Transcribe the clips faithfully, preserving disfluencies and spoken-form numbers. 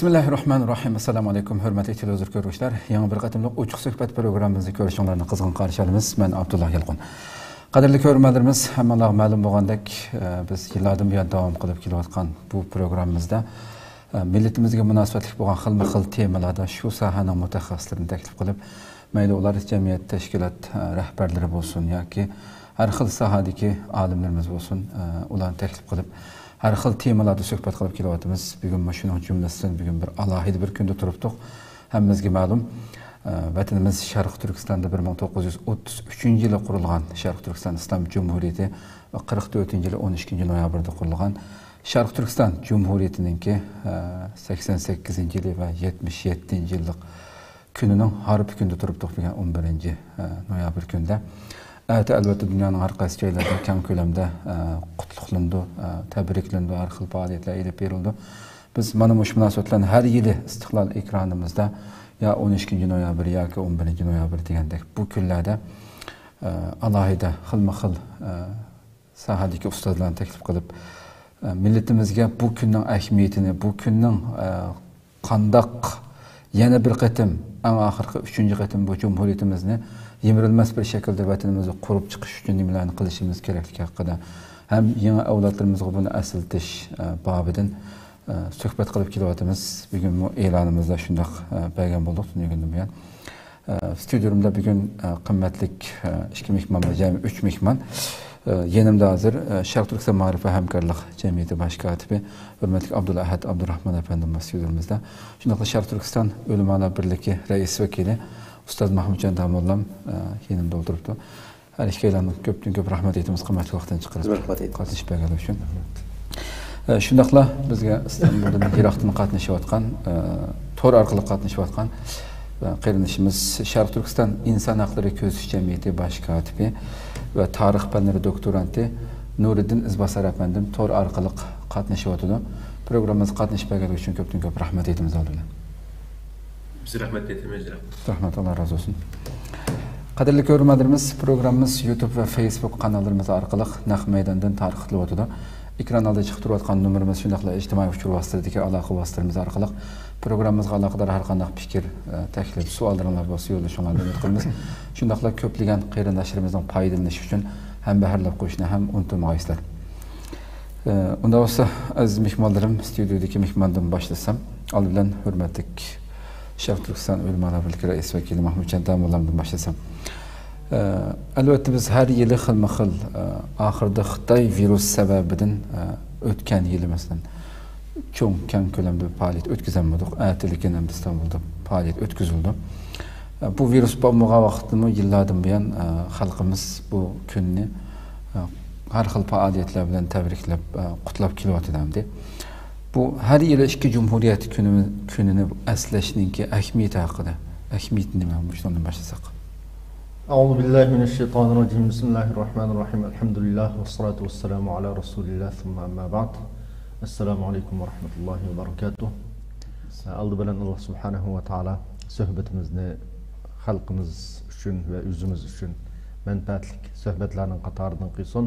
بىسمىللاھىررەھمانىررەھىم. ئەسسالامۇ ئەلەيكۇم، ھۆرمەتلىك تېلېۋىزور كۆرگۈچىلەر. يېڭى بىر قېتىملىق ئوچۇق سۆھبەت پروگراممىمىزنى كۆرۈشۈڭلارنى قىزغىن قارشى ئالىمىز. مەن ئابدۇللا يالقۇن. قەدىرلىك كۆرۈرمەنلىرىمىز، ھەممىڭلارغا مەلۇم بولغاندەك، ئە، بىز يىللاردىن بۇيان داۋام قىلىپ كېلىۋاتقان بۇ پروگراممىمىزدا، ئە، مىللىتىمىزگە مۇناسىۋەتلىك بولغان خىلمۇ خىل تېمىلاردا شۇ ساھەنىڭ مۇتەخەسسىسلىرىنى تەكلىپ قىلىپ، مەيلى ئۇلار جەمئىيەت، تەشكىلات، ئە، رەھبەرلىرى بولسۇن ياكى ھەر خىل ساھەدىكى ئالىملىرىمىز بولسۇن، ئە، ئۇلارنى تەكلىپ قىلىپ، ھەر خىل تېمىلاردا سۆھبەت قىلىپ كېلىۋاتىمىز. بۈگۈنمۇ شۇنىڭ جۈملىسىدىن بۈگۈن بىر ئالاھىدە بىر كۈندە تۇرۇپتۇق. ھەممىمىزگە مەلۇم، ئە، ۋەتىنىمىز شەرقىي تۈركىستاندا بىر مىڭ توققۇز يۈز ئوتتۇز ئۈچىنچى يىلى قۇرۇلغان شەرقىي تۈركىستان ئىسلام جۇمھۇرىيىتى ۋە قىرىق تۆتىنچى يىلى ئون ئىككىنچى نويابىردا قۇرۇلغان شەرقىي تۈركىستان جۇمھۇرىيىتىنىڭكى، ئە، سەكسەن سەككىزىنچى يىلى ۋە يەتمىش يەتتىنچى يىللىق كۈنىنىڭ ھارپا كۈندە تۇرۇپتۇق بۈگۈن ئون بىرىنچى، ئە، نويابىر كۈندە. ئەتە ئەلۋەتتە دۇنيانىڭ ھەر قايسى جايلىرىدا كەڭ كۆلەمدە، ئە، قۇتلۇقلىنىدۇ، ئە، تەبرىكلىنىدۇ، ھەر خىل پائالىيەتلەر ئېلىپ بېرىلىدۇ. بىز مانا مۇشۇ مۇناسىۋەت بىلەن ھەر يىلى ئىستىقلال ئېكرانىمىزدا يا ئون ئىككىنچى نويابىر ياكى ئون بىرىنچى نويابىر دېگەندەك بۇ كۈنلەردە، ئە، ئالاھىدە خىلمۇ خىل، ئە، ساھەدىكى ئۇستازلارنى تەكلىپ قىلىپ، ئە، مىللىتىمىزگە بۇ كۈننىڭ ئەھمىيىتىنى، بۇ كۈننىڭ، ئە، قانداق يەنە بىر قېتىم، ئەڭ ئاخىرقى ئۈچىنچى قېتىم بۇ جۇمھۇرىيىتىمىزنى يىمىرىلمەس بىر شەكىلدە ۋەتىنىمىزدە قۇرۇپ چىقىش ئۈچۈن نېمىلەرنى قىلىشىمىز كېرەكلىكى ھەققىدە ھەم يېڭى ئەۋلادلىرىمىزغا بۇنى ئەسلىتىش، ئە، بابىدىن، ئە، سۆھبەت قىلىپ كېلىۋاتىمىز. بۈگۈنمۇ ئېلانىمىزدا شۇنداق، ئە، بەرگەن بولدۇق تۈنۈگۈندىن بۇيان. ئە، ستۇدىيەمدە بۈگۈن، ئە، قىممەتلىك، ئە، ئىككى مېھمان بار، جەمئىي ئۈچ مېھمان. ئە، يېنىمدا ھازىر، ئە، شەرقىي تۈركىستان مائارىپ ۋە ھەمكارلىق جەمئىيىتى باش كاتىپى، ھۆرمەتلىك ئابدۇلئەھەد ئابدۇراخمان ئەپەندىم بار ستۇدىيەمىزدا. شۇنداقلا شەرقىي تۈركىستان ئۆلىمالار بىرلىكى رەئىس ۋەكىلى ئۇستاز مەھمۇتجان داموللام، ئە، يېنىمدا ئولتۇرۇپتۇ. ھەر ئىككىيلەننىڭ كۆپتىن كۆپ رەھمەت ئېيتىمىز، قىممەتلىك ۋاقتىنى چىقىرىپ رەھمەت ئېيتىمىز. قاتنىشىپ بەرگەنلىكى ئۈچۈن. ئە، شۇنداقلا بىزگە ئىستانبۇلدىن يىراقتىن قاتنىشىۋاتقان، ئە، تور ئارقىلىق قاتنىشىۋاتقان، ئە، قېرىندىشىمىز شەرقىي تۈركىستان ئىنسان ھەقلىرى كۆزىتىش جەمئىيىتى باش كاتىپى ۋە تارىخ پەنلىرى دوكتورانتى نۇرىدىن ئىزباسار ئەپەندىم تور ئارقىلىق قاتنىشىۋاتىدۇ. پروگراممىمىزغا قاتنىشىپ بەرگەنلىكى ئۈچۈن كۆپتىن كۆپ رەھمەت ئېيتىمىز ئالدى بىلەن. بىز رەھمەت ئېيتىمىز، رەھمەت. رەھمەت، ئاللا رازى بولسۇن. قەدىرلىك كۆرۈرمەنلىرىمىز، پروگراممىمىز يۇتۇب ۋە فېيسبۇك قاناللىرىمىز ئارقىلىق نەق مەيداندىن تارقىتىلىۋاتىدۇ. ئېكران ئالدىدا چىقىپ تۇرۇۋاتقان نومۇرىمىز، شۇنداقلا ئىجتىمائىي ئۇچۇر ۋاسىتىلىرىدىكى ئالاقە ۋاسىتىلىرىمىز ئارقىلىق پروگراممىمىزغا ئالاقىدار ھەر قانداق پىكىر، ئە، تەكلىپ، سوئاللىرىڭلار بولسا يوللىشىڭلارنى ئۈمىد قىلىمىز. شۇنداقلا كۆپلىگەن قېرىنداشلىرىمىزنىڭ پايدىلىنىشى ئۈچۈن ھەمبەھىرلەپ قويۇشنى ھەم ئۇنتۇمىغايسىلەر. ئە، ئۇنداق بولسا، ئەزىز مېھمانلىرىم، ستۇدىيەدىكى مېھماندىن باشلىسام، ئالدى بىلەن ھۆرمەتلىك شەرقىي تۈركىستان ئۆلىمالار بىرلىكى رەئىس ۋەكىلى مەھمۇتجان داموللامدىن باشلىسام. ئە، ئەلۋەتتە، بىز ھەر يىلى خىلمۇ خىل، ئە، ئاخىرىدا خىتاي ۋىرۇس سەۋەبىدىن، ئە، ئۆتكەن يىلى، مەسىلەن، چوڭ، كەڭ كۆلەمدە بىر پائالىيەت ئۆتكۈزەلمىدۇق. ئەتىلىكىن ئەمدى ئىستانبۇلدا پائالىيەت ئۆتكۈزۈلدى. بۇ ۋىرۇس بولمىغان ۋاقىتتىمۇ يىللاردىن بۇيان، ئە، خەلقىمىز بۇ كۈننى، ئە، ھەر خىل پائالىيەتلەر بىلەن تەبرىكلەپ، ئە، قۇتلاپ كېلىۋاتىدۇ ئەمدى. بۇ ھەر يىلى ئىككى جۇمھۇرىيەت كۈنى، كۈنىنى ئەسلەشنىڭكى ئەھمىيىتى ھەققىدە. ئەھمىيىتى نېمە؟ مۇشۇنىڭدىن باشلىساق. أعوذ بالله من الشيطان الرجيم. بسم الله الرحمن الرحيم. الحمد لله والصلاة والسلام على رسول الله ثم أما بعد. السلام عليكم ورحمة الله وبركاته. ئالدى بىلەن ئاللا سۇبھانەھۇ ۋە تائالا سۆھبىتىمىزنى خەلقىمىز ئۈچۈن ۋە ئۆزىمىز ئۈچۈن مەنپەئەتلىك سۆھبەتلەرنىڭ قاتارىدىن قىلسۇن.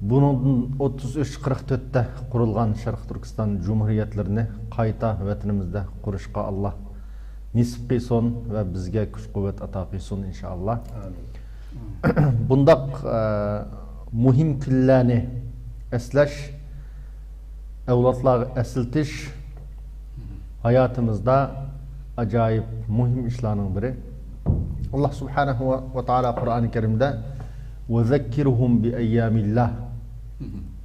بۇنىڭدىن ئوتتۇز ئۈچ، قىرىق تۆتتە قۇرۇلغان شەرقىي تۈركىستان جۇمھۇرىيەتلىرىنى قايتا ۋەتىنىمىزدە قۇرۇشقا ئاللا نېسىپ قىلسۇن ۋە بىزگە كۈچ-قۇۋۋەت ئاتا قىلسۇن، ئىنشائاللا. ئامىن. بۇنداق، ئە، مۇھىم كۈنلەرنى ئەسلەش، ئەۋلادلارغا ئەسلىتىش ھاياتىمىزدا ئاجايىپ مۇھىم ئىشلارنىڭ بىرى. ئاللا سۇبھانەھۇ ۋە تائالا قۇرئانى كەرىمدە «ۋەزەككىرھۇم بىئەييامىللا»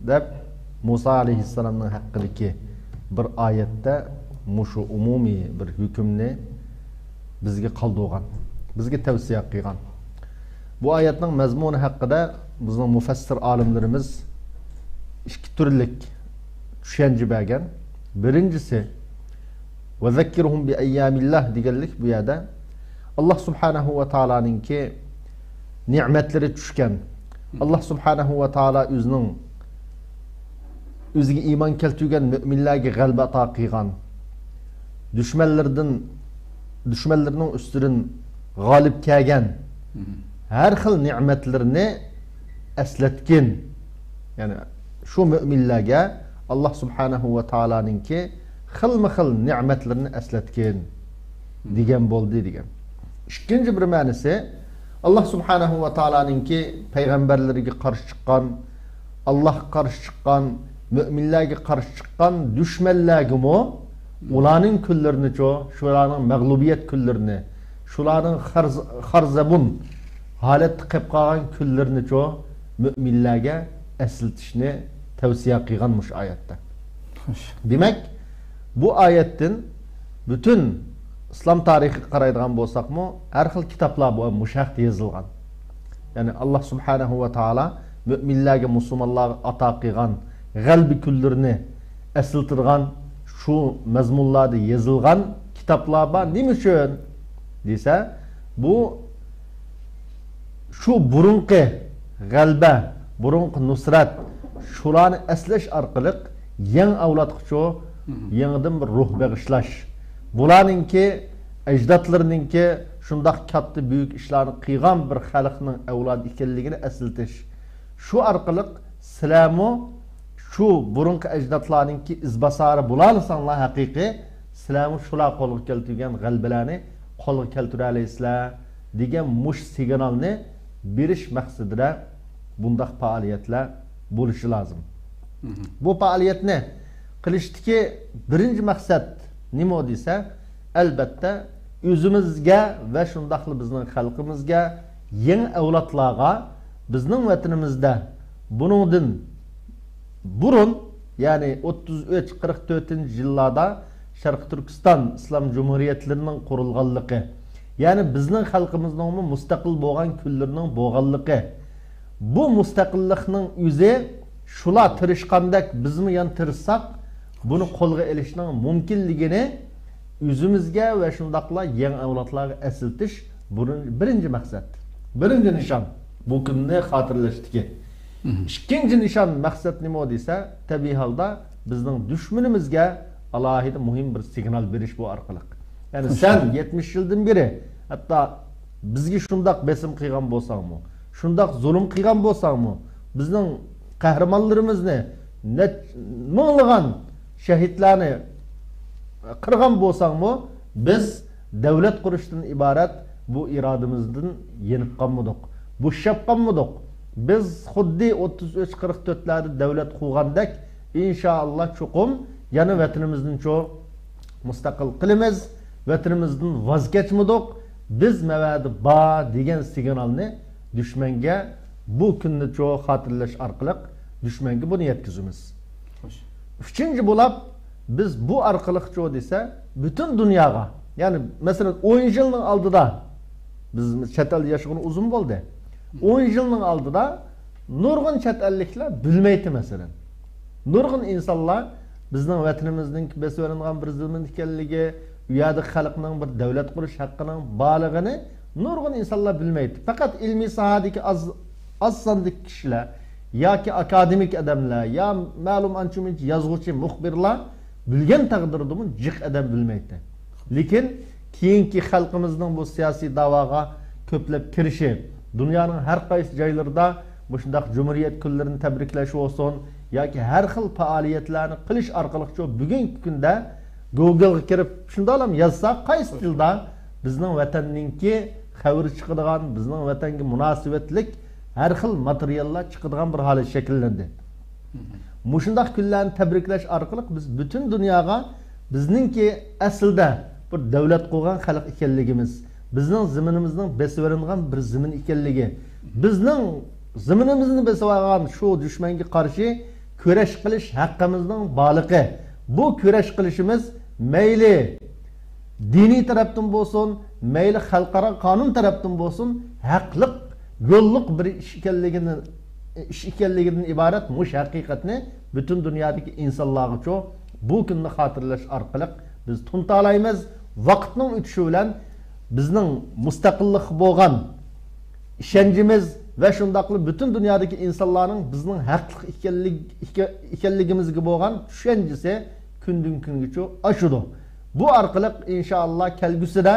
دەپ، مۇسا ئەلەيھىسسالامنىڭ ھەققىدىكى بىر ئايەتتە مۇشۇ ئومۇمىي بىر ھۆكۈمنى بىزگە قالدۇرغان، بىزگە تەۋسىيە قىلغان. بۇ ئايەتنىڭ مەزمۇنى ھەققىدە بىزنىڭ مۇفەسسىر ئالىملىرىمىز ئىككى تۈرلۈك چۈشەنچە بەرگەن. بىرىنچىسى، «ۋەزەككىرھۇم بىئەييامىللا» دېگەنلىك بۇ يەردە ئاللا سۇبھانەھۇ ۋە تائالانىڭكى نېمەتلىرى چۈشكەن. ئاللا سۇبھانەھۇ ۋە تائالا ئۆزىنىڭ، ئۆزىگە ئىمان كەلتۈرگەن مۆمىنلەرگە غەلىبە ئاتا قىلغان، دۈشمەنلىرىدىن، دۈشمەنلىرىنىڭ ئۈستىدىن غالىب كەلگەن ھەر خىل نېمەتلىرىنى ئەسلەتكىن. يەنى شۇ مۆمىنلەرگە ئاللا سۇبھانەھۇ ۋە تائالانىڭكى خىلمۇ خىل نېمەتلىرىنى ئەسلەتكىن دېگەن بولدى دېگەن. ئىككىنچى بىر مەنىسى، ئاللا سۇبھانەھۇ ۋە تائالانىڭكى پەيغەمبەرلىرىگە قارشى چىققان، ئاللاغا قارشى چىققان، مۆمىنلەرگە قارشى چىققان دۈشمەنلەرگىمۇ ئۇلارنىڭ كۈنلىرىنىچۇ، شۇلارنىڭ مەغلۇبىيەت كۈنلىرىنى، شۇلارنىڭ خار-، خارزەبۇن ھالەتتە قېلىپ قالغان كۈنلىرىنىچۇ مۆمىنلەرگە ئەسلىتىشنى تەۋسىيە قىلغان مۇشۇ ئايەتتە. خوش. دېمەك، بۇ ئايەتتىن پۈتۈن ئىسلام تارىخىغا قارايدىغان بولساقمۇ، ھەر خىل كىتابلار بۇ، مۇشۇ ھەقتە يېزىلغان. يەنى، ئاللا سۇبھانەھۇ ۋە تائالا مۆمىنلەرگە، مۇسۇلمانلارغا ئاتا قىلغان غەلىبە كۈنلىرىنى ئەسلىتىدىغان شۇ مەزمۇنلاردا يېزىلغان كىتابلار بار. نېمە ئۈچۈن دېسە، بۇ شۇ بۇرۇنقى غەلىبە، بۇرۇنقى نۇسرەت، شۇلارنى ئەسلەش ئارقىلىق يېڭى ئەۋلادقىچۇ يېڭىدىن بىر روھ بېغىشلاش. بۇلارنىڭكى، ئەجدادلىرىنىڭكى شۇنداق كاتتا بۈيۈك ئىشلارنى قىلغان بىر خەلقنىڭ ئەۋلادى ئىكەنلىكىنى ئەسلىتىش. شۇ ئارقىلىق سىلەرمۇ شۇ بۇرۇنقى ئەجدادلارنىڭكى ئىزباسارى بولالىساڭلار ھەقىقىي، سىلەرمۇ شۇلار قولغا كەلتۈرگەن غەلىبىلەرنى قولغا كەلتۈرەلەيسىلەر دېگەن مۇشۇ سىگنالنى بېرىش مەقسىتىدە بۇنداق پائالىيەتلەر بولۇشى لازىم. بۇ پائالىيەتنى قىلىشتىكى بىرىنچى مەقسەت نېمە دېسە، ئەلبەتتە، ئۆزىمىزگە ۋە شۇنداقلا بىزنىڭ خەلقىمىزگە، يېڭى ئەۋلادلارغا بىزنىڭ ۋەتىنىمىزدە بۇنىڭدىن بۇرۇن، يەنى ئوتتۇز ئۈچ، قىرىق تۆتىنچى يىللاردا شەرقىي تۈركىستان ئىسلام جۇمھۇرىيەتلىرىنىڭ قۇرۇلغانلىقى، يەنى بىزنىڭ خەلقىمىزنىڭمۇ مۇستەقىل بولغان كۈنلىرىنىڭ بولغانلىقى، بۇ مۇستەقىللىقنىڭ ئۆزى شۇلار تىرىشقاندەك بىزمۇ يەنە تىرىشساق، بۇنى قولغا ئېلىشنىڭ مۇمكىنلىكىنى ئۆزىمىزگە ۋە شۇنداقلا يېڭى ئەۋلادلارغا ئەسلىتىش بۇرۇن-، بىرىنچى مەقسەت، بىرىنچى نىشان، بۇ كۈننى خاتىرىلەشتىكى. ئىككىنچى نىشان، مەقسەت نېمە دېسە، تەبىئىي ھالدا بىزنىڭ دۈشمىنىمىزگە ئالاھىدە مۇھىم بىر سىگنال بېرىش بۇ ئارقىلىق. يەنى سەن يەتمىش يىلدىن بېرى ھەتتا بىزگە شۇنداق بېسىم قىلغان بولساڭمۇ، شۇنداق زۇلۇم قىلغان بولساڭمۇ، بىزنىڭ قەھرىمانلىرىمىزنى، نەچ-، مىڭلىغان شەھىدلەرنى قىرغان بولساڭمۇ، بىز دەۋلەت قۇرۇشتىن ئىبارەت بۇ ئىرادىمىزدىن يېنىپ قالمىدۇق، بوشاپ قالمىدۇق. بىز خۇددى ئوتتۇز ئۈچ، قىرىق تۆتلەردە دەۋلەت قۇرغاندەك، ئىنشائاللا، چوقۇم يەنە ۋەتىنىمىزنىچۇ مۇستەقىل قىلىمىز، ۋەتىنىمىزدىن ۋاز كەچمىدۇق. بىز مەۋەدە بار دېگەن سىگنالنى دۈشمەنگە بۇ كۈننىچۇ خاتىرىلەش ئارقىلىق دۈشمەنگە بۇنى يەتكۈزىمىز. خوش. ئۈچىنچى بولاپ، بىز بۇ ئارقىلىقچۇ دېسە، پۈتۈن دۇنياغا، يەنى، مەسىلەن، ئون يىلنىڭ ئالدىدا، بىز چەت ئەلدە ياشىغىلى ئۇزۇن بولدى. ئون يىلنىڭ ئالدىدا نۇرغۇن چەت ئەللىكلەر بىلمەيتتى، مەسىلەن. نۇرغۇن ئىنسانلار بىزنىڭ ۋەتىنىمىزنىڭ بېسىۋېلىنغان بىر زېمىن ئىكەنلىكى، ئۇ يەردە خەلقنىڭ بىر دەۋلەت قۇرۇش ھەققىنىڭ بارلىقىنى نۇرغۇن ئىنسانلار بىلمەيتتى. پەقەت ئىلمىي ساھەدىكى ئاز، ئاز ساندىكى كىشىلەر ياكى ئاكادېمىك ئادەملەر يا مەلۇم ئانچە-مۇنچە يازغۇچى، مۇخبىرلار بىلگەن تەقدىردىمۇ جىق ئادەم بىلمەيتتى. لېكىن كېيىنكى خەلقىمىزنىڭ بۇ سىياسىي داۋاغا كۆپلەپ كىرىشى، دۇنيانىڭ ھەر قايسى جايلىرىدا مۇشۇنداق جۇمھۇرىيەت كۈنلىرىنى تەبرىكلەش بولسۇن ياكى ھەر خىل پائالىيەتلەرنى قىلىش ئارقىلىقچۇ بۈگۈنكى كۈندە گوگلغا كىرىپ شۇنداقلام يازسا، قايسى تىلدا بىزنىڭ ۋەتەننىڭكى خەۋىرى چىقىدىغان، بىزنىڭ ۋەتەنگە مۇناسىۋەتلىك ھەر خىل ماتېرىياللار چىقىدىغان بىر ھالەت شەكىللەندى. مۇشۇنداق كۈنلەرنى تەبرىكلەش ئارقىلىق بىز پۈتۈن دۇنياغا بىزنىڭكى ئەسلىدە بىر دەۋلەت قۇرغان خەلق ئىكەنلىكىمىز، بىزنىڭ زېمىنىمىزنىڭ بېسىۋېلىنغان بىر زېمىن ئىكەنلىكى، بىزنىڭ زېمىنىمىزنى بېسىۋالغان شۇ دۈشمەنگە قارشى كۈرەش قىلىش ھەققىمىزنىڭ بارلىقى، بۇ كۈرەش قىلىشىمىز مەيلى دىنىي تەرەپتىن بولسۇن، مەيلى خەلقئارا قانۇن تەرەپتىن بولسۇن، ھەقلىق، يوللۇق بىر ئىش ئىكەنلىكىنى، ئىش ئىكەنلىكىدىن ئىبارەت مۇشۇ ھەقىقەتنى پۈتۈن دۇنيادىكى ئىنسانلارغىچۇ بۇ كۈننى خاتىرىلەش ئارقىلىق بىز تونۇتالايمىز. ۋاقىتنىڭ ئۆتۈشى بىلەن بىزنىڭ مۇستەقىللىققا بولغان ئىشەنچىمىز ۋە شۇنداقلا پۈتۈن دۇنيادىكى ئىنسانلارنىڭ بىزنىڭ ھەقلىق ئىكەنلىك-، ئىكە-، ئىكەنلىكىمىزگە بولغان چۈشەنچىسى كۈندىن كۈنگىچۇ ئاشىدۇ. بۇ ئارقىلىق ئىنشائاللا كەلگۈسىدە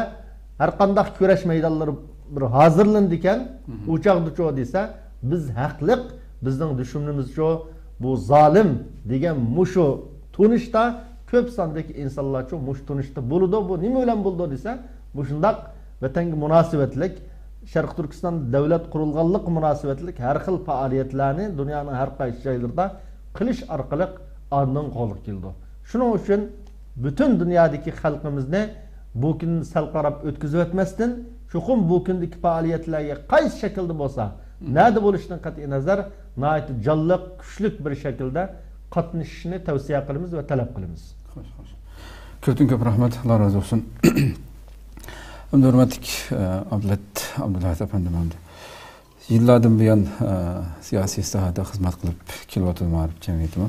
ھەرقانداق كۈرەش مەيدانلىرى بىر ھازىرلىنىدىكەن، ئۇ چاغدىچۇ دېسە، بىز ھەقلىق، بىزنىڭ دۈشمىنىمىزچۇ بۇ زالىم دېگەن مۇشۇ تونۇشتا كۆپ ساندىكى ئىنسانلارچۇ مۇشۇ تونۇشتا بولىدۇ، بۇ نېمە بىلەن بولىدۇ دېسە، مۇشۇنداق ۋەتەنگە مۇناسىۋەتلىك، شەرقىي تۈركىستان دۆلەت قۇرۇلغانلىققا مۇناسىۋەتلىك ھەر خىل پائالىيەتلەرنى دۇنيانىڭ ھەر قايسى جايلىرىدا قىلىش ئارقىلىق ئاندىن قولغا كېلىدۇ. شۇنىڭ ئۈچۈن پۈتۈن دۇنيادىكى خەلقىمىزنى بۇ كۈننى سەل قاراپ ئۆتكۈزۈۋەتمەستىن، چوقۇم بۇ كۈندىكى پائالىيەتلەرگە قايسى شەكىلدە بولسا، نەدە بولۇشىدىن قەتئىينەزەر، ناھايىتى جانلىق، كۈچلۈك بىر شەكىلدە قاتنىشىشىنى تەۋسىيە قىلىمىز ۋە تەلەپ قىلىمىز. خوش، خوش. كۆپتىن كۆپ رەھمەت، ئاللا رازى بولسۇن. ئەمدى ھۆرمەتلىك، ئە، ئابلەت ئابدۇللاھەت ئەپەندىم ئەمدى. يىللاردىن بۇيان، ئە، سىياسىي ساھەدە خىزمەت قىلىپ كېلىۋاتىدۇ مائارىپ جەمئىيىتىمۇ.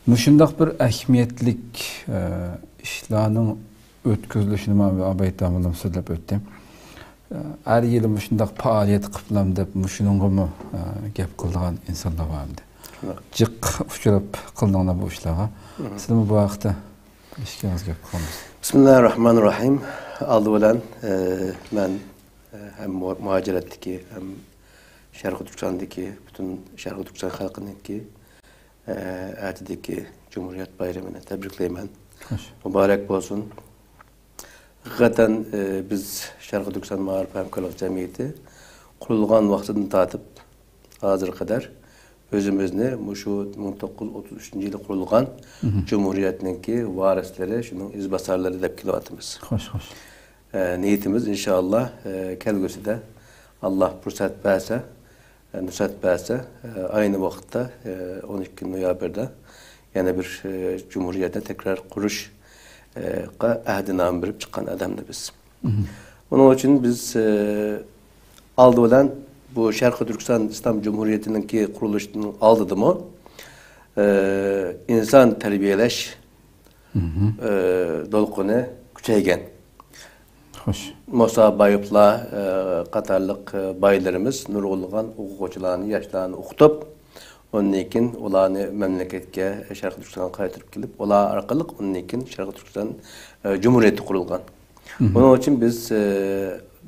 مۇشۇنداق بىر ئەھمىيەتلىك، ئە، ئىشلارنىڭ ئۆتكۈزۈلۈشىنى مانا ئابايت داموللام سۆزلەپ ئۆتتى. ئە، ھەر يىلى مۇشۇنداق پائالىيەت قىپلام دەپ مۇشۇنىڭغىمۇ، ئە، گەپ قىلىدىغان ئىنسانلار بار ئەمدى. شۇنداق. جىق ئۇچراپ قىلدىڭلار بۇ ئىشلارغا. مم. سىلمۇ بۇ ھەقتە ئىككىڭىز گەپ قىلغانمىز. بىسمىللاھىررەھمانىررەھىم. ئالدى بىلەن، ئە، مەن، ئە، ھەم مۇ-، مۇھاجىرەتتىكى، ھەم شەرقىي تۈركىستاندىكى، پۈتۈن شەرقىي تۈركىستان خەلقىنىڭكى، ئە، ئەتىدىكى جۇمھۇرىيەت بايرىمىنى تەبرىكلەيمەن. خوش. مۇبارەك بولسۇن. ھەقىقەتەن، ئە، بىز شەرقىي تۈركىستان مائارىپ ھەمكارلىق جەمئىيىتى قۇرۇلغان ۋاقتىدىن تارتىپ ھازىرغا قەدەر ئۆزىمىزنى مۇشۇ مىڭ توققۇز يۈز ئوتتۇز ئۈچىنچى يىلى قۇرۇلغان مم. جۇمھۇرىيەتنىڭكى ۋارىسلىرى، شۇنىڭ ئىزباسارلىرى دەپ كېلىۋاتىمىز. خوش، خوش. ئە، نىيىتىمىز ئىنشائاللا، ئە، كەلگۈسىدە ئاللا پۇرسەت بەرسە، ئە، نۇسرەت بەرسە، ئە، ئاينى ۋاقىتتا، ئە، ئون ئىككى نويابىردا يەنە بىر، ئە، جۇمھۇرىيەتنى تەكرار قۇرۇش، ئە، قا ئەھدىنامە بېرىپ چىققان ئادەمدە بىز. مم. ئۇنىڭ ئۈچۈن بىز، ئە، ئالدى بىلەن بۇ شەرقىي تۈركىستان ئىسلام جۇمھۇرىيىتىنىڭكى قۇرۇلۇشىنىڭ ئالدىدىمۇ، ئە، ئىنسان تەربىيەلەش، مم. ئە، دولقۇنى كۈچەيگەن. خوش. مۇسا بايىپلار، ئە، قاتارلىق، ئە، بايلىرىمىز نۇرغۇنلىغان ئوقۇغۇچىلارنى، ياشلارنى ئوقۇتۇپ، ئۇندىن كېيىن ئۇلارنى مەملىكەتكە، شەرقىي تۈركىستانغا قايتۇرۇپ كېلىپ، ئۇلار ئارقىلىق ئۇندىن كېيىن شەرقىي تۈركىستان، ئە، جۇمھۇرىيىتى قۇرۇلغان. مم. بۇنىڭ ئۈچۈن بىز، ئە،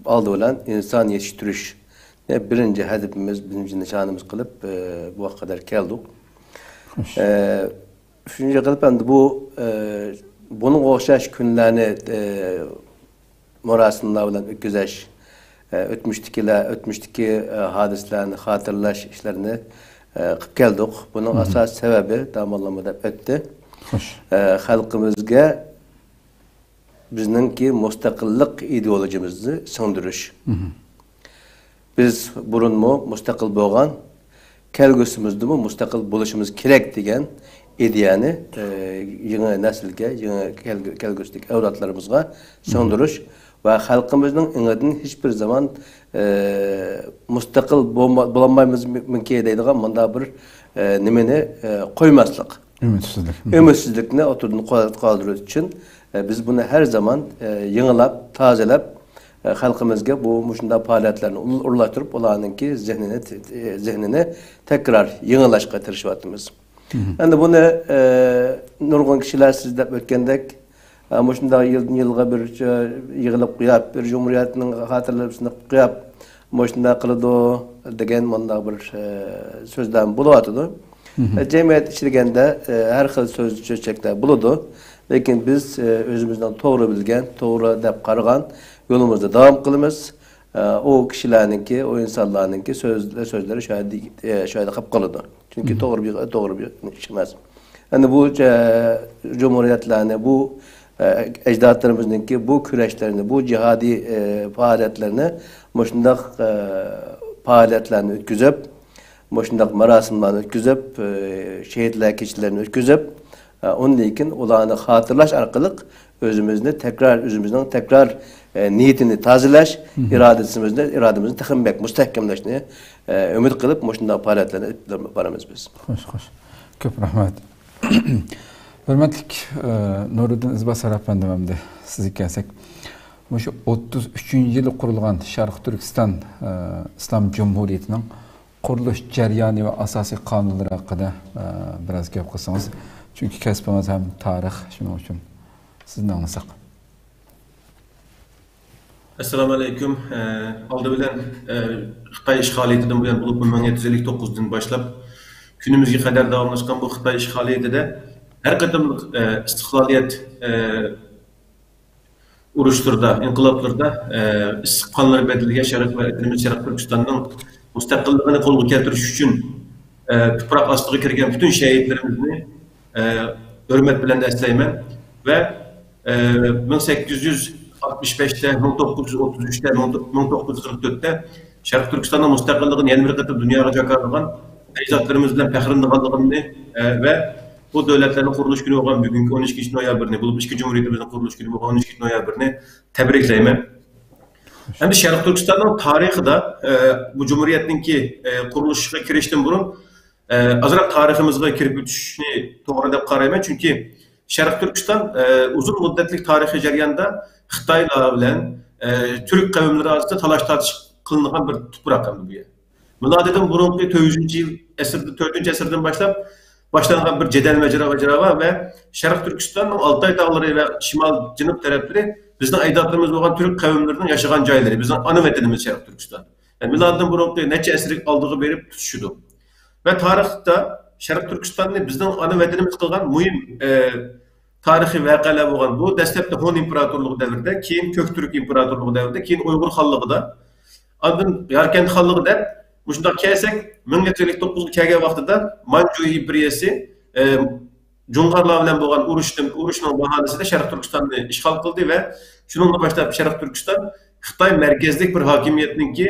ئالدى بىلەن ئىنسان يېتىشتۈرۈشنى بىرىنچى ھەدىپىمىز، بىرىنچى نىشانىمىز قىلىپ، ئە، بۇ ۋاقىتقا قەدەر كەلدۇق. خوش. ئە، شۇنچە قىلىپ ئەمدى بۇ، ئە، بۇنىڭغا ئوخشاش كۈنلەرنى، ئە، مۇراسىملار بىلەن ئۆتكۈزۈش، ئە، ئۆتمۈشتىكىلەر، ئۆتمۈشتىكى، ئە، ھادىسىلەرنى خاتىرىلەش ئىشلىرىنى، ئە، قىلىپ كەلدۇق. بۇنىڭ مم. ئاساسىي سەۋەبى داموللاممۇ دەپ ئۆتتى. خوش. ئە، خەلقىمىزگە بىزنىڭكى مۇستەقىللىق ئىدېئولوگىيىمىزنى سىڭدۈرۈش. مم. بىز بۇرۇنمۇ مۇستەقىل بولغان، كەلگۈسىمىزدىمۇ مۇستەقىل بولۇشىمىز كېرەك دېگەن ئىدىيەنى، ئە، يېڭى نەسىلگە، يېڭى كەلگۈ-، كەلگۈسىدىكى ئەۋلادلىرىمىزغا مم. سىڭدۈرۈش ۋە خەلقىمىزنىڭ ئېڭىدىن ھېچبىر زامان، ئە، مۇستەقىل بولما-، بولالمايمىزمىكى دەيدىغان مۇنداق بىر، ئە، نېمىنى، ئە، قويماسلىق. ئۈمىدسىزلىك. ئۈمىدسىزلىكنى ئوتتۇرىدىن قو-، قالدۇرۇش ئۈچۈن، ئە، بىز بۇنى ھەر زامان، ئە، يېڭىلاپ، تازىلاپ، ئە، خەلقىمىزگە بۇ مۇشۇنداق پائالىيەتلەرنى ئورۇنلاشتۇرۇپ، ئۇلارنىڭكى زېھنىنى، ئە، زېھنىنى تەكرار يېڭىلاشقا تىرىشىۋاتىمىز. مم. ئەمدى بۇنى، ئە، نۇرغۇن كىشىلەر سىز دەپ ئۆتكەندەك، ئە، مۇشۇنداق يىلدىن يىلغا بىر، ئە، يىغىلىپ قويۇپ، بىر جۇمھۇرىيەتنىڭ خاتىرىلىرىنى قويۇپ، مۇشۇنداق قىلىدۇ دېگەن مۇنداق بىر، ئە، سۆزلەرمۇ بولۇۋاتىدۇ. مم. ئە، جەمئىيەت ئىچىدە دېگەندە، ئە، ھەر خىل سۆز، سۆزچەكلەر بولىدۇ. لېكىن بىز، ئە، ئۆزىمىزنىڭ توغرا بىلگەن، توغرا دەپ قارىغان يولىمىزدا داۋام قىلىمىز. ئە، ئۇ كىشىلەرنىڭكى، ئۇ ئىنسانلارنىڭكى سۆز-، سۆزلىرى شۇ يەردە، ئە، شۇ يەردە قېلىپ قالىدۇ. چۈنكى مم. توغرا بىر، توغرا بىر ئىش ئەمەس. ئەمدى بۇ، ئە، جۇمھۇرىيەتلەرنى، بۇ، ئە، ئەجدادلىرىمىزنىڭكى بۇ كۈرەشلىرىنى، بۇ جىھادىي، ئە، پائالىيەتلىرىنى مۇشۇنداق، ئە، پائالىيەتلەرنى ئۆتكۈزۈپ، مۇشۇنداق مۇراسىملارنى ئۆتكۈزۈپ، ئە، شېھىتلەر كېچىلىرىنى ئۆتكۈزۈپ، ئە، ئۇندىن كېيىن ئۇلارنى خاتىرىلەش ئارقىلىق ئۆزىمىزنى تەكرار، ئۆزىمىزنىڭ تەكرار، ئە، نىيىتىنى تازىلاش، مم. ئىرادىسىمىزنى، ئىرادىمىزنى تېخىمۇ بەك مۇستەھكەملەشنى، ئە، ئۈمىد قىلىپ، مۇشۇنداق پائالىيەتلەرنى ئېلىپ بارىمىز بىز. خوش، خوش. كۆپ رەھمەت. ھۆرمەتلىك، ئە، نۇرىدىن ئىزباسار ئەپەندىم، ئەمدى سىزگە كەلسەك. مۇشۇ ئوتتۇز ئۈچىنچى يىلى قۇرۇلغان شەرقىي تۈركىستان، ئە، ئىسلام جۇمھۇرىيىتىنىڭ قۇرۇلۇش جەريانى ۋە ئاساسىي قانۇنلىرى ھەققىدە، ئە، بىراز گەپ قىلسىڭىز. چۈنكى كەسپىڭىز ھەم تارىخ، شۇنىڭ ئۈچۈن سىزنى ئاڭلىساق. ئەسسالامۇ ئەلەيكۇم. ئە، ئالدى بىلەن، ئە، خىتاي ئىشغالىيىتىدىن بۇيان، بولۇپمۇ مىڭ يەتتە يۈز ئەللىك توققۇزدىن باشلاپ كۈنىمىزگە قەدەر داۋاملاشقان بۇ خىتاي ئىشغالىيىتىدە ھەر قېتىملىق ئىستىقلالىيەت ئۇرۇشلىرىدا، ئىنقىلابلىرىدا ئىسسىق قانلىرى بەدىلىگە شەرق ۋە ۋەتىنىمىز شەرقىي تۈركىستاننىڭ مۇستەقىللىقىنى قولغا كەلتۈرۈش ئۈچۈن تۇپراق ئاستىغا كىرگەن پۈتۈن شەھىدلىرىمىزنى ھۆرمەت بىلەن ئەسلەيمەن ۋە مىڭ سەككىز يۈز ئاتمىش بەشتە، مىڭ توققۇز يۈز ئوتتۇز ئۈچتە، مىڭ توققۇز يۈز قىرىق تۆتتە شەرقىي تۈركىستاننىڭ مۇستەقىللىقىنى يەنە بىر قېتىم دۇنياغا جاكارلىغان ئەجدادلىرىمىز بىلەن پەخىرلىنىدىغانلىقىمنى ۋە بۇ دۆلەتلەرنىڭ قۇرۇلۇش كۈنى بولغان بۈگۈنكى ئون ئىككىنچى نويابىرنى، بولۇپمۇ ئىككى جۇمھۇرىيىتىمىزنىڭ قۇرۇلۇش كۈنى بولغان ئون ئىككىنچى نويابىرنى تەبرىكلەيمەن. ئەمدى شەرقىي تۈركىستاننىڭ تارىخىدا، ئە، بۇ جۇمھۇرىيەتنىڭكى، ئە، قۇرۇلۇشىغا كىرىشتىن بۇرۇن، ئە، ئازراق تارىخىمىزغا كىرىپ ئۆتۈشنى توغرا دەپ قارايمەن. چۈنكى شەرقىي تۈركىستان، ئە، ئۇزۇن مۇددەتلىك تارىخىي جەرياندا خىتايلار بىلەن، ئە، تۈرك قەۋملىرى ئارىسىدا تالاش-تارتىش قىلىنغان بىر تۇپراق ئەمدى بۇ يەر. مىلادىدىن بۇرۇنقى تۆت يۈزىنچى يىل ئەسىردە، تۆتىنچى ئەسىردىن باشلاپ باشلانغان بىر جېدەل ماجىرا-، ماجىراۋا ۋە شەرقىي تۈركىستاننىڭ ئالتاي تاغلىرى ۋە شىمال جەنۇب تەرەپلىرى بىزنىڭ ئەجدادلىرىمىز بولغان تۈرك قەۋملىرىنىڭ ياشىغان جايلىرى، بىزنىڭ ئانا ۋەتىنىمىز شەرقىي تۈركىستان. يەنى مىلادىن بۇرۇنقى نەچچە ئەسىرلىك ئالدىغا بېرىپ تۇتىشىدۇ. ۋە تارىختا شەرقىي تۈركىستاننى بىزنىڭ ئانا ۋەتىنىمىز قىلغان مۇھىم، ئە، تارىخىي ۋەقەلەر بولغان بۇ دەسلەپتە ھون ئىمپېراتورلۇقى دەۋرىدە، كېيىن كۆك تۈرك ئىمپېراتورلۇقى دەۋرىدە، كېيىن ئۇيغۇر خانلىقىدا، ئاندىن ياركەنت خانلىقى دەپ، مۇشۇنداق كەلسەك، مىڭ يەتتە يۈز ئەللىك توققۇزغا كەلگەن ۋاقتىدا مانجۇ ئىمپېرىيەسى، ئە، جۇڭغارلار بىلەن بولغان ئۇرۇشتىن، ئۇرۇشنىڭ باھانىسىدە شەرقىي تۈركىستاننى ئىشغال قىلدى ۋە شۇنىڭدىن باشلاپ شەرقىي تۈركىستان خىتاي مەركەزلىك بىر ھاكىمىيەتنىڭكى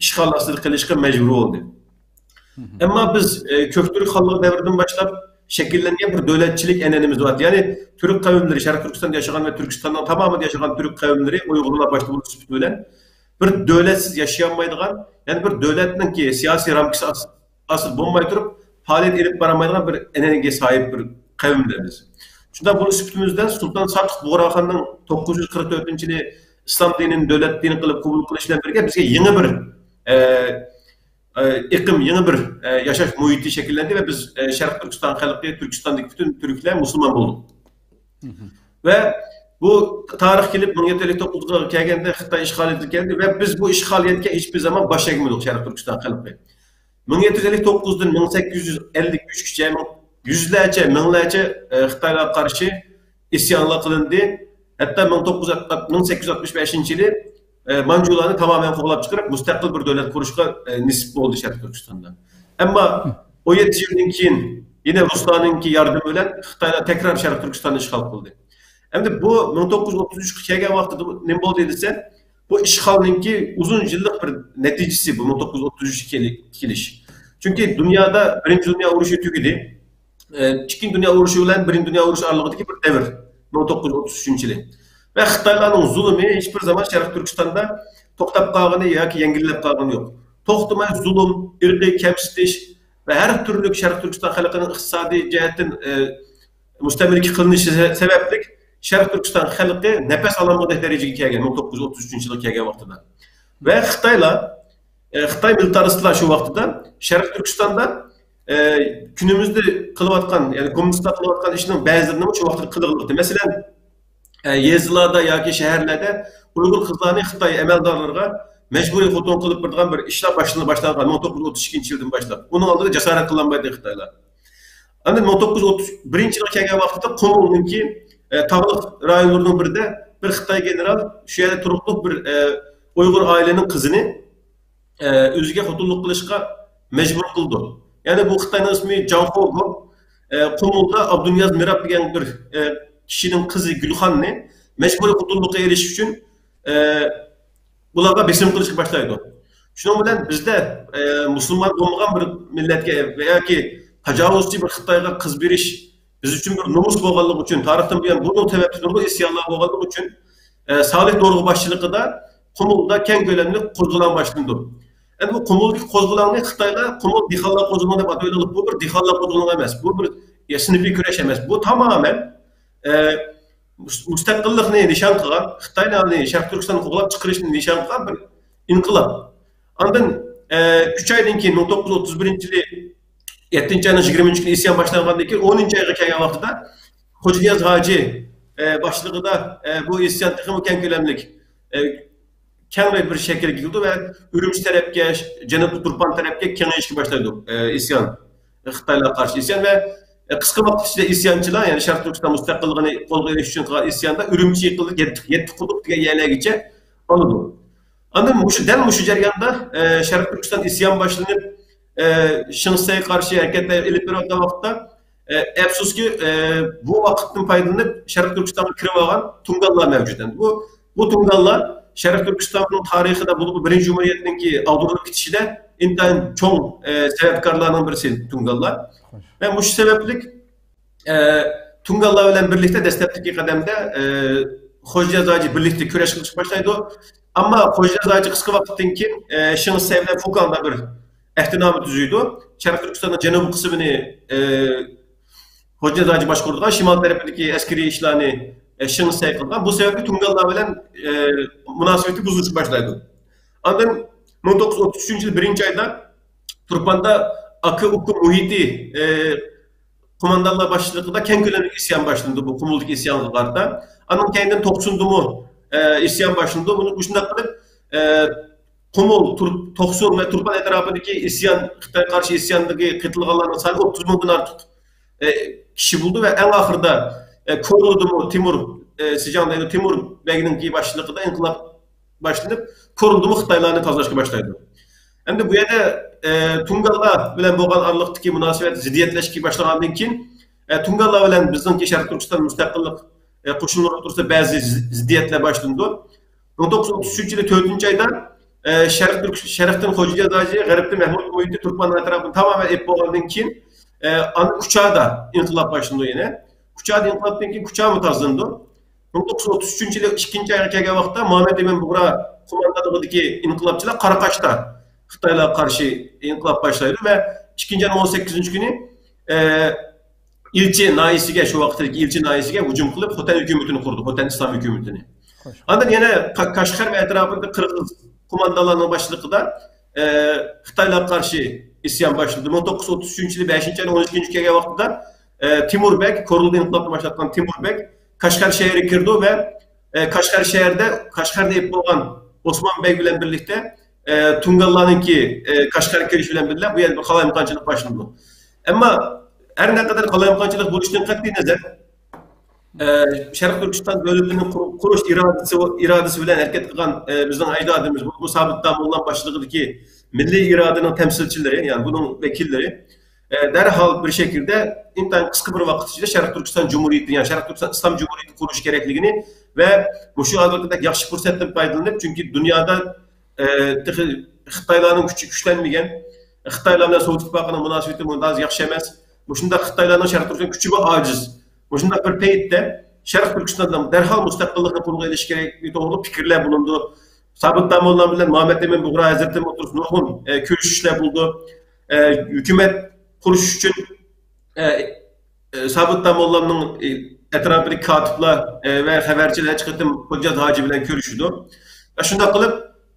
ئىشغال ئاستىدا قېلىشقا مەجبۇر بولدى. ئەمما بىز، ئە، كۆك تۈرك خانلىقى دەۋرىدىن باشلاپ شەكىللەنگەن بىر دۆلەتچىلىك ئەنئەنىمىز بار. يەنى تۈرك قەۋملىرى، شەرقىي تۈركىستاندا ياشىغان ۋە تۈركىستاننىڭ تامامىدا ياشىغان تۈرك قەۋملىرى، ئۇيغۇرلار باشتا بولۇش سۈپىتى بىلەن بىر دۆلەتسىز ياشىيالمايدىغان، يەنى بىر دۆلەتنىڭكى سىياسىي رامكىسى ئاس-، ئاستىدا بولماي تۇرۇپ پائالىيەت ئېلىپ بارالمايدىغان بىر ئەنئەنىگە ساھىب بىر قەۋمدە بىز. شۇنداق بولۇش سۈپىتىمىز بىلەن سۇلتان ساتۇق بۇغراخاننىڭ توققۇز يۈز قىرىق تۆتىنچى يىلى ئىسلام دىنىنى دۆلەت دىنى قىلىپ قوبۇل قىلىش بىلەن بىرگە بىزگە يېڭى بىر، ئە، ئە، ئېقىم، يېڭى بىر، ئە، ياشاش مۇھىتى شەكىللەندى ۋە بىز، ئە، شەرقىي تۈركىستان خەلقى، تۈركىستاندىكى پۈتۈن تۈركلەر مۇسۇلمان بولدۇق. ۋە بۇ تارىخ كېلىپ مىڭ يەتتە يۈز ئەللىك توققۇزغا كەلگەندە خىتاي ئىشغالىيىتى كەلدى ۋە بىز بۇ ئىشغالىيەتكە ھېچبىر زامان باش ئەگمىدۇق شەرقىي تۈركىستان خەلقى. مىڭ يەتتە يۈز ئەللىك توققۇزدىن مىڭ سەككىز يۈز ئەللىك ئۈچكىچە يۈزلەرچە، مىڭلارچە، ئە، خىتايلارغا قارشى ئىسيانلار قىلىندى. ھەتتا مىڭ توققۇز يۈز، مىڭ سەككىز يۈز ئاتمىش بەشىنچى يىلى، ئە، مانجۇلارنى تامامەن قوغلاپ چىقىرىپ، مۇستەقىل بىر دۆلەت قۇرۇشقا، ئە، نېسىپ بولدى شەرقىي تۈركىستاندا. ئەمما ئون يەتتە يىلدىن كېيىن يەنە رۇسلارنىڭكى ياردىمى بىلەن خىتايلار تەكرار شەرقىي تۈركىستاننى ئىشغال قىلدى. ئەمدى بۇ مىڭ توققۇز يۈز ئوتتۇز ئۈچكە كەلگەن ۋاقتىدا نېمە بولدى دېسە، بۇ ئىشغالنىڭكى ئۇزۇن يىللىق بىر نەتىجىسى بۇ مىڭ توققۇز يۈز ئوتتۇز ئۈچكە كېلىش. چۈنكى دۇنيادا بىرىنچى دۇنيا ئۇرۇشى تۈگىدى. ئە، ئىككىنچى دۇنيا ئۇرۇشى بىلەن بىرىنچى دۇنيا ئۇرۇشى ئارىلىقىدىكى بىر دەۋر، مىڭ توققۇز يۈز ئوتتۇز ئۈچىنچى يىلى. ۋە خىتايلارنىڭ زۇلۇمى ھېچبىر زامان شەرقىي تۈركىستاندا توختاپ قالغىنى ياكى يەڭگىللەپ قالغىنى يوق. توختىماي زۇلۇم، ئىرقىي كەمسىتىش ۋە ھەر تۈرلۈك شەرقىي تۈركىستان خەلقىنىڭ ئىقتىسادىي جەھەتتىن، ئە، مۇستەملىكە قىلىنىشى سە-، سەۋەبلىك شەرقىي تۈركىستان خەلقى نەپەس ئالالمىغۇدەك دەرىجىگە كەلگەن، مىڭ توققۇز يۈز ئوتتۇز ئۈچىنچى يىلغا كەلگەن ۋاقتىدا. ۋە خىتايلار، ئە، خىتاي مىلىتارىستلار شۇ ۋاقتىدا شەرقىي تۈركىستاندا، ئە، كۈنىمىزدە قىلىۋاتقان، يەنى كوممۇنىستلار قىلىۋاتقان ئىشنىڭ بەزىلىرىنى شۇ ۋاقىتتا قىلغىلى. مەسىلەن، ئە، يېزىلاردا ياكى شەھەرلەردە ئۇيغۇر قىزلارنى خىتاي ئەمەلدارلىرىغا مەجبۇرىي خوتۇن قىلىپ بېرىدىغان بىر ئىشلار باشلىنىپ باشلانغان مىڭ توققۇز يۈز ئوتتۇز ئىككىنچى يىلدىن باشلاپ. ئۇنىڭ ئالدىدا جاسارەت قىلالمايدۇ خىتايلار. ئاندىن مىڭ توققۇز يۈز ئوتتۇز بىرىنچى يىلغا كەلگەن ۋاقتىدا قۇمۇلنىڭكى، ئە، تاغلىق رايونلىرىنىڭ بىرىدە بىر خىتاي گېنېرال شۇ يەردە تۇرۇقلۇق بىر، ئە، ئۇيغۇر ئائىلىنىڭ قىزىنى، ئە، ئۆزىگە خوتۇنلۇق قىلىشقا مەجبۇر قىلىدۇ. يەنى بۇ خىتاينىڭ ئىسمى جاڭ خو بۇ، ئە، قۇمۇلدا ئابدۇنىياز مىراب دېگەن بىر، ئە، كىشىنىڭ قىزى گۈلخاننى مەجبۇرىي خوتۇنلۇققا ئېلىش ئۈچۈن، ئە، بۇلارغا بېسىم قىلىشقا باشلايدۇ. شۇنىڭ بىلەن بىزدە، ئە، مۇسۇلمان بولمىغان بىر مىللەتكە ۋە ياكى تاجاۋۇزچى بىر خىتايغا قىز بېرىش بىز ئۈچۈن بىر نومۇس بولغانلىقى ئۈچۈن، تارىختىن بۇيان بۇنىڭ سەۋەبلىك نۇرغۇن ئىسيانلار بولغانلىقى ئۈچۈن، ئە، سالىھ دورغۇ باشچىلىقىدا قۇمۇلدا كەڭ كۆلەملىك قوزغىلاڭ باشلىنىدۇ. ئەمدى بۇ قۇمۇلدىكى قوزغىلاڭنى خىتايلار قۇمۇل دېھقانلار قوزغىلىڭى دەپ ئاتايدۇ. بۇ بىر دېھقانلار قوزغىلىڭى ئەمەس. بۇ بىر، يە، سىنىپىي كۈرەش ئەمەس. بۇ تامامەن، ئە، مۇس-، مۇستەقىللىقنى نىشان قىلغان، خىتاينى شەرقىي تۈركىستاننى قوغلاپ چىقىرىشنى نىشان قىلغان بىر ئىنقىلاب. ئاندىن، ئە، ئۈچ ئايدىن كېيىن، مىڭ توققۇز يۈز ئوتتۇز بىرىنچى يىلى يەتتىنچى ئاينىڭ يىگىرمىنچى كۈنى ئىسيان باشلانغاندىن كېيىن، ئونىنچى ئايغا كەلگەن ۋاقتىدا خوجانىياز ھاجى، ئە، باشلىقىدا، ئە، بۇ ئىسيان تېخىمۇ كەڭ كۆلەملىك، ئە، كەڭرى بىر شەكىلگە كېلىدۇ ۋە ئۈرۈمچى تەرەپكە، جەنۇبىي تۇرپان تەرەپكە كېڭىيىشكە باشلايدۇ، ئە، ئىسيان. خىتايلارغا قارشى ئىسيان ۋە، ئە، قىسقا ۋاقىت ئىچىدە ئىسيانچىلار، يەنى شەرقىي تۈركىستان مۇستەقىللىقىنى قولغا ئېلىش ئۈچۈن قىلغان ئىسياندا ئۈرۈمچى يېقىنلىق يەتتە، يەتتە قۇدۇق دېگەن يەرلەرگىچە ئالىدۇ. ئاندىن مۇشۇ، دەل مۇشۇ جەرياندا، ئە، شەرقىي تۈركىستان ئىسيان باشلىنىپ، ئە، شېڭ شىسەيگە قارشى ھەرىكەتلەر ئېلىپ بېرىۋاتقان ۋاقىتتا، ئە، ئەپسۇسكى، ئە، بۇ ۋاقىتتىن پايدىلىنىپ شەرقىي تۈركىستانغا كىرىپ ئالغان تۇڭگانلار مەۋجۇت. ئەمدى بۇ، بۇ تۇڭگانلار شەرقىي تۈركىستاننىڭ تارىخىدا، بولۇپمۇ بىرىنچى جۇمھۇرىيەتنىڭكى ئاغدۇرۇلۇپ كېتىشىدە ئىنتايىن چوڭ، ئە، سەۋەبكارلارنىڭ بىرسى تۇڭگانلار. ۋە مۇشۇ سەۋەبلىك، ئە، تۇڭگانلار بىلەن بىرلىكتە دەسلەپتىكى قەدەمدە، ئە، خوجانىياز ھاجى بىرلىكتە كۈرەش قىلىشقا باشلايدۇ. ئەمما خوجانىياز ھاجى قىسقا ۋاقىتتىن كېيىن، ئە، شېڭ شىسەي بىلەن فۇكاڭدا بىر ئەھدىنامە تۈزىدۇ. شەرقىي تۈركىستاننىڭ جەنۇبىي قىسمىنى، ئە، خوجانىياز ھاجى باشقۇرىدىغان، شىمال تەرىپىدىكى ئەسكىرىي ئىشلارنى، ئە، شېڭ شىسەي قىلغان. بۇ سەۋەبلىك تۇڭگانلار بىلەن، ئە، مۇناسىۋىتى بۇزۇلۇشقا باشلايدۇ. ئاندىن مىڭ توققۇز يۈز ئوتتۇز ئۈچىنچى يىل بىرىنچى ئايدا تۇرپاندا ئاكا ئۇكا مۇھىتى، ئە، قوماندانلار باشچىلىقىدا كەڭ كۆلەملىك ئىسيان باشلىنىدۇ، بۇ قۇمۇلدىكى ئىسيانغا قارىتا. ئاندىن كەينىدىن توقسۇندىمۇ، ئە، ئىسيان باشلىنىدۇ. بۇنى مۇشۇنداق قىلىپ، ئە، قۇمۇل، تۇر-، توقسۇن ۋە تۇرپان ئەتراپىدىكى ئىسيان، خىتايغا قارشى ئىسياندىكى قېتىلغانلارنىڭ سانى ئوتتۇز مىڭدىن ئارتۇق، ئە، كىشى بولدى ۋە ئەڭ ئاخىرىدا، ئە، كورلىدىمۇ تىمۇر، ئە، سىجاڭ دەيدۇ، تىمۇر بەگنىڭكى باشچىلىقىدا ئىنقىلاب باشلىنىپ، كورلىدىمۇ خىتايلارنى تازىلاشقا باشلايدۇ. ئەمدى بۇ يەردە، ئە، تۇڭگانلار بىلەن بولغان ئارىلىقتىكى مۇناسىۋەت زىددىيەتلەشكە باشلىغاندىن كېيىن، ئە، تۇڭگانلار بىلەن بىزنىڭكى شەرقىي تۈركىستان مۇستەقىللىق، ئە، قوشۇنلىرى ئوتتۇرىسىدا بەزى زى-، زىددىيەتلەر باشلىنىدۇ. مىڭ توققۇز يۈز ئوتتۇز ئۈچىنچى يىلى تۆتىنچى ئايدا، ئە، شەرق تۈرك-، شەرقتىن خوجانىياز ھاجى، غەربتىن مەھمۇد مۇھىتى تۇرپان ئەتراپىنى تامامەن ئېلىپ بولغاندىن كېيىن، ئە، ئاندىن كۇچادا ئىنقىلاب باشلىنىدۇ يەنە. كۇچادا ئىنقىلابتىن كېيىن كۇچامۇ تازىلىنىدۇ. مىڭ توققۇز يۈز ئوتتۇز ئۈچىنچى يىلى ئىككىنچى ئايغا كەلگەن ۋاقىتتا مامەت ئىمىن بۇغرا قوماندانلىقىدىكى ئىنقىلابچىلار قاراقاشتا خىتايلارغا قارشى ئىنقىلاب باشلايدۇ ۋە ئىككىنچى ئاينىڭ ئون سەككىزىنچى كۈنى، ئە، ئىلچى ناھىيەسىگە، شۇ ۋاقىتتىكى ئىلچى ناھىيەسىگە ھۇجۇم قىلىپ، خوتەن ھۆكۈمىتىنى قۇردى، خوتەن ئىسلام ھۆكۈمىتىنى. ئاندىن يەنە قا-، قەشقەر ۋە ئەتراپىدا قىرغىز قوماندانلارنىڭ باشچىلىقىدا، ئە، خىتايلارغا قارشى ئىسيان باشلىدى. مىڭ توققۇز يۈز ئوتتۇز ئۈچىنچى يىلى بەشىنچى ئاينىڭ ئون ئىككىنچى كۈنى كەلگەن ۋاقتىدا، ئە، تىمۇر بەگ، كورلىدا ئىنقىلابنى باشلاتقان تىمۇر بەگ قەشقەر شەھىرىگە كىرىدۇ ۋە، ئە، قەشقەر شەھىرىدە، قەشقەردە ئېلىپ بولغان ئوسمان بەگ بىلەن بىرلىكتە، ئە، تۇڭگانلارنىڭكى، ئە، قەشقەرگە كىرىشى بىلەن بىللە بۇ يەردە بىر قالايمىقانچىلىق باشلىنىدۇ. ئەمما ھەر نەقەدەر قالايمىقانچىلىق بولۇشىدىن قەتئىينەزەر، ئە، شەرقىي تۈركىستان دۆلىتىنى قۇر-، قۇرۇش ئىرادىسى، ئىرادىسى بىلەن ھەرىكەت قىلغان، ئە، بىزنىڭ ئەجدادىمىز، بۇ، بۇ سابىت داموللام باشچىلىقىدىكى مىللىي ئىرادىنىڭ تەمسىلچىلىرى، يەنى بۇنىڭ ۋەكىللىرى، ئە، دەرھال بىر شەكىلدە ئىنتايىن قىسقا بىر ۋاقىت ئىچىدە شەرقىي تۈركىستان جۇمھۇرىيىتى، يەنى شەرقىي تۈركىستان ئىسلام جۇمھۇرىيىتى قۇرۇش كېرەكلىكىنى ۋە مۇشۇ ھازىرقىدەك ياخشى پۇرسەتتىن پايدىلىنىپ، چۈنكى دۇنيادا ئە، تېخى خىتايلارنىڭ كۈچى كۈچلەنمىگەن، خىتايلار بىلەن سوۋېت ئىتتىپاقىنىڭ مۇناسىۋىتى مۇنداق ياخشى ئەمەس. مۇشۇنداق خىتايلارنىڭ شەرقىي تۈركىستان كۈچىمۇ ئاجىز. مۇشۇنداق بىر پەيتتە شەرقىي تۈركىستاندا دەرھال مۇستەقىللىقنى قولغا ئېلىش كېرەكلىكى توغرۇلۇق پىكىرلەر بولۇنىدۇ. سابىت داموللام بىلەن مامەت ئەمىن بۇغرا ھەزرىتىنىڭ ئوتتۇرىسىدا نۇرغۇن، ئە، كۆرۈشۈشلەر بولىدۇ. ئە، ھۆكۈمەت قۇرۇش ئۈچۈن، ئە، ئە، سابىت داموللامنىڭ، ئە، ئەتراپىدىكى كاتىپلار، ئە، ۋە خەۋەرچىلەر نەچچە قېتىم خوجانىياز ھاجى بىلەن كۆرۈشىدۇ. ۋە شۇنداق قىلىپ،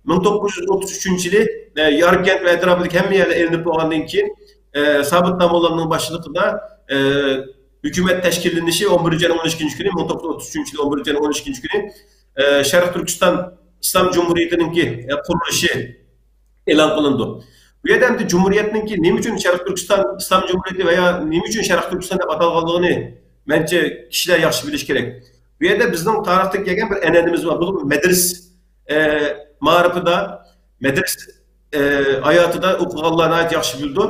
مىڭ توققۇز يۈز ئوتتۇز ئۈچىنچى يىلى، ئە، ياركەنت ۋە ئەتراپىدىكى ھەممە يەرلەر ئېلىنىپ بولغاندىن كېيىن، ئە، سابىت داموللامنىڭ باشچىلىقىدا، ئە، ھۆكۈمەت تەشكىللىنىشى ئون بىرىنچى ئاينىڭ ئون ئىككىنچى كۈنى، مىڭ توققۇز يۈز ئوتتۇز ئۈچىنچى يىلى ئون بىرىنچى ئاينىڭ ئون ئىككىنچى كۈنى، ئە، شەرقىي تۈركىستان ئىسلام جۇمھۇرىيىتىنىڭكى، ئە، قۇرۇلۇشى ئېلان قىلىنىدۇ. بۇ يەردە ئەمدى جۇمھۇرىيەتنىڭكى نېمە ئۈچۈن شەرقىي تۈركىستان ئىسلام جۇمھۇرىيىتى ۋە يا نېمە ئۈچۈن شەرقىي تۈركىستان دەپ ئاتالغانلىقىنى مەنچە كىشىلەر ياخشى بىلىشى كېرەك. بۇ يەردە بىزنىڭ تارىختىن كەلگەن بىر ئەنئەنىمىز بار. بۇ مەدرىس، ئە، مائارىپىدا، مەدرىس، ئە، ھاياتىدا ئوقۇغانلار ناھايىتى ياخشى بىلىدۇ.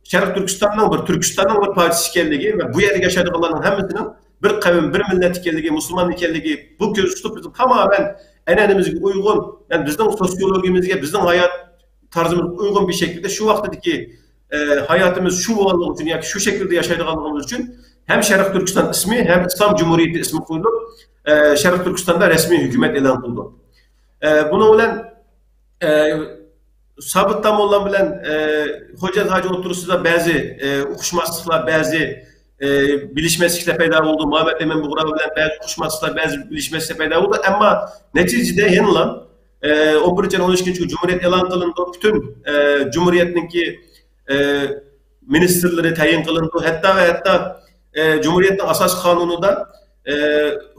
شەرقىي تۈركىستاننىڭ بىر، تۈركىستاننىڭ بىر پارچىسى ئىكەنلىكى ۋە بۇ يەردە ياشايدىغانلارنىڭ ھەممىسىنىڭ بىر قەۋم، بىر مىللەت ئىكەنلىكى، مۇسۇلمان ئىكەنلىكى، بۇ كۆزدە تۇتۇپ بىزنىڭ تامامەن ئەنئەنىمىزگە ئۇيغۇن، يەنى بىزنىڭ سوسىيولوگىيىمىزگە، بىزنىڭ ھايات تەرزىمىزگە ئۇيغۇن بىر شەكىلدە شۇ ۋاقتىدىكى، ئە، ھاياتىمىز شۇ بولغانلىقى ئۈچۈن ياكى شۇ شەكىلدە ياشايدىغانلىقىمىز ئۈچۈن ھەم شەرقىي تۈركىستان ئىسمى، ھەم ئىسلام جۇمھۇرىيىتى ئىسمى قويۇلۇپ، ئە، شەرقىي تۈركىستاندا رەسمىي ھۆكۈمەت ئېلان قىلىدۇ. ئە، بۇنىڭ بىلەن، ئە، سابىت داموللام بىلەن، ئە، خوجانىياز ھاجى ئوتتۇرىسىدا بەزى، ئە، ئۇقۇشماسلىقلار، بەزى، ئە، بىلىشمەسلىكلەر پەيدا بولدى. مامەت ئەمىن بۇغرا بىلەن بەزى ئۇقۇشماسلىقلار، بەزى بىلىشمەسلىكلەر پەيدا بولدى. ئەمما نەتىجىدە يەنىلا، ئە، ئون بىرىنچى ئاينىڭ ئون ئىككىنچى كۈنى جۇمھۇرىيەت ئېلان قىلىنىدۇ. پۈتۈن، ئە، جۇمھۇرىيەتنىڭكى، ئە، مىنىستىرلىرى تەيىن قىلىنىدۇ. ھەتتا ۋە ھەتتا، ئە، جۇمھۇرىيەتنىڭ ئاساسىي قانۇنىدا، ئە،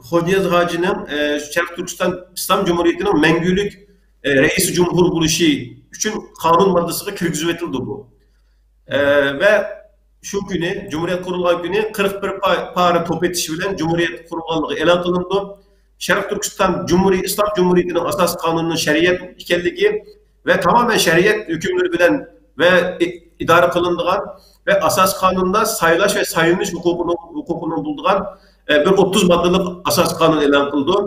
خوجانىياز ھاجىنىڭ، ئە، شەرقىي تۈركىستان ئىسلام جۇمھۇرىيىتىنىڭ مەڭگۈلۈك، ئە، رەئىسى جۇمھۇر بولۇشى ئۈچۈن قانۇن ماددىسىغا كىرگۈزۈۋېتىلدى بۇ. ئە، ۋە شۇ كۈنى، جۇمھۇرىيەت قۇرۇلغان كۈنى قىرىق بىر پا-، پارە توپ ئېتىش بىلەن جۇمھۇرىيەت قۇرۇلغانلىقى ئېلان قىلىنىدۇ. شەرقىي تۈركىستان جۇمھۇرىي-، ئىسلام جۇمھۇرىيىتىنىڭ ئاساسىي قانۇنىنىڭ شەرىئەت ئىكەنلىكى ۋە تامامەن شەرىئەت ھۆكۈملىرى بىلەن ۋە ئى-، ئىدارە قىلىنىدىغان ۋە ئاساسىي قانۇندا سايلاش ۋە سايلىنىش ھوقۇقىنىڭ، ھوقۇقىنىڭ بولىدىغان، ئە، بىر ئوتتۇز ماددىلىق ئاساسىي قانۇن ئېلان قىلىدۇ.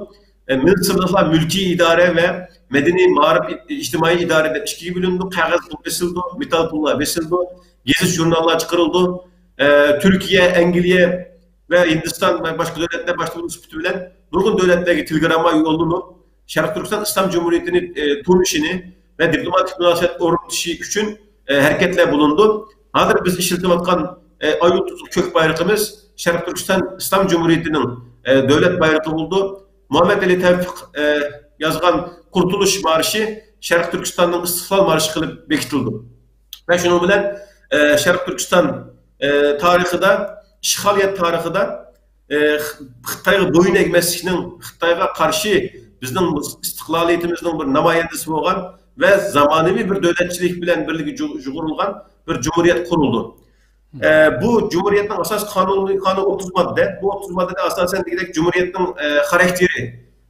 ئە، مىللىي سىرلىقلار مۈلكىي ئىدارە ۋە مەدەنىي، مائارىپ، ئىجتىمائىي ئىدارە دەپ ئىككىگە بۆلۈنىدۇ. قەغەز پۇل بېسىلىدۇ، مېتال پۇللار بېسىلىدۇ، گېزىت ژۇرناللار چىقىرىلىدۇ. ئە، تۈركىيە، ئەنگلىيە ۋە ھىندىستان ۋە باشقا دۆلەتلەر باشتا بولۇش سۈپىتى بىلەن نۇرغۇن دۆلەتلەرگە تېلېگرامما يوللىنىپ، شەرقىي تۈركىستان ئىسلام جۇمھۇرىيىتىنى، ئە، تونۇشىنى ۋە دىپلوماتىك مۇناسىۋەت ئورنىتىشى ئۈچۈن، ئە، ھەرىكەتلەر بولۇنىدۇ. ھازىر بىز ئىشلىتىۋاتقان، ئە، ئاي يۇلتۇزلۇق كۆك بايرىقىمىز شەرقىي تۈركىستان ئىسلام جۇمھۇرىيىتىنىڭ، ئە، دۆلەت بايرىقى بولىدۇ. مۇھەممەد ئەلى تەۋپىق، ئە، يازغان قۇرتۇلۇش مارشى شەرقىي تۈركىستاننىڭ ئىستىقلال مارشى قىلىپ بېكىتىلىدۇ. ۋە شۇنىڭ بىلەن، ئە، شەرقىي تۈركىستان، ئە، تارىخىدا، ئىشغالىيەت تارىخىدا، ئە، خ-، خىتايغا بويۇن ئەگمەسلىكنىڭ، خىتايغا قارشى بىزنىڭ ئىستىقلالىيىتىمىزنىڭ بىر نامايەندىسى بولغان ۋە زامانىۋى بىر دۆلەتچىلىك بىلەن بىرلىككە جۇ-، جۇغۇرۇلغان بىر جۇمھۇرىيەت قۇرۇلدى. ئە، بۇ جۇمھۇرىيەتنىڭ ئاساسىي قانۇنى، قانۇن ئوتتۇز ماددە. بۇ ئوتتۇز ماددىدە ئاساسەن دېگۈدەك جۇمھۇرىيەتنىڭ، ئە، خاراكتېرى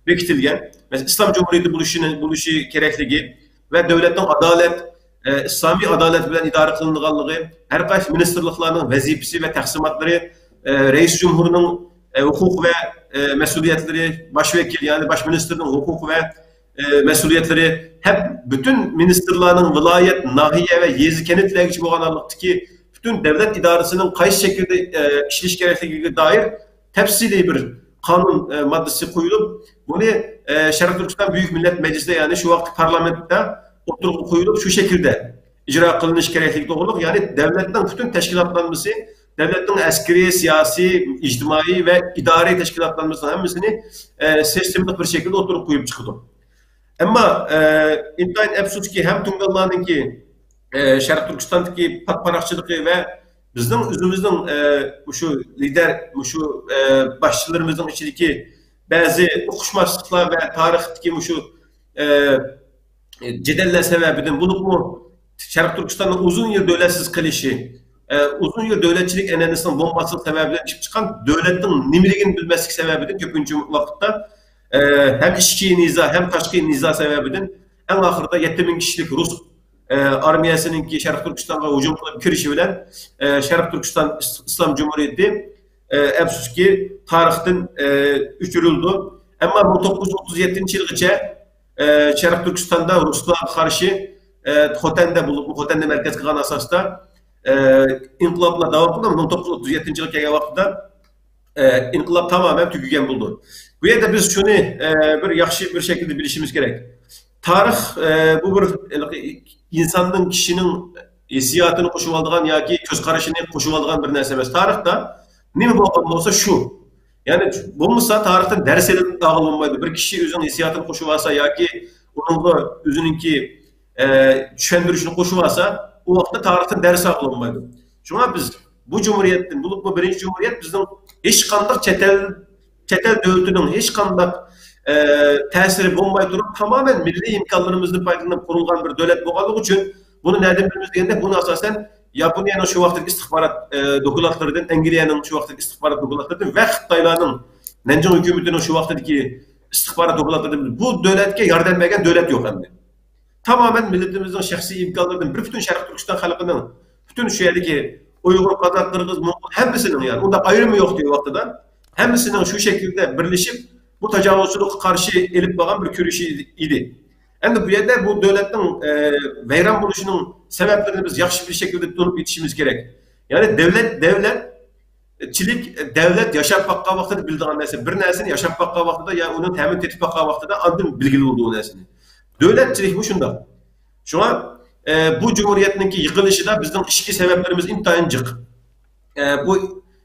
بېكىتىلگەن. مەسىلەن، ئىسلام جۇمھۇرىيىتى بولۇشىنى، بولۇشى كېرەكلىكى ۋە دۆلەتنىڭ ئادالەت، ئە، ئىسلامىي ئادالەت بىلەن ئىدارە قىلىنىدىغانلىقى، ھەر قايسى مىنىستىرلىقلارنىڭ ۋەزىپىسى ۋە تەقسىماتلىرى، ئە، رەئىس جۇمھۇرنىڭ، ئە، ھوقۇق ۋە، ئە، مەسئۇلىيەتلىرى، باش ۋەكىل، يەنى باش مىنىستىرنىڭ ھوقۇق ۋە، ئە، مەسئۇلىيەتلىرى، ھەم پۈتۈن مىنىستىرلارنىڭ ۋىلايەت، ناھىيە ۋە يېزا، كەنتلەرگىچە بولغان ھاللىقتىكى پۈتۈن دەۋلەت ئىدارىسىنىڭ قايسى شەكىلدە، ئە، ئىشلىشى كېرەكلىكىگە دائىر تەپسىلىي بىر قانۇن، ئە، ماددىسى قويۇلۇپ، بۇنى، ئە، شەرقىي تۈركىستان بۈيۈك مىللەت مەجلىسىدە، يەنى شۇ ۋاقىتتىكى پارلامېنتتا ئوتتۇرىغا قويۇلۇپ، شۇ شەكىلدە ئىجرا قىلىنىشى كېرەكلىكى توغرۇلۇق، يەنى دەۋلەتنىڭ پۈتۈن تەشكىلاتلانمىسى، دەۋلەتنىڭ ئەسكىرىي، سىياسىي، ئىجتىمائىي ۋە ئىدارىي تەشكىلاتلانمىسىنىڭ ھەممىسىنى، ئە، سىستېمىلىق بىر شەكىلدە ئوتتۇرىغا قويۇپ چىقىدۇ. ئەمما، ئە، ئىنتايىن ئەپسۇسكى، ھەم تۇڭگانلارنىڭكى، ئە، شەرقىي تۈركىستاندىكى پات-، پاراقچىلىقى ۋە بىزنىڭ ئۆزىمىزنىڭ، ئە، مۇشۇ لىدەر، مۇشۇ، ئە، باشچىلىرىمىزنىڭ ئىچىدىكى بەزى ئۇقۇشماسلىقلار ۋە تارىختىكى مۇشۇ، ئە، جېدەللەر سەۋەبىدىن، بولۇپمۇ شەرقىي تۈركىستاننىڭ ئۇزۇن يىل دۆلەتسىز قېلىشى، ئە، ئۇزۇن يىل دۆلەتچىلىك ئەنئەنىسىنىڭ بولماسلىقى سەۋەبىدىن چىقىپ چىققان دۆلەتنىڭ نېمىلىكىنى بىلمەسلىك سەۋەبىدىن كۆپىنچە ۋاقىتتا، ئە، ھەم ئىچكى نىزا، ھەم تاشقى نىزا سەۋەبىدىن ئەڭ ئاخىرىدا يەتتە مىڭ كىشىلىك رۇس، ئە، ئارمىيەسىنىڭكى شەرقىي تۈركىستانغا ھۇجۇم قىلىپ كىرىشى بىلەن، ئە، شەرقىي تۈركىستان ئىس-، ئىسلام جۇمھۇرىيىتى، ئە، ئەپسۇسكى، تارىختىن، ئە، ئۆچۈرۈلىدۇ. ئەمما مىڭ توققۇز يۈز ئوتتۇز يەتتىنچى يىلغىچە، ئە، شەرقىي تۈركىستاندا رۇسلارغا قارشى، ئە، خوتەندە بولۇپمۇ، خوتەندە مەركەز قىلغان ئاساستا، ئە، ئىنقىلابلار داۋام قىلدى. مىڭ توققۇز يۈز ئوتتۇز يەتتىنچى يىلغا كەلگەن ۋاقتىدا، ئە، ئىنقىلاب تامامەن تۈگىگەن بولىدۇ. بۇ يەردە بىز شۇنى، ئە، بىر ياخشى بىر شەكىلدە بىلىشىمىز كېرەك. تارىخ، ئە، بۇ بىر ھېلىقى ئىنساننىڭ، كىشىنىڭ ھېسسىياتىنى قوشۇۋالىدىغان ياكى كۆز قارىشىنى قوشۇۋالىدىغان بىر نەرسە ئەمەس. تارىختا نېمە بولغان بولسا شۇ. يەنى بولمىسا تارىختىن دەرس ئېلىپ ئالغىلى بولمايدۇ. بىر كىشى ئۆزىنىڭ ھېسسىياتىنى قوشۇۋالسا ياكى ئۇنىڭغا ئۆزىنىڭكى، ئە، چۈشەندۈرۈشىنى قوشۇۋالسا، ئۇ ۋاقىتتا تارىختىن دەرس ئالغىلى بولمايدۇ. شۇڭا بىز بۇ جۇمھۇرىيەتتىن، بولۇپمۇ بىرىنچى جۇمھۇرىيەت بىزنىڭ ھېچقانداق چەت ئەل، چەت ئەل دۆلىتىنىڭ ھېچقانداق، ئە، تەسىرى بولماي تۇرۇپ، تامامەن مىللىي ئىمكانلىرىمىزدىن پايدىلىنىپ قۇرۇلغان بىر دۆلەت بولغانلىقى ئۈچۈن، بۇنى نەدىن بىلىمىز دېگەندە، بۇنى ئاساسەن ياپونىيەنىڭ شۇ ۋاقىتتىكى ئىستىخبارات، ئە، دوكلاتلىرىدىن، ئەنگلىيەنىڭ شۇ ۋاقىتتىكى ئىستىخبارات دوكلاتلىرىدىن ۋە خىتايلارنىڭ نەنجىڭ ھۆكۈمىتىنىڭ شۇ ۋاقتىدىكى ئىستىخبارات دوكلاتلىرىدىن، بۇ دۆلەتكە ياردەم بەرگەن دۆلەت يوق ئەمدى. تامامەن مىللىتىمىزنىڭ شەخسىي ئىمكانلىرىدىن بىر پۈتۈن شەرقىي تۈركىستان خەلقىنىڭ، پۈتۈن شۇ يەردىكى ئۇيغۇر، قازاق، قىرغىز، موڭغۇل ھەممىسىنىڭ، يەنى ئۇنداق ئايرىمى يوق ئىدى ۋاقتىدا، ھەممىسىنىڭ شۇ شەكىلدە بىرلىشىپ بۇ تاجاۋۇزچىلىققا قارشى ئېلىپ بارغان بىر كۈرىشى ئىدى. ئەمدى بۇ يەردە بۇ دۆلەتنىڭ، ئە، ۋەيران بولۇشىنىڭ سەۋەبلىرىنى بىز ياخشى بىر شەكىلدە تونۇپ يېتىشىمىز كېرەك. يەنى دۆلەت، دۆلەت چىلىك، دۆلەت ياشاپ باققان ۋاقتىدا بىلىدىغان نەرسە، بىر نەرسىنى ياشاپ باققان ۋاقتىدا يا ئۇنىڭ تەمىنى تېتىپ باققان ۋاقتىدا ئاندىن بىلگىلى بولىدۇ ئۇ نەرسىنى. دۆلەتچىلىكمۇ شۇنداق. شۇڭا، ئە، بۇ جۇمھۇرىيەتنىڭكى يىقىلىشىدا بىزنىڭ ئىچكى سەۋەبلىرىمىز ئىنتايىن جىق. ئە، بۇ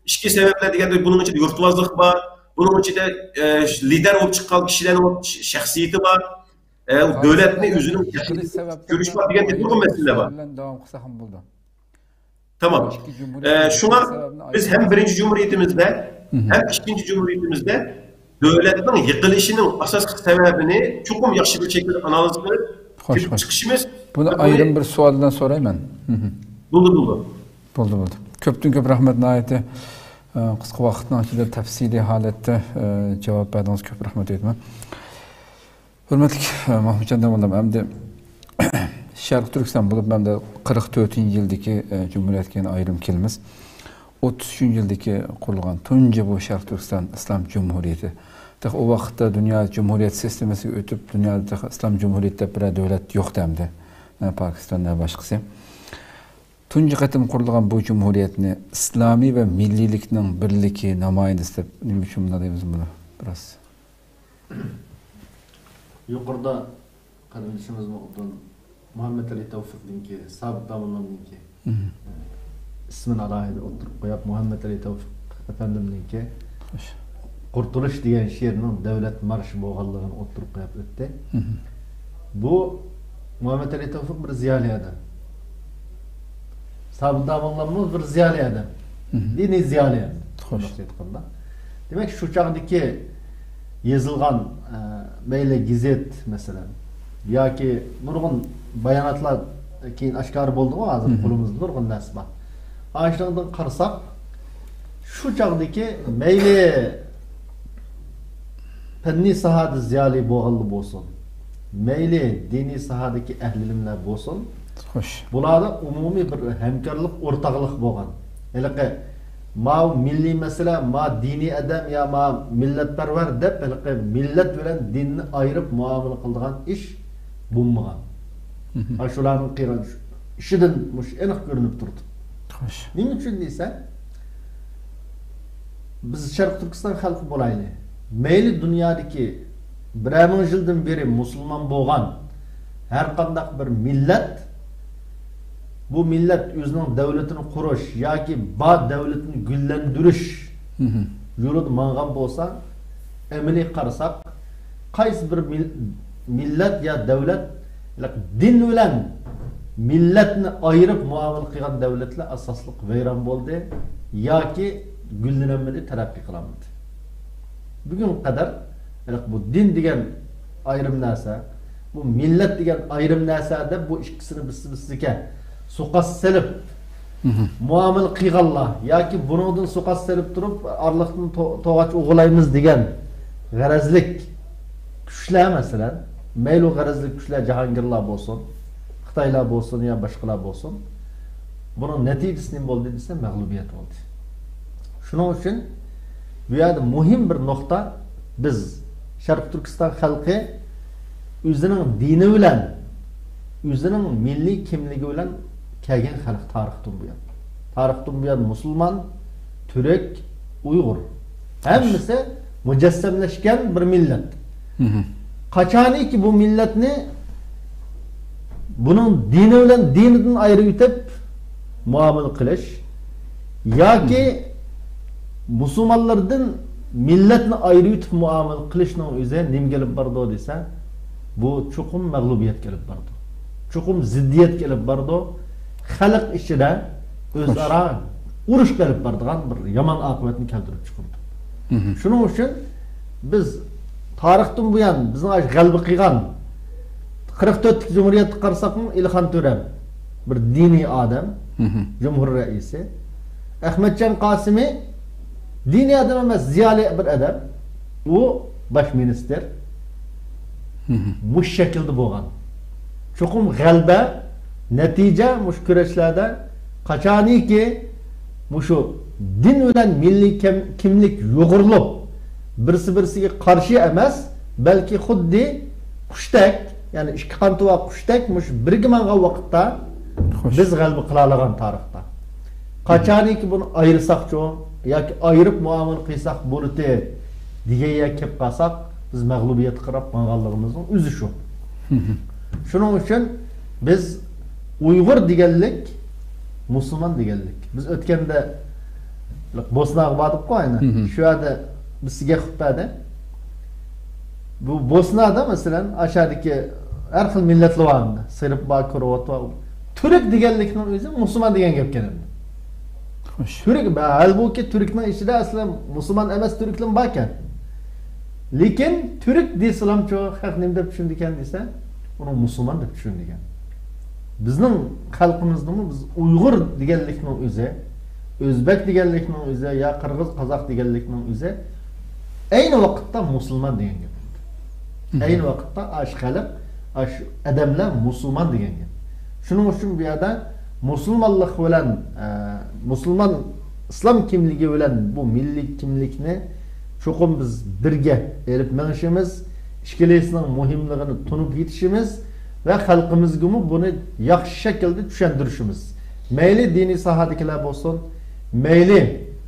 ئىچكى سەۋەبلەر دېگەندە بۇنىڭ ئىچىدە يۇرتۋازلىق بار، بۇنىڭ ئىچىدە، ئە، لىدەر بولۇپ چىققان كىشىلەرنىڭ ش-، شەخسىيىتى بار. ئە، ئۇ دۆلەتنى ئۆزىنىڭ كۆرۈش بار دېگەندەك نۇرغۇن مەسىلىلەر بار. بىلەن داۋام قىلساق ھەم بولىدۇ. تامام. ئە، شۇڭا بىز ھەم بىرىنچى جۇمھۇرىيىتىمىزدە، ھەم ئىككىنچى جۇمھۇرىيىتىمىزدە دۆلەتنىڭ يىقىلىشىنىڭ ئاساسلىق سەۋەبىنى چوقۇم ياخشى بىر شەكىلدە ئانالىز قىلىپ، خوش، كېلىپ خوش. چىقىشىمىز. بۇنى ئايرىم بىر سوئالدىن سورايمەن. بولدى، بولدى. بولدى، بولدى. كۆپتىن كۆپ رەھمەت، ناھايىتى، ئە، قىسقا ۋاقىتنىڭ ئىچىدە تەپسىلىي ھالەتتە، ئە، جاۋاب بەردىڭىز. كۆپ رەھمەت ئېيتىمەن. ھۆرمەتلىك، ئە، مەھمۇتجان دەۋاندام، ئەمدى شەرقىي تۈركىستان بولۇپ، ئەمدى قىرىق تۆتىنچى يىلدىكى، ئە، جۇمھۇرىيەتكە يەنە ئايرىم كېلىمىز. ئوتتۇز ئۈچىنچى يىلدىكى قۇرۇلغان تۇنجى بۇ شەرقىي تۈركىستان ئىسلام جۇمھۇرىيىتى. تېخى ئۇ ۋاقىتتا دۇنيا جۇمھۇرىيەت سىستېمىسىگە ئۆتۈپ، دۇنيادا تېخى ئىسلام جۇمھۇرىيىتى دەپ بىرەر دۆلەت يوق ئەمدى. ئە، پاكىستان ۋە باشقىسى. تۇنجى قېتىم قۇرۇلغان بۇ جۇمھۇرىيەتنى ئىسلامىي ۋە مىللىيلىكنىڭ بىرلىكى نامايەندىسى دەپ نېمە ئۈچۈن مۇنداق دەيمىز بۇنى؟ بىراز. يۇقىرىدا قېرىندىشىمىزمۇ ئوبدان مۇھەممەد ئەلى تەۋفىقنىڭكى، سابىت داموللامنىڭكى، مم. ئىسمىنى ئالاھىدە ئوتتۇرىغا قويۇپ، مۇھەممەد ئەلى تەۋفىق ئەپەندىمنىڭكى خوش. قۇرتۇلۇش دېگەن شېئىرنىڭ دۆلەت مارشى بولغانلىقىنى ئوتتۇرىغا قويۇپ ئۆتتى. مم. بۇ مۇھەممەد ئەلى تەۋفىق بىر زىيالىي ئادەم. سابىت داموللاممۇ بىر زىيالىي ئادەم. مم. دىنىي زىيالىي ئادەم. خوش. شۇنداق ئېيتقاندا. دېمەك، شۇ چاغدىكى يېزىلغان، ئە، مەيلى گېزىت، مەسىلەن، ياكى نۇرغۇن باياناتلار كېيىن ئاشكارا بولدىغۇ، ھازىر مم. قولىمىزدا نۇرغۇن نەرسە بار. ئاشۇنىڭدىن قارىساق، شۇ چاغدىكى مەيلى پەننىي ساھەدە زىيالىي بولغانلار بولسۇن، مەيلى دىنىي ساھەدىكى ئەھلى ئىلىملەر بولسۇن، خوش. بۇلاردا ئومۇمىي بىر ھەمكارلىق، ئورتاقلىق بولغان. ھېلىقى ماۋۇ مىللىي مەسىلە، ما دىنىي ئادەم يا ما مىللەتپەرۋەر دەپ ھېلىقى مىللەت بىلەن دىننى ئايرىپ مۇئامىلە قىلىدىغان ئىش بولمىغان. مم. ئاشۇلارنىڭ قىلغان ئىشىدىن مۇشۇ ئېنىق كۆرۈنۈپ تۇرىدۇ. خوش. نېمە ئۈچۈن دېسە، بىز شەرقىي تۈركىستان خەلقى بولايلى، مەيلى دۇنيادىكى بىرەر مىڭ يىلدىن بېرى مۇسۇلمان بولغان ھەر قانداق بىر مىللەت، بۇ مىللەت ئۆزىنىڭ دۆلىتىنى قۇرۇش ياكى بار دۆلىتىنى گۈللەندۈرۈش مم. يولىدا ماڭغان بولسا، ئەمەلىي قارىساق، قايسى بىر مىل-، مىللەت يا دۆلەت دىن بىلەن مىللەتنى ئايرىپ مۇئامىلە قىلغان دۆلەتلەر ئاساسلىق ۋەيران بولدى ياكى گۈللىنەلمىدى، تەرەققىي قىلالمىدى. بۈگۈنگە قەدەر بۇ دىن دېگەن ئايرىم نەرسە، بۇ مىللەت دېگەن ئايرىم نەرسە دەپ بۇ ئىككىسىنى بىرسى-بىرسىگە سۇقاس سېلىپ، مم. مۇئامىلە قىلغانلار ياكى بۇنىڭدىن سۇقاس سېلىپ تۇرۇپ، ئارىلىقتىن تو-، توغاچ ئوغۇلايمىز دېگەن غەرەزلىك كۈچلەر، مەسىلەن، مەيلى غەرەزلىك كۈچلەر، جاھانگىرلار بولسۇن، خىتايلار بولسۇن يا باشقىلار بولسۇن، بۇنىڭ نەتىجىسى نېمە بولدى دېسە، مەغلۇبىيەت بولدى. شۇنىڭ ئۈچۈن بۇ يەردە مۇھىم بىر نۇقتا، بىز شەرقىي تۈركىستان خەلقى ئۆزىنىڭ دىنى بىلەن، ئۆزىنىڭ مىللىي كىملىكى بىلەن كەلگەن خەلق تارىختىن بۇيان. تارىختىن بۇيان مۇسۇلمان، تۈرك، ئۇيغۇر. ھەممىسى مۇجەسسەملەشكەن بىر مىللەت. مم. قاچانكى بۇ مىللەتنى بۇنىڭ دىنى بىلەن دىنىدىن ئايرىۋېتىپ مۇئامىلە قىلىش ياكى مم. مۇسۇلمانلاردىن مىللەتنى ئايرىۋېتىپ مۇئامىلە قىلىشنىڭ ئۆزى نېمىگە ئېلىپ بارىدۇ دېسە، بۇ چوقۇم مەغلۇبىيەتكە ئېلىپ بارىدۇ. چوقۇم زىددىيەتكە ئېلىپ بارىدۇ. خەلق ئىچىدە ئۆزئارا ئۇرۇشقا ئېلىپ بارىدىغان بىر يامان ئاقىۋەتنى كەلتۈرۈپ چىقىرىدۇ. مم. شۇنىڭ ئۈچۈن بىز تارىختىن بۇيان بىزنىڭ ئاشۇ غەلىبە قىلغان قىرىق تۆتلۈك جۇمھۇرىيەتكە قارىساقمۇ، ئىلھان تۆرەم بىر دىنىي ئادەم، مم. جۇمھۇر رەئىسى. ئەخمەتجان قاسىمى دىنىي ئادەم ئەمەس، زىيالىي بىر ئادەم. ئۇ باش مىنىستىر. مم. مۇشۇ شەكىلدە بولغان. چوقۇم غەلىبە، نەتىجە مۇشۇ كۈرەشلەردە قاچانكى مۇشۇ دىن بىلەن مىللىي كەم-، كىملىك يۇغۇرۇلۇپ، بىرسى-بىرسىگە قارشى ئەمەس، بەلكى خۇددى قۇشتەك، يەنى ئىككى قانىتى بار قۇشتەك مۇشۇ بىرگە ماڭغان ۋاقىتتا خوش. بىز غەلىبە قىلالىغان تارىختا. قاچانكى بۇنى ئايرىساقچۇ ياكى ئايرىپ مۇئامىلە قىلساق بولىدۇ دېگەن يەرگە كېلىپ قالساق، بىز مەغلۇبىيەتكە قاراپ ماڭغانلىقىمىزنىڭ ئۆزى شۇ. شۇنىڭ ئۈچۈن بىز ئۇيغۇر دېگەنلىك مۇسۇلمان دېگەنلىك. بىز ئۆتكەندە بوسناغا باردۇققۇ ئاينى. شۇ يەردە بىز گەپ قىلىپ بەردى. بۇ بوسنادا، مەسىلەن، ئاشۇ يەردىكى ھەر خىل مىللەتلەر بار ئەمدى. سېرب بار، كروات بار. تۈرك دېگەنلىكنىڭ ئۆزى مۇسۇلمان دېگەن گەپكەن ئەمدى. خوش. تۈرك، ھالبۇكى، تۈركنىڭ ئىچىدە ئەسلى مۇسۇلمان ئەمەس تۈركلەرمۇ باركەن. لېكىن تۈرك دېسىلامچۇ، خەق نېمە دەپ چۈشىنىدىكەن دېسە، ئۇنى مۇسۇلمان دەپ چۈشىنىدىكەن. بىزنىڭ خەلقىمىزنىڭمۇ بىز ئۇيغۇر دېگەنلىكنىڭ ئۆزى ئۆزبەك دېگەنلىكنىڭ ئۆزى يا قىرغىز، قازاق دېگەنلىكنىڭ ئۆزى ئەينى ۋاقىتتا مۇسۇلمان دېگەن گەپ. ئەينى ۋاقىتتا ئاشۇ خەلق، ئاشۇ ئادەملەر مۇسۇلمان دېگەن گەپ. شۇنىڭ ئۈچۈن بۇ يەردە مۇسۇلمانلىق بىلەن، ئە، مۇسۇلمان، ئىسلام كىملىكى بىلەن بۇ مىللىي كىملىكنى چوقۇم بىز بىرگە ئېلىپ مېڭىشىمىز، ئىككىلىسىنىڭ مۇھىملىقىنى تونۇپ يېتىشىمىز ۋە خەلقىمىزگىمۇ بۇنى ياخشى شەكىلدە چۈشەندۈرۈشىمىز. مەيلى دىنىي ساھەدىكىلەر بولسۇن، مەيلى،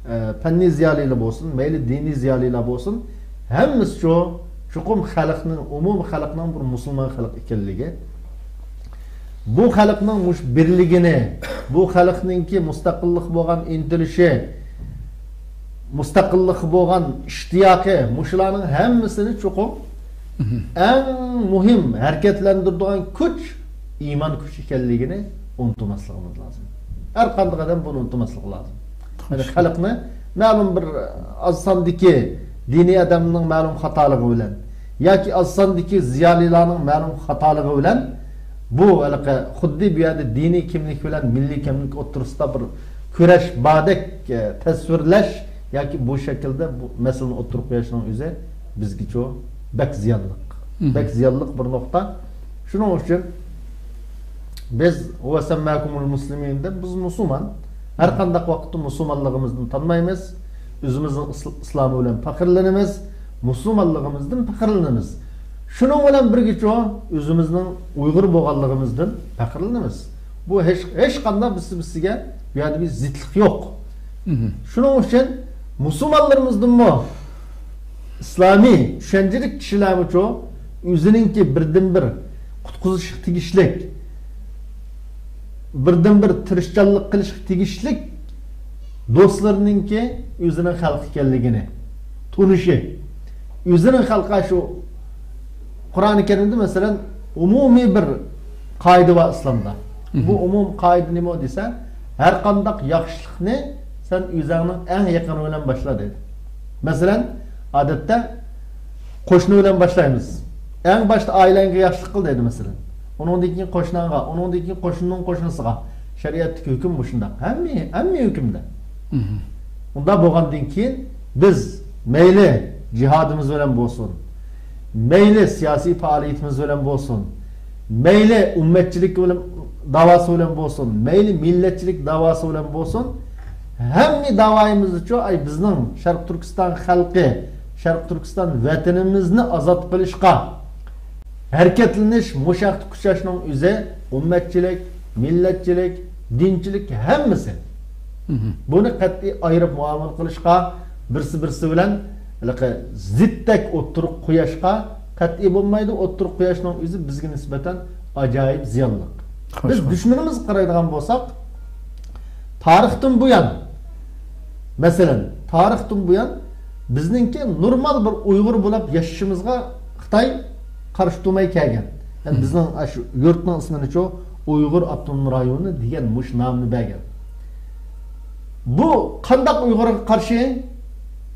ئە، پەننىي زىيالىيلار بولسۇن، مەيلى دىنىي زىيالىيلار بولسۇن، ھەممىسى شۇ، چوقۇم خەلقنىڭ، ئومۇمىي خەلقنىڭ بىر مۇسۇلمان خەلق ئىكەنلىكى، بۇ خەلقنىڭ مۇشۇ بىرلىكىنى، بۇ خەلقنىڭكى مۇستەقىللىققا بولغان ئىنتىلىشى، مۇستەقىللىققا بولغان ئىشتىياقى، مۇشۇلارنىڭ ھەممىسىنى چوقۇم ئەڭ مۇھىم ھەرىكەتلەندۈرىدىغان كۈچ ئىمان كۈچى ئىكەنلىكىنى ئۇنتۇماسلىقىمىز لازىم. ھەر قانداق ئادەم بۇنى ئۇنتۇماسلىقى لازىم. يەنى خەلقنى مەلۇم بىر ئاز ساندىكى دىنىي ئادەمنىڭ مەلۇم خاتالىقى بىلەن ياكى ئاز ساندىكى زىيالىيلارنىڭ مەلۇم خاتالىقى بىلەن بۇ ھېلىقى خۇددى بۇ يەردە دىنىي كىملىك بىلەن مىللىي كىملىك ئوتتۇرىسىدا بىر كۈرەش باردەك، ئە، تەسۋىرلەش ياكى بۇ شەكىلدە بۇ مەسىلىنى ئوتتۇرىغا قويۇشنىڭ ئۆزى بىزگىچۇ بەك زىيانلىق. بەك زىيانلىق بىر نۇقتا. شۇنىڭ ئۈچۈن بىز «ھۇۋە سەمماكۇمۇل مۇسلىمىن» دەپ، بىز مۇسۇلمان. ھەر قانداق ۋاقىتتا مۇسۇلمانلىقىمىزدىن تانمايمىز. ئۆزىمىزنىڭ ئىسل-، ئىسلامى بىلەن پەخىرلىنىمىز. مۇسۇلمانلىقىمىزدىن پەخىرلىنىمىز. شۇنىڭ بىلەن بىرگىچۇ ئۆزىمىزنىڭ ئۇيغۇر بولغانلىقىمىزدىن پەخىرلىنىمىز. بۇ ھېچ، ھېچقانداق بىرسى بىرسىگە بۇ يەردە بىر زىتلىق يوق. شۇنىڭ ئۈچۈن مۇسۇلمانلىرىمىزدىنمۇ ئىسلامىي چۈشەنچىلىك كىشىلەرمۇچۇ ئۆزىنىڭكى بىردىنبىر قۇتقۇزۇشقا تېگىشلىك، بىردىنبىر تىرىشچانلىق قىلىشقا تېگىشلىك دوستلىرىنىڭكى ئۆزىنىڭ خەلقى ئىكەنلىكىنى تونۇشى، ئۆزىنىڭ خەلقى شۇ قۇرئانى كەرىمدە، مەسىلەن، ئومۇمىي بىر قائىدە بار ئىسلامدا. بۇ ئومۇمىي قائىدە نېمە دېسە، ھەر قانداق ياخشىلىقنى سەن ئۆزۈڭنىڭ ئەڭ يېقىنى بىلەن باشلا دەيدۇ. مەسىلەن، ئادەتتە قوشنا بىلەن باشلايمىز. ئەڭ باشتا ئائىلەڭگە ياخشىلىق قىل دەيدۇ، مەسىلەن. ئۇنىڭدىن كېيىن قوشناڭغا، ئۇنىڭدىن كېيىن قوشنىنىڭ قوشنىسىغا. شەرىئەتتىكى ھۆكۈم مۇشۇنداق. ھەممە، ھەممە ھۆكۈمدە. ئۇنداق بولغاندىن كېيىن بىز مەيلى جىھادىمىز بىلەن بولسۇن، مەيلى سىياسىي پائالىيىتىمىز بىلەن بولسۇن، مەيلى ئۈممەتچىلىك بىلەن، داۋاسى بىلەن بولسۇن، مەيلى مىللەتچىلىك داۋاسى بىلەن بولسۇن، ھەممە داۋايىمىزدىچۇ، ئاي، بىزنىڭ شەرقىي تۈركىستان خەلقى، شەرقىي تۈركىستان ۋەتىنىمىزنى ئازاد قىلىشقا ھەرىكەتلىنىش، مۇشۇ ھەقتە كۈچەشنىڭ ئۆزى ئۈممەتچىلىك، مىللەتچىلىك، دىنچىلىك ھەممىسى. بۇنى قەتئىي ئايرىپ مۇئامىلە قىلىشقا، بىرسى بىرسى بىلەن ھېلىقى زىتتەك ئوتتۇرىغا قويۇشقا قەتئىي بولمايدۇ. ئوتتۇرىغا قويۇشنىڭ ئۆزى بىزگە نىسبەتەن ئاجايىپ زىيانلىق. بىز دۈشمىنىمىزگە قارايدىغان بولساق، تارىختىن بۇيان، مەسىلەن، تارىختىن بۇيان بىزنىڭكى نورمال بىر ئۇيغۇر بولۇپ ياشىشىمىزغا خىتاي قارشى تۇرماي كەلگەن. يەنى بىزنىڭ ئاشۇ يۇرتنىڭ ئىسمىنىچۇ ئۇيغۇر ئاپتونوم رايونى دېگەن مۇشۇ نامنى بەرگەن. بۇ قانداق ئۇيغۇرغا قارشى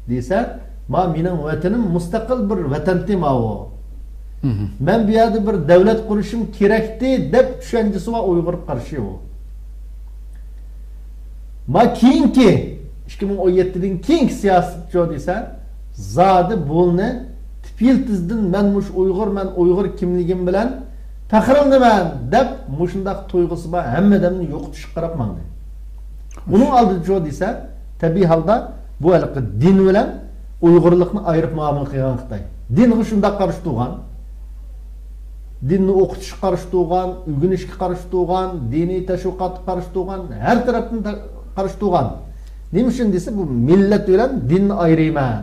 دېسە، ما مېنىڭ ۋەتىنىم مۇستەقىل بىر ۋەتەنتى ماۋۇ. مەن بۇ يەردە بىر دەۋلەت قۇرۇشۇم كېرەكتى دەپ چۈشەنچىسى بار ئۇيغۇرغا قارشى ئۇ. ما كېيىنكى، ئىككى مىڭ ئون يەتتىدىن كېيىنكى سىياسەتچۇ دېسە، زادى بۇنى تىپيىلتىزدىن مەن مۇشۇ ئۇيغۇر، مەن ئۇيغۇر كىملىكىم بىلەن پەخىرلىنىمەن دەپ مۇشۇنداق تۇيغۇسى بار ھەممە ئادەمنى يوقىتىشقا قاراپ ماڭدى. ئۇنىڭ ئالدىدىچۇ دېسە، تەبىئىي ھالدا بۇ ھېلىقى دىن بىلەن ئۇيغۇرلۇقنى ئايرىپ مۇئامىلە قىلغان خىتاي. دىنغا شۇنداق قارشى تۇرغان، دىننى ئوقۇتۇشقا قارشى تۇرغان، ئۆگىنىشكە قارشى تۇرغان، دىنىي تەشۋىقاتقا قارشى تۇرغان، ھەر تەرەپتىن تا-، قارشى تۇرغان. نېمە ئۈچۈن دېسە، بۇ مىللەت بىلەن دىننى ئايرىيمەن،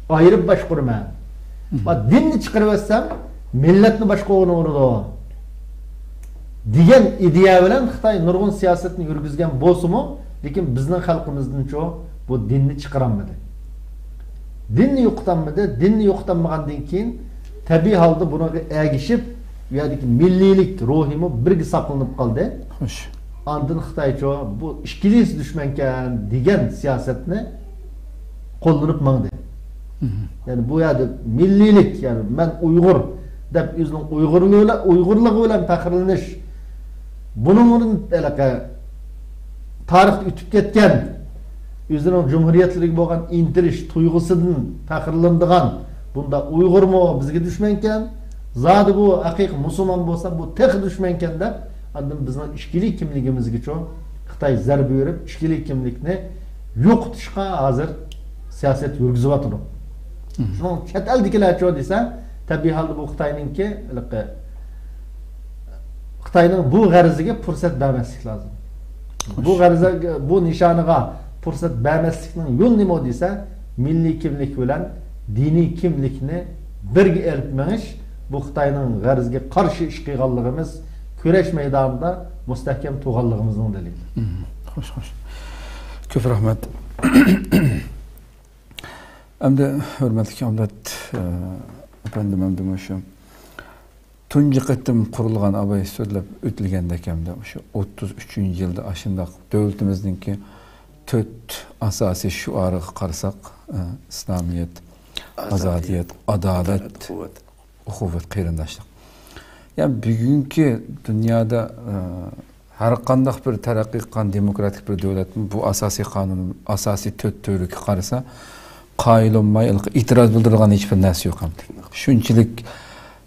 ئايرىپ باشقۇرىمەن. ما دىننى چىقىرىۋەتسەم، مىللەتنى باشقا ئورۇن ئۇرىدۇ دېگەن ئىدىيە بىلەن خىتاي نۇرغۇن سىياسەتنى يۈرگۈزگەن بولسىمۇ، لېكىن بىزنىڭ خەلقىمىزدىنچۇ بۇ دىننى چىقىرالمىدى. دىننى يوقىتالمىدى. دىننى يوقىتالمىغاندىن كېيىن، تەبىئىي ھالدا بۇنىڭغا ئەگىشىپ، بۇ يەردىكى مىللىيلىك روھىمۇ بىرگە ساقلىنىپ قالدى. خوش. ئاندىن خىتايچۇ بۇ ئىككىلىسى دۈشمەنكەن دېگەن سىياسەتنى قوللىنىپ ماڭدى. يەنى بۇ يەردە مىللىيلىك، يەنى مەن ئۇيغۇر دەپ ئۆزىنىڭ ئۇيغۇرلۇقى، ئۇيغۇرلۇقى بىلەن پەخىرلىنىش، بۇنىڭ بىلەن ھېلىقى تارىختا ئۆتۈپ كەتكەن ئۆزىنىڭ جۇمھۇرىيەتلىرىگە بولغان ئىنتىلىش تۇيغۇسىدىن پەخىرلىنىدىغان، بۇنداق ئۇيغۇرمۇ بىزگە دۈشمەنكەن، زادى بۇ ھەقىقىي مۇسۇلمان بولسا، بۇ تېخى دۈشمەنكەن دەپ، ئاندىن بىزنىڭ ئىچكىلىك كىملىكىمىزگىچۇ خىتاي زەربە بېرىپ، ئىچكىلىك كىملىكنى يوقىتىشقا ھازىر سىياسەت يۈرگۈزۈۋاتىدۇ. شۇنىڭ چەت ئەلدىكىلەرچۇ دېسە، تەبىئىي ھالدا بۇ خىتاينىڭكى، ھېلىقى، خىتاينىڭ بۇ غەرىزىگە پۇرسەت بەرمەسلىك لازىم. بۇ غەرىزە، بۇ نىشانىغا پۇرسەت بەرمەسلىكنىڭ يولى نېمە دېسە، مىللىي كىملىك بىلەن دىنىي كىملىكنى بىرگە ئېلىپ مېڭىش، بۇ خىتاينىڭ غەرىزىگە قارشى ئىش قىلغانلىقىمىز، كۈرەش مەيدانىدا مۇستەھكەم تۇرغانلىقىمىزنىڭ دەلىلى. مم. خوش، خوش. كۆپ رەھمەت. ئەمدى ھۆرمەتلىك ئابلەت، ئە، ئەپەندىم، ئەمدى مۇشۇ تۇنجى قېتىم قۇرۇلغان، ئاباي سۆزلەپ ئۆتۈلگەندەك، ئەمدى مۇشۇ ئوتتۇز ئۈچىنچى يىلدا ئاشۇنداق دۆلىتىمىزنىڭكى تۆت ئاساسىي شوئارىغا قارىساق، ئە، ئىسلامىيەت، ئازادىيەت، ئازادىيەت، ئادالەت، ئادالەت، ئۇخۇۋەت. ئۇخۇۋەت، قېرىنداشلىق. يا، بۈگۈنكى دۇنيادا، ئە، ھەر قانداق بىر تەرەققىي قىلغان دېموكراتىك بىر دۆلەتمۇ بۇ ئاساسىي قانۇن، ئاساسىي تۆت تۈۋرۈككە قارىسا، قايىل بولماي، ئېتىراز بىلدۈرىدىغان ھېچ بىر نەرسە يوق ئەمدى. شۇنچىلىك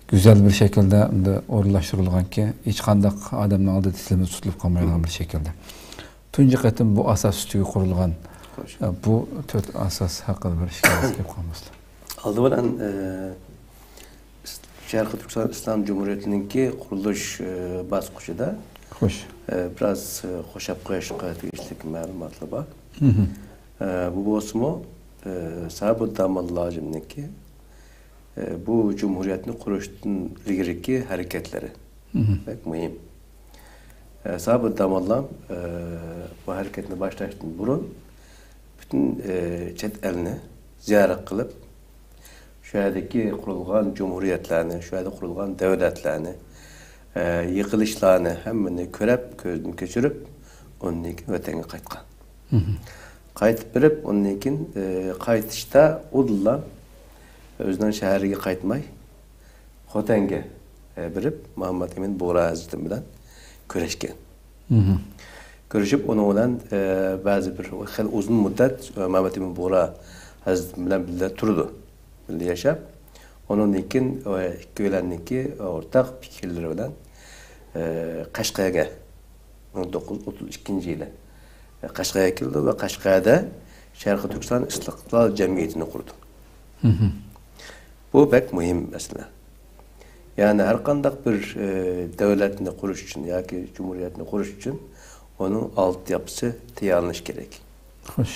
گۈزەل بىر شەكىلدە ئەمدى ئورۇنلاشتۇرۇلغانكى، ھېچقانداق ئادەمنىڭ ئالدىدا تىلىمىز تۇتۇلۇپ قالمايدىغان بىر شەكىلدە. تۇنجى قېتىم بۇ ئاساس ئۈستىگە قۇرۇلغان، خوش، ئە، بۇ تۆت ئاساس ھەققىدە بىر ئىككى سۆز گەپ قىلماسلىق. ئالدى بىلەن، ئە، شەرقىي تۈركىستان ئىسلام جۇمھۇرىيىتىنىڭكى قۇرۇلۇش، ئە، باسقۇچىدا، خوش، ئە، بىراز، ئە، قوشاپ قويۇشقا تېگىشلىك مەلۇماتلار بار. مم. ئە، بۇ بولسىمۇ، ئە، سابىت داموللامنىڭكى، ئە، بۇ جۇمھۇرىيەتنى قۇرۇشتىن ئىلگىرىكى ھەرىكەتلىرى، مم، بەك مۇھىم. ئە، سابىت داموللام، ئە، بۇ ھەرىكەتنى باشلاشتىن بۇرۇن پۈتۈن، ئە، چەت ئەلنى زىيارەت قىلىپ، شۇ يەردىكى قۇرۇلغان جۇمھۇرىيەتلەرنى، شۇ يەردە قۇرۇلغان دۆلەتلەرنى، ئە، يىغىلىشلارنى ھەممىنى كۆرۈپ، كۆزدىن كەچۈرۈپ، ئۇندىن كېيىن ۋەتەنگە قايتقان. مم. قايتىپ بېرىپ، ئۇندىن كېيىن، ئە، قايتىشتا ئۇدۇللا ئۆزىنىڭ شەھىرىگە قايتماي، خوتەنگە، ئە، بېرىپ، مۇھەممەد ئەمىن بۇغرا ھەزرىتى بىلەن كۆرۈشكەن. مم. كۆرۈشۈپ، ئۇنىڭ بىلەن، ئە، بەزى بىر خېلى ئۇزۇن مۇددەت، ئە، مۇھەممەد ئەمىن بۇغرا ھەزرىتى بىلەن بىللە تۇرىدۇ. بىللە ياشاپ، ئۇنىڭدىن كېيىن، ئە، ئىككىيلەننىڭكى ئورتاق پىكىرلىرى بىلەن، ئە، قەشقەرگە، مىڭ توققۇز يۈز ئوتتۇز ئىككىنچى يىلى، ئە، قەشقەرگە كېلىدۇ ۋە قەشقەردە شەرقىي تۈركىستان ئىستىقلال جەمئىيىتىنى قۇرىدۇ. مم. بۇ بەك مۇھىم مەسىلە. يەنى ھەر قانداق بىر، ئە، دۆلەتنى قۇرۇش ئۈچۈن ياكى جۇمھۇرىيەتنى قۇرۇش ئۈچۈن ئۇنىڭ ئالدى ياپىسى تەييارلىنىشى كېرەك. خوش.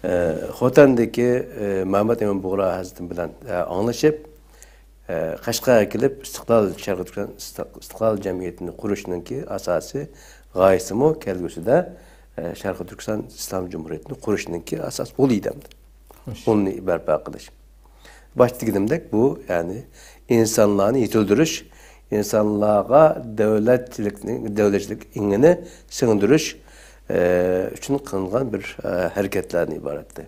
ئە، خوتەندىكى، ئە، مەمەت ئىمىن بۇغرا ھەزرىتى بىلەن، ئە، ئاڭلىشىپ، ئە، قەشقەرگە كېلىپ، ئىستىقلال، شەرقىي تۈركىستان ئىستىق-، ئىستىقلال جەمئىيىتىنى قۇرۇشنىڭكى ئاساسىي غايىسىمۇ كەلگۈسىدە، ئە، شەرقىي تۈركىستان ئىسلام جۇمھۇرىيىتىنى قۇرۇشنىڭكى ئاساس بولىدۇ ئەمدى. خوش. ئۇنى بەرپا قىلىش. باشتا دېگىنىمدەك، بۇ، يەنى، ئىنسانلارنى يېتىلدۈرۈش، ئىنسانلارغا دۆلەتچىلىكنى، دۆلەتچىلىك ئېڭىنى سىڭدۈرۈش، ئە، ئۈچۈن قىلىنغان بىر، ئە، ھەرىكەتلەردىن ئىبارەتتى.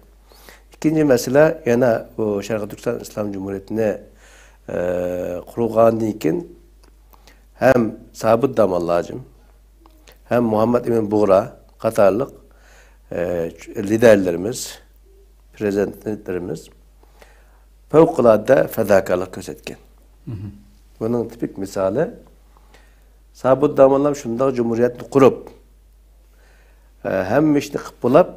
ئىككىنچى مەسىلە، يەنە بۇ شەرقىي تۈركىستان ئىسلام جۇمھۇرىيىتىنى، ئە، قۇرغاندىن كېيىن ھەم سابىت داموللام ھەم مۇھەممەد ئىمىن بۇغرا قاتارلىق، ئە، لىدەرلىرىمىز، پىرېزىدېنتلىرىمىز پەۋقۇلئاددە پەداكارلىق كۆرسەتكەن. مم. بۇنىڭ تىپىك مىسالى، سابىت داموللام شۇنداق جۇمھۇرىيەتنى قۇرۇپ، ئە، ھەممە ئىشنى قىلىپ بولاپ،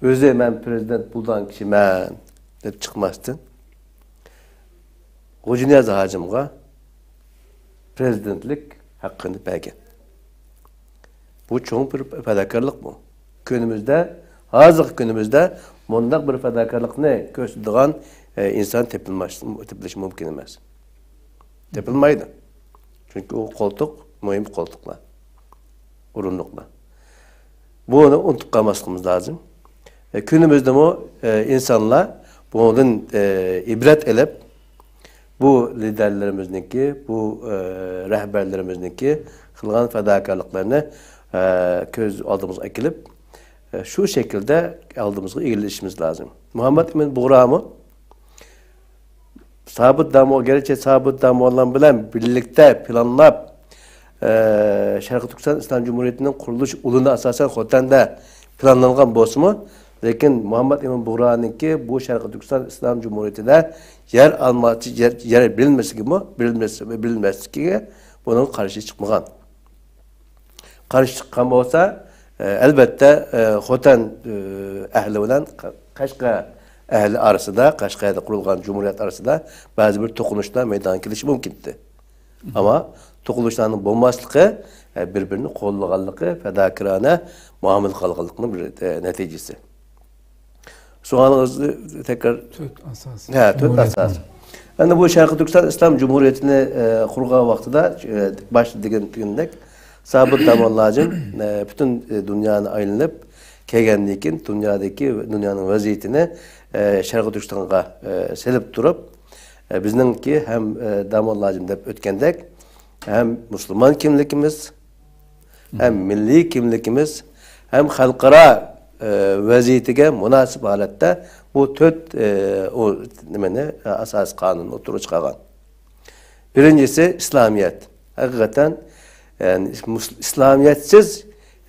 ئۆزى «مەن پىرېزىدېنت بولىدىغان كىشىمەن» دەپ چىقماستىن، غوجىنىياز ھاجىمغا پىرېزىدېنتلىك ھەققىنى بەرگەن. بۇ چوڭ بىر پەداكارلىق بۇ. كۈنىمىزدە، ھازىرقى كۈنىمىزدە مۇنداق بىر پەداكارلىقنى كۆرسىتىدىغان، ئە، ئىنسان تېپىلماس-، تېپىلىشى مۇمكىن ئەمەس. تېپىلمايدۇ. چۈنكى ئۇ قولتۇق، مۇھىم قولتۇقلار، ئورۇندۇقلار. بۇنى ئۇنتۇپ قالماسلىقىمىز لازىم. ئە، كۈنىمىزدىمۇ، ئە، ئىنسانلار بۇنىڭدىن، ئە، ئىبرەت ئېلىپ، بۇ لىدەرلىرىمىزنىڭكى، بۇ، ئە، رەھبەرلىرىمىزنىڭكى قىلغان پەداكارلىقلىرىنى، ئە، كۆز ئالدىمىزغا ئەكېلىپ، ئە، شۇ شەكىلدە ئالدىمىزغا ئىلگىرىلىشىمىز لازىم. مۇھەممەد ئىمىن بۇغرامۇ سابىت دامو-، گەرچە سابىت داموللام بىلەن بىرلىكتە پىلانلاپ، ئە، شەرقىي تۈركىستان ئىسلام جۇمھۇرىيىتىنىڭ قۇرۇلۇش ئۇلىنى ئاساسەن خوتەندە پىلانلانغان بولسىمۇ، لېكىن مۇھەممەد ئىمىن بۇغرانىڭكى بۇ شەرقىي تۈركىستان ئىسلام جۇمھۇرىيىتىدە يەر ئالماقچى، يەر، يەر بېرىلمەسلىكىمۇ، بېرىلمەس-، بېرىلمەسلىكىگە بۇنىڭ قارشى چىقمىغان. قارشى چىققان بولسا، ئە، ئەلۋەتتە، ئە، خوتەن، ئە، ئەھلى بىلەن قە-، قەشقەر ئەھلى ئارىسىدا، قەشقەردە قۇرۇلغان جۇمھۇرىيەت ئارىسىدا بەزى بىر توقۇنۇشلار مەيدانغا كېلىشى مۇمكىن ئىدى. ئەمما توقۇنۇشلارنىڭ بولماسلىقى، ئە، بىر-بىرىنى قوللىغانلىقى، پەداكارانە مۇئامىلە قىلغانلىقىنىڭ بىر، ئە، نەتىجىسى. سوئالىڭىزنى تەكرار. تۆت ئاساس. ھە، تۆت ئاساس. ئەمدى بۇ شەرقىي تۈركىستان ئىسلام جۇمھۇرىيىتىنى، ئە، قۇرغان ۋاقتىدا، ئە، باشتا دېگەن، دېگەندەك، سابىت داموللاجىم، ئە، پۈتۈن، ئە، دۇنيانى ئايلىنىپ كەلگەندىن كېيىن، دۇنيادىكى، دۇنيانىڭ ۋەزىيىتىنى، ئە، شەرقىي تۈركىستانغا، ئە، سېلىپ تۇرۇپ، ئە، بىزنىڭكى ھەم، ئە، داموللاجىم دەپ ئۆتكەندەك، ھەم مۇسۇلمان كىملىكىمىز، ھەم مىللىي كىملىكىمىز، ھەم خەلقئارا، ئە، ۋەزىيىتىگە مۇناسىپ ھالەتتە بۇ تۆت، ئە، ئۇ نېمىنى، ئە، ئاساسىي قانۇننى ئوتتۇرىغا چىقارغان. بىرىنچىسى ئىسلامىيەت. ھەقىقەتەن، يەنى مۇس-، ئىسلامىيەتسىز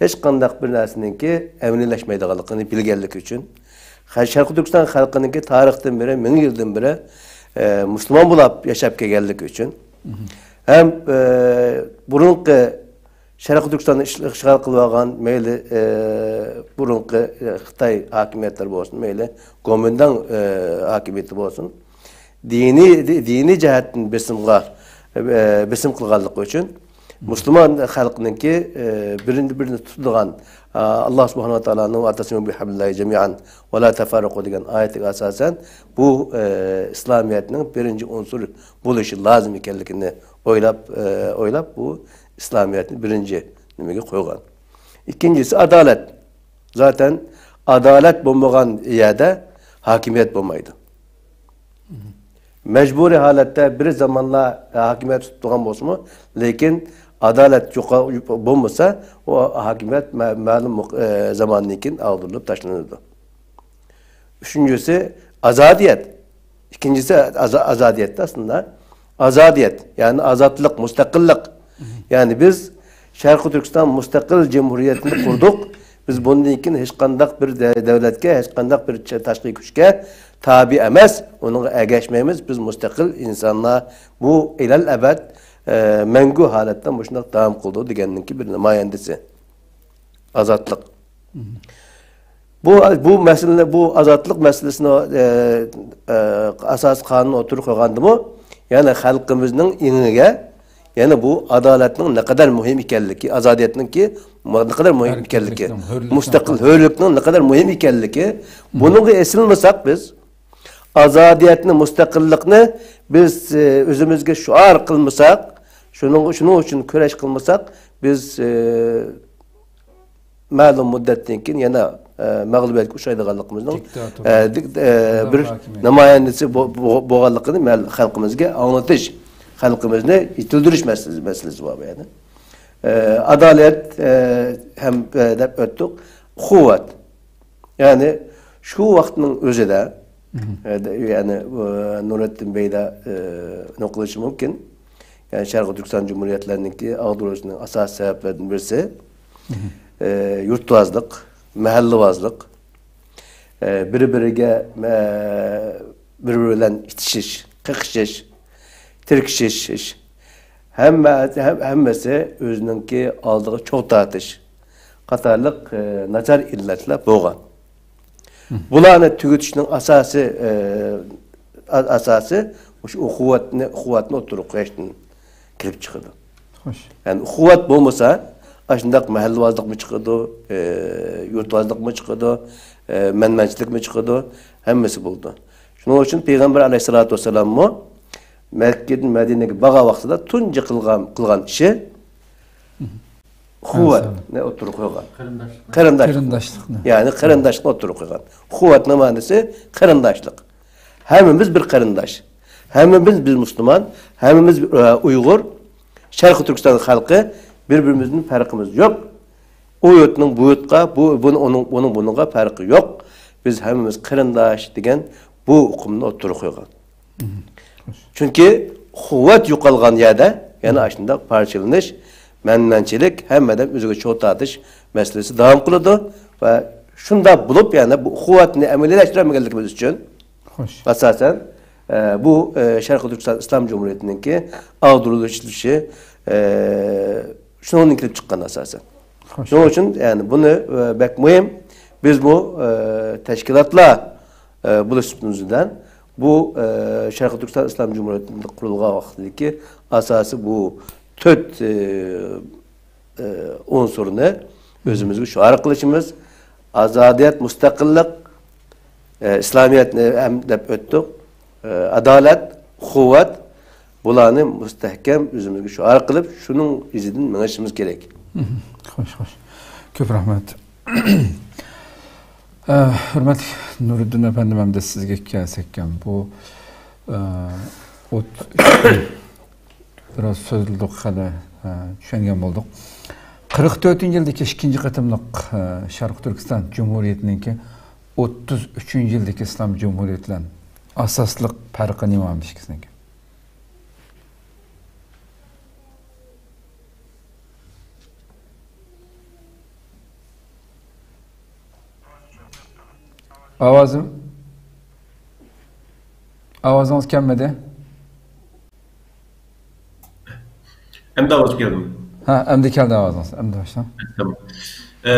ھېچقانداق بىر نەرسىنىڭكى ئەمەلىيلەشمەيدىغانلىقىنى بىلگەنلىكى ئۈچۈن، خە-، شەرقىي تۈركىستان خەلقىنىڭكى تارىختىن بېرى، مىڭ يىلدىن بېرى، ئە، مۇسۇلمان بولاپ ياشاپ كەلگەنلىكى ئۈچۈن، ھەم، ئە، بۇرۇنقى شەرقىي تۈركىستاننى ئىش-، ئىشغال قىلىۋالغان مەيلى، ئە، بۇرۇنقى، ئە، خىتاي ھاكىمىيەتلىرى بولسۇن، مەيلى گومىنداڭ، ئە، ھاكىمىيىتى بولسۇن، دىنىي، دىنىي جەھەتتىن بېسىمغا، ئە، بېسىم قىلغانلىقى ئۈچۈن، مۇسۇلمان خەلقنىڭكى، ئە، بىرىنى بىرىنى تۇتىدىغان، ئە، ئاللا سۇبھانەھۇ ۋە تائالانىڭ «ۋەئتەسىمۇ بىھەبلىللاھى جەمىئەن ۋە لا تەفەررەقۇ» دېگەن ئايىتىگە ئاساسەن، بۇ، ئە، ئىسلامىيەتنىڭ بىرىنچى ئۇنسۇر بولۇشى لازىم ئىكەنلىكىنى ئويلاپ، ئە، ئويلاپ، بۇ ئىسلامىيەتنى بىرىنچى نېمىگە قويغان. ئىككىنچىسى ئادالەت. زاتەن ئادالەت بولمىغان يەردە ھاكىمىيەت بولمايدۇ. مەجبۇرىي ھالەتتە بىر زامانلار ھاكىمىيەت تۇتۇپ تۇرغان بولسىمۇ، لېكىن ئادالەت يوق-، بولمىسا، ئۇ ھاكىمىيەت مە-، مەلۇم مۇق-، ئە، زاماندىن كېيىن ئاغدۇرۇلۇپ تاشلىنىدۇ. ئۈچىنچىسى ئازادىيەت. ئىككىنچىسى ئازا-، ئازادىيەتتە ئەسلىدە. ئازادىيەت، يەنى ئازادلىق، مۇستەقىللىق. يەنى بىز شەرقىي تۈركىستان مۇستەقىل جۇمھۇرىيەتنى قۇردۇق. بىز بۇندىن كېيىن ھېچقانداق بىر دە-، دۆلەتكە، ھېچقانداق بىر چە-، تاشقى كۈچكە تابىئ ئەمەس، ئۇنىڭغا ئەگەشمەيمىز. بىز مۇستەقىل ئىنسانلار، بۇ ئىلەل ئەبەد، ئە، مەڭگۈ ھالەتتە مۇشۇنداق داۋام قىلىدۇ دېگەننىڭكى بىر نۇمايەندىسى. ئازادلىق. بۇ، بۇ مەسىلىنى، بۇ ئازادلىق مەسىلىسىنى، ئە، ئە، ئاساسىي قانۇن ئوتتۇرىغا قويغاندىمۇ، يەنە خەلقىمىزنىڭ ئېڭىگە، يەنە بۇ ئادالەتنىڭ نەقەدەر مۇھىم ئىكەنلىكى، ئازادىيەتنىڭكى نەقەدەر مۇھىم ئىكەنلىكى، ئەركىنلىكنىڭ، ھۆرلۈكنىڭ مۇستەقىل قادىر. ھۆرلۈكنىڭ نەقەدەر مۇھىم ئىكەنلىكى، بۇنىڭغا ئېسىلمىساق بىز، ئازادىيەتنى، مۇستەقىللىقنى بىز، ئە، ئۆزىمىزگە شوئار قىلمىساق، شۇنىڭ، شۇنىڭ ئۈچۈن كۈرەش قىلمىساق، بىز، ئە، مەلۇم مۇددەتتىن كېيىن يەنە، ئە، مەغلۇبىيەتكە ئۇچرايدىغانلىقىمىزنىڭ، دىكتاتور. ئە، دىك-، ئە، بىر ھاكىمىيەت. نۇمايەندىسى بو-، بو-، بولغانلىقىنى مەل-، خەلقىمىزگە ئاڭلىتىش، خەلقىمىزنى يېتىلدۈرۈش مەسىلىسى، مەسىلىسى بار بۇ يەردە. ئە، ئادالەت، ئە، ھەم، ئە، دەپ ئۆتتۇق. ئۇخۇۋەت. يەنى شۇ ۋاقىتنىڭ ئۆزىدە، ئە، دە-، يەنى، ئە، نۇرەتتىن بەيدە، ئە، نوقۇل قىلىشى مۇمكىن. يەنى شەرقىي تۈركىستان جۇمھۇرىيەتلىرىنىڭكى ئاغدۇرۇلۇشىنىڭ ئاساسىي سەۋەبلىرىدىن بىرسى، ئە، يۇرتۋازلىق، مەھەللىۋازلىق، ئە، بىر-بىرىگە، ئە، بىر-بىرى بىلەن ئىتىشىش، قېقىشىش، تىركىشىش، ھەممە، ھەم-، ھەممىسى ئۆزىنىڭكى ئالدىغا چوغ تارتىش قاتارلىق، ئە، ناچار ئىللەتلەر بولغان. بۇلارنى تۈگىتىشنىڭ ئاساسىي، ئە، ئا-، ئاساسى مۇشۇ ئۇخۇۋەتنى، ئۇخۇۋەتنى ئوتتۇرىغا قويۇشتىن كېلىپ چىقىدۇ. خوش. يەنى ئۇخۇۋەت بولمىسا، ئاشۇنداق مەھەللىۋازلىقمۇ چىقىدۇ، ئە، يۇرتۋازلىقمۇ چىقىدۇ، ئە، مەنمەنچىلىكمۇ چىقىدۇ، ھەممىسى بولىدۇ. شۇنىڭ ئۈچۈن پەيغەمبەر ئەلەيھىسسالاتۇ ۋەسسالاممۇ مەككىدىن مەدىنىگە بارغان ۋاقتىدا تۇنجى قىلغان، قىلغان ئىشى ئۇخۇۋەتنى ئوتتۇرىغا قويغان. قېرىنداشلىق. قېرىنداشلىق. قېرىنداشلىقنى. يەنى قېرىنداشلىقنى ئوتتۇرىغا قويغان. ئۇخۇۋەتنىڭ مەنىسى قېرىنداشلىق. ھەممىمىز بىر قېرىنداش. ھەممىمىز بىز مۇسۇلمان. ھەممىمىز، ئە، ئۇيغۇر. شەرقىي تۈركىستان خەلقى بىر-بىرىمىزدىن پەرقىمىز يوق. ئۇ يۇرتنىڭ بۇ يۇرتقا، بۇ، بۇنىڭ، ئۇنىڭ، بۇنىڭ بۇنىڭغا پەرقى يوق. بىز ھەممىمىز قېرىنداش دېگەن بۇ ئۇقۇمنى ئوتتۇرىغا قويغان. چۈنكى قۇۋۋەت يوقالغان يەردە يەنە ئاشۇنداق پارچىلىنىش، مەنمەنچىلىك، ھەممە ئادەم ئۆزىگە چوغ تارتىش مەسىلىسى داۋام قىلىدۇ ۋە شۇنداق بولۇپ، يەنى بۇ ئۇخۇۋەتنى ئەمەلىيلەشتۈرەلمىگەنلىكىمىز ئۈچۈن، خوش. ئاساسەن، ئە، بۇ، ئە، شەرقىي تۈركىستان ئىسلام جۇمھۇرىيىتىنىڭكى ئاغدۇرۇلۇشى، ئە، شۇنىڭدىن كېلىپ چىققان ئاساسەن. خوش. شۇنىڭ ئۈچۈن، يەنى بۇنى، ئە، بەك مۇھىم. بىزمۇ، ئە، تەشكىلاتلار، ئە، بولۇش سۈپىتىمىز بىلەن بۇ، ئە، شەرقىي تۈركىستان ئىسلام جۇمھۇرىيىتى قۇرۇلغان ۋاقتىدىكى ئاساسىي بۇ تۆت، ئە، ئە، ئۇنسۇرنى ئۆزىمىزگە شوئار قىلىشىمىز، ئازادىيەت، مۇستەقىللىق، ئە، ئىسلامىيەتنى ھەم دەپ ئۆتتۇق، ئە، ئادالەت، ئۇخۇۋەت، بۇلارنى مۇستەھكەم ئۆزىمىزگە شوئار قىلىپ، شۇنىڭ ئىزىدىن مېڭىشىمىز كېرەك. مهم. خوش، خوش. كۆپ رەھمەت. ئە، ھۆرمەتلىك نۇرىدىن ئەپەندىم، ئەمدى سىزگە كەلسەككەن، بۇ، ئە، ئوت-، بىراز سۆزلىدۇق، خېلى، ئە، چۈشەنگەن بولدۇق. قىرىق تۆتىنچى يىلدىكى ئىككىنچى قېتىملىق، ئە، شەرقىي تۈركىستان جۇمھۇرىيىتىنىڭكى ئوتتۇز ئۈچىنچى يىلدىكى ئىسلام جۇمھۇرىيىتى بىلەن ئاساسلىق پەرقى نېمە ئىككىسىنىڭكى؟ ئاۋازىم، ئاۋازىڭىز كەلمىدى. ئەمدى ئاۋاز كەلدىمۇ؟ ھە، ئەمدى كەلدى ئاۋازىڭىز. ئەمدى باشلاڭ. تامام. ئە،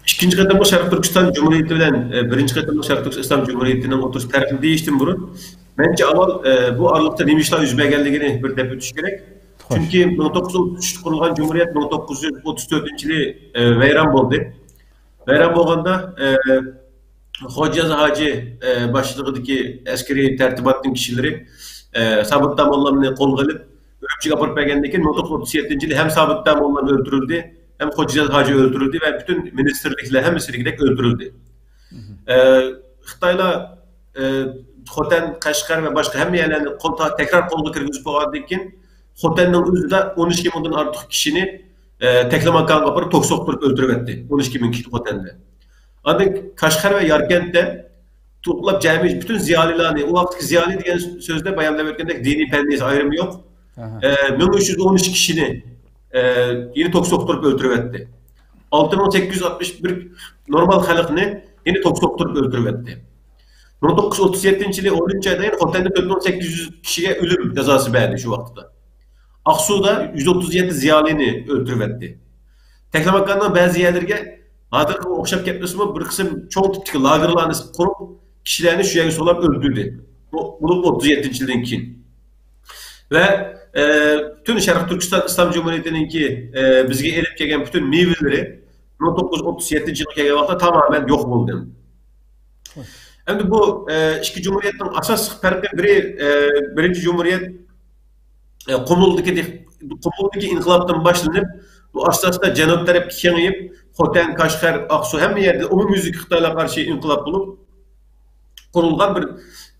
ئىككىنچى قېتىملىق شەرقىي تۈركىستان جۇمھۇرىيىتى بىلەن، ئە، بىرىنچى قېتىملىق شەرقىي تۈركىستان ئىسلام جۇمھۇرىيىتىنىڭ ئوتتۇرىسىدا پەرقنى دېيىشتىن بۇرۇن، مەنچە ئاۋۋال، ئە، بۇ ئارىلىقتا نېمە ئىشلار يۈز بەرگەنلىكىنى بىر دەپ ئۆتۈش كېرەك. خوش. چۈنكى مىڭ توققۇز يۈز ئوتتۇز ئۈچتە قۇرۇلغان جۇمھۇرىيەت مىڭ توققۇز يۈز ئوتتۇز تۆتىنچى يىلى، ئە، ۋەيران بولدى. ۋەيران بولغاندا، ئە، خوجانىياز ھاجى، ئە، باشچىلىقىدىكى ئەسكىرىي تەرتىباتنىڭ كىشىلىرى، ئە، سابىت داموللامنى قولغا ئېلىپ، ئۈرۈمچىگە ئاپىرىپ بەرگەندىن كېيىن، مىڭ توققۇز يۈز ئوتتۇز يەتتىنچى يىلى ھەم سابىت داموللام ئۆلتۈرۈلدى، ھەم خوجانىياز ھاجى ئۆلتۈرۈلدى ۋە پۈتۈن مىنىستىرلىكلەر ھەممىسى دېگۈدەك ئۆلتۈرۈلدى. مهم. ئە، خىتايلار، ئە، خوتەن، قەشقەر ۋە باشقا ھەممە يەرلەرنى قول-، تەكرار قولغا كىرگۈزۈپ بولغاندىن كېيىن، خوتەننىڭ ئۆزىدە ئون ئىككى مىڭدىن ئارتۇق كىشىنى، ئە، تەكلىماكانغا ئاپىرىپ توك سوقتۇرۇپ ئۆلتۈرۈۋەتتى. ئون ئىككى مىڭ كىشىنى خوتەندە. ئاندىن كاشغەر ۋە ياركەنتتە توپلاپ جەمئىي پۈتۈن زىيالىيلارنى، ئۇ ۋاقىتتىكى زىيالىي دېگەن سۆزدە بايام دەپ ئۆتكەندەك دىنىي پەننىي ئايرىمى يوق. ئاھا. ئە، مىڭ ئۈچ يۈز ئون ئۈچ كىشىنى، ئە، يەنە توك سوقتۇرۇپ ئۆلتۈرۈۋەتتى. ئالتە مىڭ سەككىز يۈز ئاتمىش بىر نورمال خەلقنى يەنە توك سوقتۇرۇپ ئۆلتۈرۈۋەتتى. مىڭ توققۇز يۈز ئوتتۇز يەتتىنچى يىلى ئونىنچى ئايدا يەنە خوتەندە تۆت مىڭ سەككىز يۈز كىشىگە ئۆلۈم جازاسى بەردى شۇ ۋاقىتتا. ئاقسۇدا يۈز ئوتتۇز يەتتە زىيالىينى ئۆلتۈرۈۋەتتى. تەكلىماكاننىڭ بەزى يەرلىرىگە ھازىرقىغا ئوخشاپ كەتمىسىمۇ، بىر قىسىم چوڭ تىپتىكى لاگېرلارنى قۇرۇپ، كىشىلەرنى شۇ يەرگە سولاپ ئۆلتۈردى. بۇ، بولۇپ ئوتتۇز يەتتىنچى يىلدىن كېيىن. ۋە، ئە، پۈتۈن شەرقىي تۈركىستان ئىسلام جۇمھۇرىيىتىنىڭكى، ئە، بىزگە ئېلىپ كەلگەن پۈتۈن مېۋىلىرى مىڭ توققۇز يۈز ئوتتۇز يەتتىنچى يىلغا كەلگەن ۋاقىتتا تامامەن يوق بولدى. ئەمدى بۇ، ئە، ئىككى جۇمھۇرىيەتنىڭ ئاساسلىق پەرقى بىرى، ئە، بىرىنچى جۇمھۇرىيەت، ئە، قۇمۇلدىكى، قۇمۇلدىكى ئىنقىلابتىن باشلىنىپ، بۇ ئاستا-ئاستا جەنۇب تەرەپكە كېڭىيىپ، خوتەن، كاشغەر، ئاقسۇ ھەممە يەردە ئومۇميۈزلۈك خىتايلارغا قارشى ئىنقىلاب بولۇپ، قۇرۇلغان بىر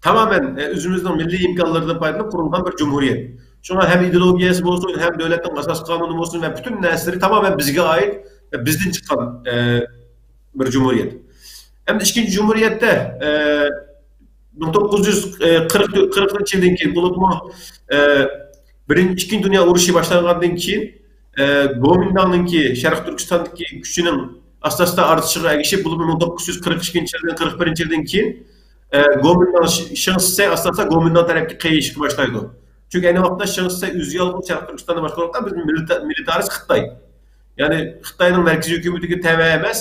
تامامەن، ئە، ئۆزىمىزنىڭ مىللىي ئىمكانلىرىدىن پايدىلىنىپ قۇرۇلغان بىر جۇمھۇرىيەت. شۇڭا ھەم ئىدېئولوگىيەسى بولسۇن، ھەم دۆلەتنىڭ ئاساسىي قانۇنى بولسۇن ۋە پۈتۈن نەرسىلىرى تامامەن بىزگە ئائىت ۋە بىزدىن چىققان، ئە، بىر جۇمھۇرىيەت. ئەمدى ئىككىنچى جۇمھۇرىيەتتە، ئە، مىڭ توققۇز يۈز قىرىق، قىرىقىنچى يىلدىن كېيىن بولۇپمۇ، ئە، بىرىنچى، ئىككىنچى دۇنيا ئۇرۇشى باشلانغاندىن كېيىن، ئە، گومىنداڭنىڭكى شەرقىي تۈركىستاندىكى كۈچىنىڭ ئاستا-ئاستا ئارتىشىغا ئەگىشىپ، بولۇپمۇ مىڭ توققۇز يۈز قىرىق ئىككىنچى يىلدىن، قىرىق بىرىنچى يىلدىن كېيىن، ئە، گومىنداڭ شى-، شېڭ شىسەي ئاستا-ئاستا گومىنداڭ تەرەپكە قېيىشقا باشلايدۇ. چۈنكى ئەينى ۋاقىتتا شېڭ شىسەي ئۆزى يالغۇز شەرقىي تۈركىستاننى باشقۇرۇۋاتقان بىر مىلىتا-، مىلىتارىست خىتاي. يەنى خىتاينىڭ مەركىزىي ھۆكۈمىتىگە تەۋە ئەمەس،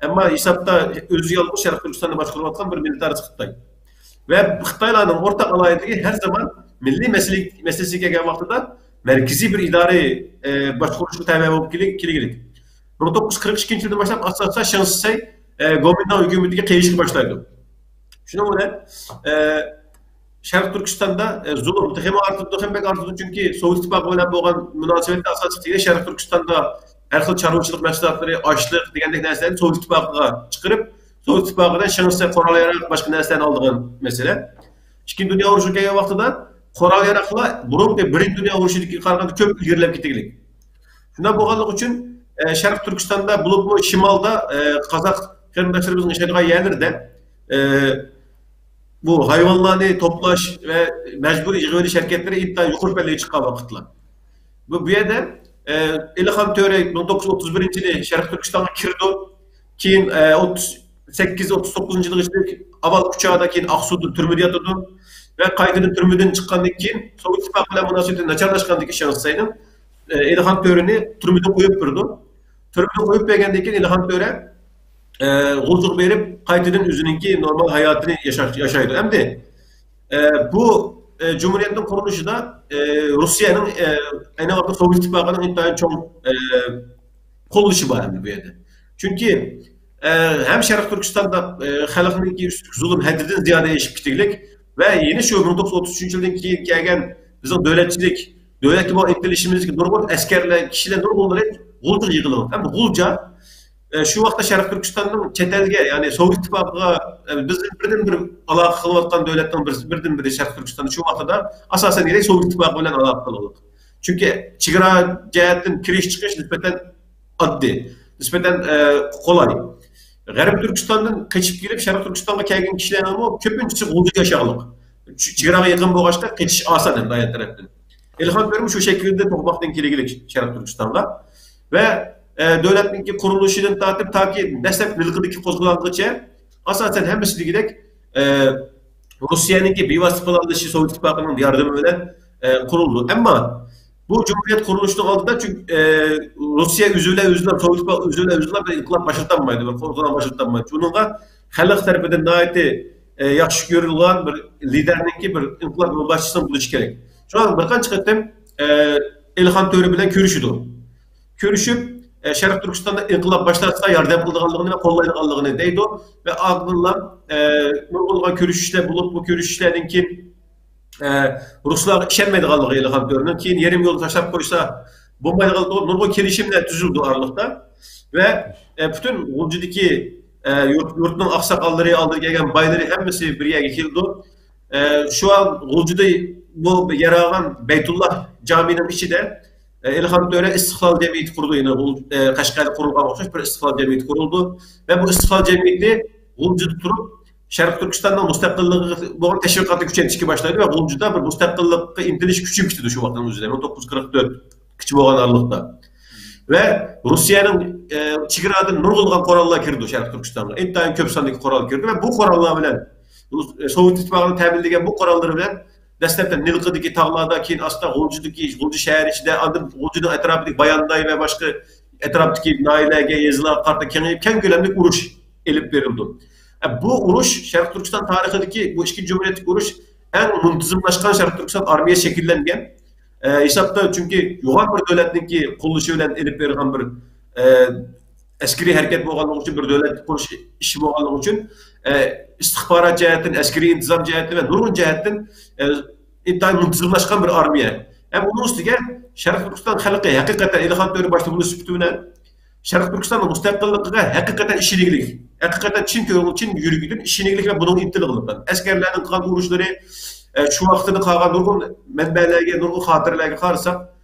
ئەمما ھېسابتا ئۆزى يالغۇز شەرقىي تۈركىستاننى باشقۇرۇۋاتقان بىر مىلىتارىست خىتاي. ۋە خىتايلارنىڭ ئورتاق ئالاھىدىلىكى ھەر زامان مىللىي مەسىلە، مەسىلىسىگە كەلگەن ۋاقتىدا مەركىزىي بىر ئىدارە، ئە، باشقۇرۇشقا تەۋە بولۇپ كېلە-، كېلگىلىك. مىڭ توققۇز يۈز قىرىق ئىككىنچى يىلدىن باشلاپ ئاستا-ئاستا شېڭ شىسەي، ئە، گومىنداڭ ھۆكۈمىتىگە قېيىشقا باشلايدۇ. شۇنىڭ بىلەن، ئە، شەرقىي تۈركىستاندا، ئە، زۇلۇم تېخىمۇ ئارتىدۇ، تېخىمۇ بەك ئارتىدۇ، چۈنكى سوۋېت ئىتتىپاقى بىلەن بولغان مۇناسىۋەتتە ئاساسلىق دېگەن شەرقىي تۈركىستاندا ھەر خىل چارۋىچىلىق مەھسۇلاتلىرى، ئاشلىق دېگەندەك نەرسىلەرنى سوۋېت ئىتتىپاقىغا چىقىرىپ، سوۋېت ئىتتىپاقىدىن شېڭ شىسەي قورال-ياراغ، باشقا نەرسىلەرنى ئالىدىغان مەسىلە. ئىككىنچى دۇنيا ئۇرۇشىغا كەلگەن ۋاقتىدا قورال-ياراغلار بۇرۇنقى بىرىنچى دۇنيا ئۇرۇشىدىكىگە قارىغاندا كۆپ ئىلگىرىلەپ كېتىگلىك. شۇنداق بولغانلىقى ئۈچۈن، ئە، شەرقىي تۈركىستاندا، بولۇپمۇ شىمالدا، ئە، قازاق قېرىنداشلىرىمىزنىڭ ياشايدىغان يەرلىرىدە، ئە، بۇ ھايۋانلارنى توپلاش ۋە مەجبۇرىي يىغىۋېلىش ھەرىكەتلىرى ئىنتايىن يۇقىرى پەللىگە چىققان ۋاقىتلار. بۇ، بۇ يەردە، ئە، ئېلىخان تۆرە مىڭ توققۇز يۈز ئوتتۇز بىرىنچى يىلى شەرقىي تۈركىستانغا كىرىدۇ. كېيىن ئوتتۇز سەككىز، ئوتتۇز توققۇزىنچى يىلغىچە ئاۋۋال ئۇچادا، كېيىن ئاقسۇدا تۈرمىدە ياتىدۇ. ۋە قايتىدىن تۈرمىدىن چىققاندىن كېيىن، سوۋېت ئىتتىپاقى بىلەن مۇناسىۋىتى ناچارلاشقاندىن كېيىن شياڭ شىسەينىڭ ئىلخان تۆرىنى تۈرمىدىن قويۇپ بېرىدۇ. تۈرمىدىن قويۇپ بەرگەندىن كېيىن ئىلخان تۆرە غۇلجىغا بېرىپ، قايتىدىن ئۆزىنىڭكى نورمال ھاياتىنى ياشاش-، ياشايدۇ. ئەمدى بۇ جۇمھۇرىيەتنىڭ قۇرۇلۇشىدا روسىيەنىڭ، ئەينى ۋاقىتتا سوۋېت ئىتتىپاقىنىڭ ئىنتايىن چوڭ قوللىشى بار ئەمدى بۇ يەردە. چۈنكى ھەم شەرقىي تۈركىستاندا خەلقنىڭكى ئۈستىدىكى زۇلۇم ھەددىدىن زىيادە ئېشىپ كېتىگلىك ۋە يەنە شۇ مىڭ توققۇز يۈز ئوتتۇز ئۈچىنچى يىلدىن كېيىن كەلگەن بىزنىڭ دۆلەتچىلىك، دۆلەتكە بولغان ئىنتىلىشىمىزدىكى نۇرغۇن ئەسكەرلەر، كىشىلەر نۇرغۇنلىرى غۇلجىغا يىغىلغان. ھەم غۇلجا، ئە، شۇ ۋاقىتتا شەرقىي تۈركىستاننىڭ چەت ئەلگە، يەنى سوۋېت ئىتتىپاقىغا، ئە، بىز بىردىنبىر ئالاقە قىلىۋاتقان دۆلەتنىڭ بىر، بىردىنبىرى شەرقىي تۈركىستان شۇ ۋاقتىدا ئاساسەن يەنە سوۋېت ئىتتىپاقى بىلەن ئالاقە قىلغانلىق. چۈنكى چېگرا جەھەتتىن كىرىش چىقىش نىسبەتەن ئاددىي، نىسبەتەن، ئە، قولاي. غەربىي تۈركىستاندىن قېچىپ كېلىپ، شەرقىي تۈركىستانغا كەلگەن كىشىلەرنىڭمۇ كۆپىنچىسى غۇلجىدا ياشاغانلىق. چېگراغا يېقىن بولغاچقا، قېچىش ئاسان ئەمدى ھايات تەرەپتىن. ئىلخان تۆرىمۇ شۇ شەكىلدە توقماقتىن كېلگۈلۈك شەرقىي تۈركىستانغا. ۋە، ئە، دۆلەتنىڭكى قۇرۇلۇشىدىن تارتىپ تاكى دەسلەپ نىلقىدىكى قوزغىلاڭغىچە ئاساسەن ھەممىسى دېگۈدەك، ئە، روسىيەنىڭكى بىۋاسىتە پىلانلىشى، سوۋېت ئىتتىپاقىنىڭ ياردىمى بىلەن، ئە، قۇرۇلدى. ئەمما بۇ جۇمھۇرىيەت قۇرۇلۇشىنىڭ ئالدىدا، چۈنكى، ئە، روسىيە ئۆزى بىلەن ئۆزى، سوۋېت ئىتتىپاقى ئۆزى بىلەن ئۆزى بىر ئىنقىلاب باشلىتالمايدۇ، بىر قوزغىلاڭ باشلىتالمايدۇ. شۇنىڭغا خەلق تەرىپىدىن ناھايىتى، ئە، ياخشى كۆرۈلگەن بىر لىدەرنىڭكى، بىر ئىنقىلاب يولباشچىسىنىڭ بولۇشى كېرەك. شۇڭا بىر قانچە قېتىم، ئە، ئىلخان تۆرە بىلەن كۆرۈشىدۇ. كۆرۈشۈپ، ئە، شەرقىي تۈركىستاندا ئىنقىلاب باشلاتسا ياردەم قىلىدىغانلىقىنى ۋە قوللايدىغانلىقىنى دەيدۇ. ۋە ئاندىن، ئە، نۇرغۇنلىغان كۆرۈشۈشلەر بولۇپ، بۇ كۆرۈشۈشلەردىن كېيىن، ئە، رۇسلارغا ئىشەنمەيدىغانلىقى ئىلخان تۆرىنىڭ، كېيىن يېرىم يولدا تاشلاپ قويسا بولمايدىغانلىقى، نۇرغۇن كېلىشىملەر تۈزۈلدى ئارىلىقتا. ۋە، ئە، پۈتۈن غۇلجىدىكى، ئە، يۇرت-، يۇرتنىڭ ئاقساقاللىرى، ئالدىدا كەلگەن بايلىرى ھەممىسى بىر يەرگە كېلىدۇ. ئە، شۇ ۋاقىت غۇلجىدا بۇ يەر ئالغان بەيتۇللا جامىنىڭ ئىچىدە، ئە، ئىلخان تۆرە ئىستىقلال جەمئىيىتى قۇرىدۇ. يەنە غۇل-، ئە، قەشقەردە قۇرۇلغانغا ئوخشاش بىر ئىستىقلال جەمئىيىتى قۇرۇلىدۇ. ۋە بۇ ئىستىقلال جەمئىيىتى غۇلجىدا تۇرۇپ، شەرقىي تۈركىستاننىڭ مۇستەقىللىقىغا بولغان تەشۋىقاتنى كۈچەيتىشكە باشلايدۇ ۋە غۇلجىدا بىر مۇستەقىللىققا ئىنتىلىش كۈچىيىپ كېتىدۇ شۇ ۋاقىتنىڭ ئۆزىدە، مىڭ توققۇز يۈز قىرىق تۆتكىچە بولغان ئارىلىقتا. ۋە روسىيەنىڭ، ئە، چېگرادىن نۇرغۇنلىغان قوراللار كىرىدۇ شەرقىي تۈركىستانغا. ئىنتايىن كۆپ ساندىكى قورال كىرىدۇ ۋە بۇ قوراللار بىلەن، رۇس-، ئە، سوۋېت ئىتتىپاقىنىڭ تەمىنلىگەن بۇ قوراللىرى بىلەن دەسلەپتە نىلقىدىكى تاغلاردا، كېيىن ئاستا غۇلجىدىكى، غۇلجا شەھىرى ئىچىدە، ئاندىن غۇلجىنىڭ ئەتراپىدىكى بايانداي ۋە باشقا ئەتراپتىكى ناھىيەلەرگە، يېزىلارغا قارىتا كېڭىيىپ، كەڭ كۆلەملىك ئۇرۇش ئېلىپ بېرىلىدۇ. ئە، بۇ ئۇرۇش شەرقىي تۈركىستان تارىخىدىكى بۇ ئىككىنچى جۇمھۇرىيەتتىكى ئۇرۇش ئەڭ مۇنتىزىملاشقان شەرقىي تۈركىستان ئارمىيەسى شەكىللەنگەن، ئە، ھېسابتا، چۈنكى يوغان بىر دۆلەتنىڭكى قوللىشى بىلەن ئېلىپ بېرىلغان بىر، ئە، ئەسكىرىي ھەرىكەت بولغانلىقى ئۈچۈن، بىر دۆلەت قۇرۇش ئىشى بولغانلىقى ئۈچۈن، ئە، ئىستىخبارات جەھەتتىن، ئەسكىرىي ئىنتىزام جەھەتتىن ۋە نۇرغۇن جەھەتتىن، ئە، ئىنتايىن مۇنتىزىملاشقان بىر ئارمىيە. ھەم ئۇنىڭ ئۈستىگە شەرقىي تۈركىستان خەلقى ھەقىقەتەن ئىلھام تۆرە باشتا بۇنى سۈپىتى بىلەن شەرقىي تۈركىستاننىڭ مۇستەقىللىقىغا ھەقىقەتەن ئىشىنىگلىك، ھەقىقەتەن چىن كۆڭۈل، چىن يۈرىكىدىن ئىشىنىگلىك ۋە بۇنىڭغا ئىنتىلىغلىق. ئەسكەرلەرنىڭ قىلغان ئۇرۇشلىرى، ئە، شۇ ۋاقىتتا قالغان نۇرغۇن مەنبەلەرگە، نۇرغۇن خاتىرىلەرگە قارىساق،